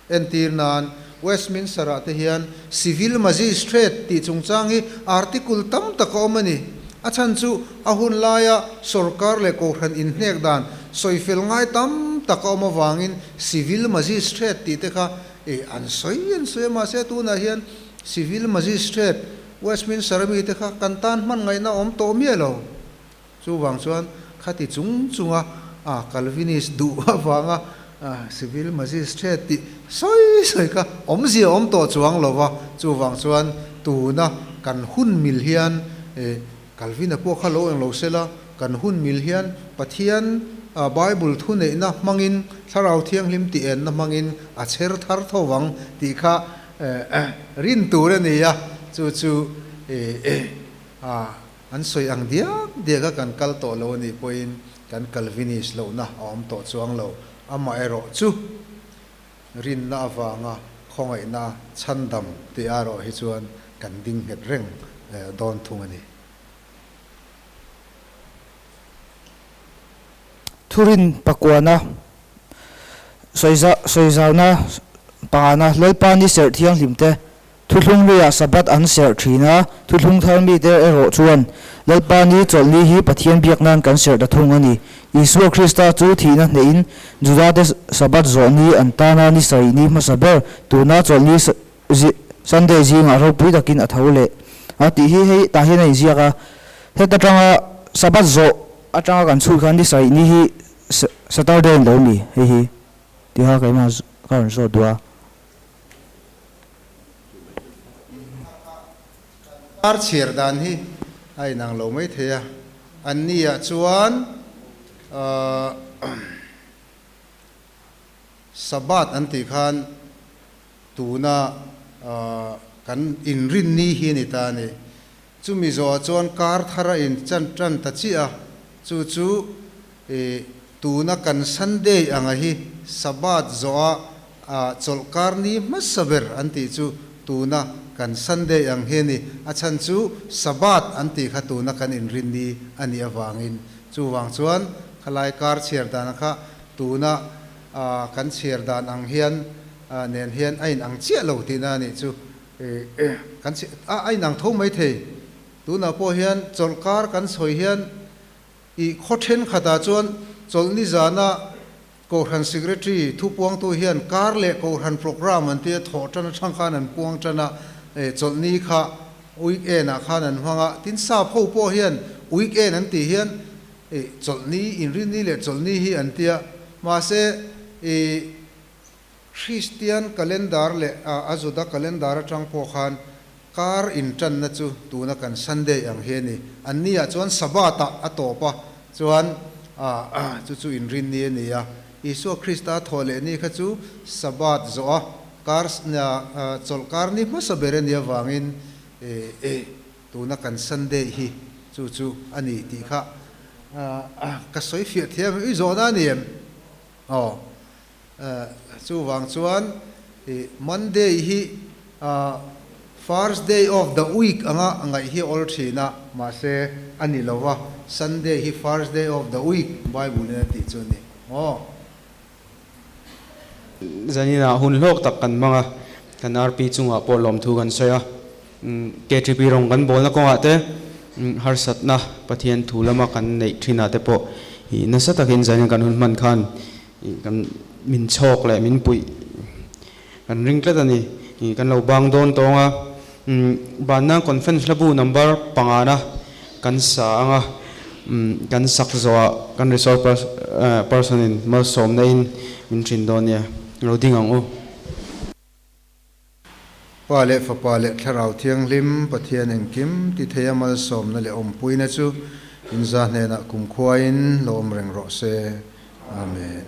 Entir nan, Westminster-ah te hian Civil Magistrate tih chungchang hi article tam tak a awm a ni. A chhan chu a hun laia sorkar leh kohhran inhnek dan sawifel ngai tam tak a awm avangin Civil Magistrate tih te kha an sawi an sawi a, mahse tunah hian Civil Magistrate Westminster-a mite kha kan tan hman ngaihna a awm tawh miah lo. Chuvang chuan khati chung chunga a Calvinist duh avanga civil magistrate tih sawi sawi kha awmzia awm tawh chuang lo va, chuvang chuan tuna kan hun mil hian Calvin-a pawh kha lo eng lo sela, kan hun mil hian Pathian Bible thuneihna hmangin Thlarau Thianghlim tih enna hmangin a chher thar tho vang tih kha rin tur a ni a, chu chu a. An sawi ang diak diak a kan kal tawh lo a nih pawhin kan Calvinist lohna a awm tawh chuang lo. Amaherawh chu rinna avanga khawngaihna chhandam tih erawh hi chuan kan ding nghet reng dawn thung a ni. Thurin pakuana sawizauna pangana Lalpa ni serh thianghlimte Thuthlung luiah Sabbath an serh thin a, thuthlung thar mite erawh chuan Lalpa ni chawlhni hi Pathian biak nan kan serh ta thung a ni. Isua Krista chu thihna hnehin Judate Sabbath zawh ni an tana ni sarih ni hmasa ber tuna chawlhni Sunday zingah ropui takin a tho leh a tih hi hei tah hian a inziak a. Heta tanga Sabbath zawh atanga kan chhut khan ni sarih ni hi Saturday a ni lo mi hei hi tiha keimah ka rawn zawt duh a. Kar chhiar dan hi a inang lo mai thei a, an niah chuan Sabbath an tih khan tuna kan inrinni hi a ni ta a ni. Chumi zawhah chuan kar thar a in chan tan ta chiah a, chu chu tuna kan Sunday anga hi Sabbath zawha chawlhkar ni hmasa ber an tih chu tuna kan Sunday ang hi a ni. A chhan chu Sabbath an tih kha tuna kan inrinni a nih avangin. Chuvang chuan khalai kar chhiar dan kha tuna kan chhiar dan ang hian nen hian a inang chiah lo tihna a nih chu. Kan chhi a a inang tho mai thei. Tunah pawh hian chawlhkar kan sawi hian ih khaw thenkhatah chuan chawlhni zana. Kohhran Secretary thu puangtu hian kar leh Kohhran Programme an tia thawh tan atang khan an puang tan a, chawlhni kha weekend ah khan an hmang a, tin sap ho pawh hian weekend an tih hian chawlhni, inrinni leh chawlhni hi an tia, mahse Kristian calendar leh a Juda calendar atang pawh khan kar intanna chu tuna kan Sunday ang hi a ni. An ni ah chuan Sabbath ah a tawp a, chuan chu chu inrinni a ni a. Isua Krista thawh leh ni kha chu Sabbath zawh a, kar chawlh kar ni hmasa ber a nih avangin tuna kan Sunday hi chu chu a ni tih kha ka sawi fiah thiam em? I zawhna a ni em? Aw. Chuvang chuan Monday hi first day of the week anga ngaih hi a awl thin a, mahse a ni lo va, Sunday hi first day of the week Bible in a tih chu a ni maw? Zaninah hun hlawk tak kan hmang a, kan RP chungah pawh lawmthu kan sawi a, KTP rawng kan bawlna kawngah te harsatna Pathian thu lama kan neih thinah te pawh nasa takin zanin kan hun hman khan Kan min chhawk leh min puih kan ring tlat a ni. Kan lo bang dawn tawng a, banna conference hlabu number pangana kan sa ang a, kan sak zawhah kan resource person in malsawmna in min hrin dawn nia, lo ding ang u. Pa leh Fapa leh Thlarau Thianghlim Pathian engkim ti theia malsawmna leh awmpuina chu inza hnenah kumkhuain lo awm reng rawh se. Amen.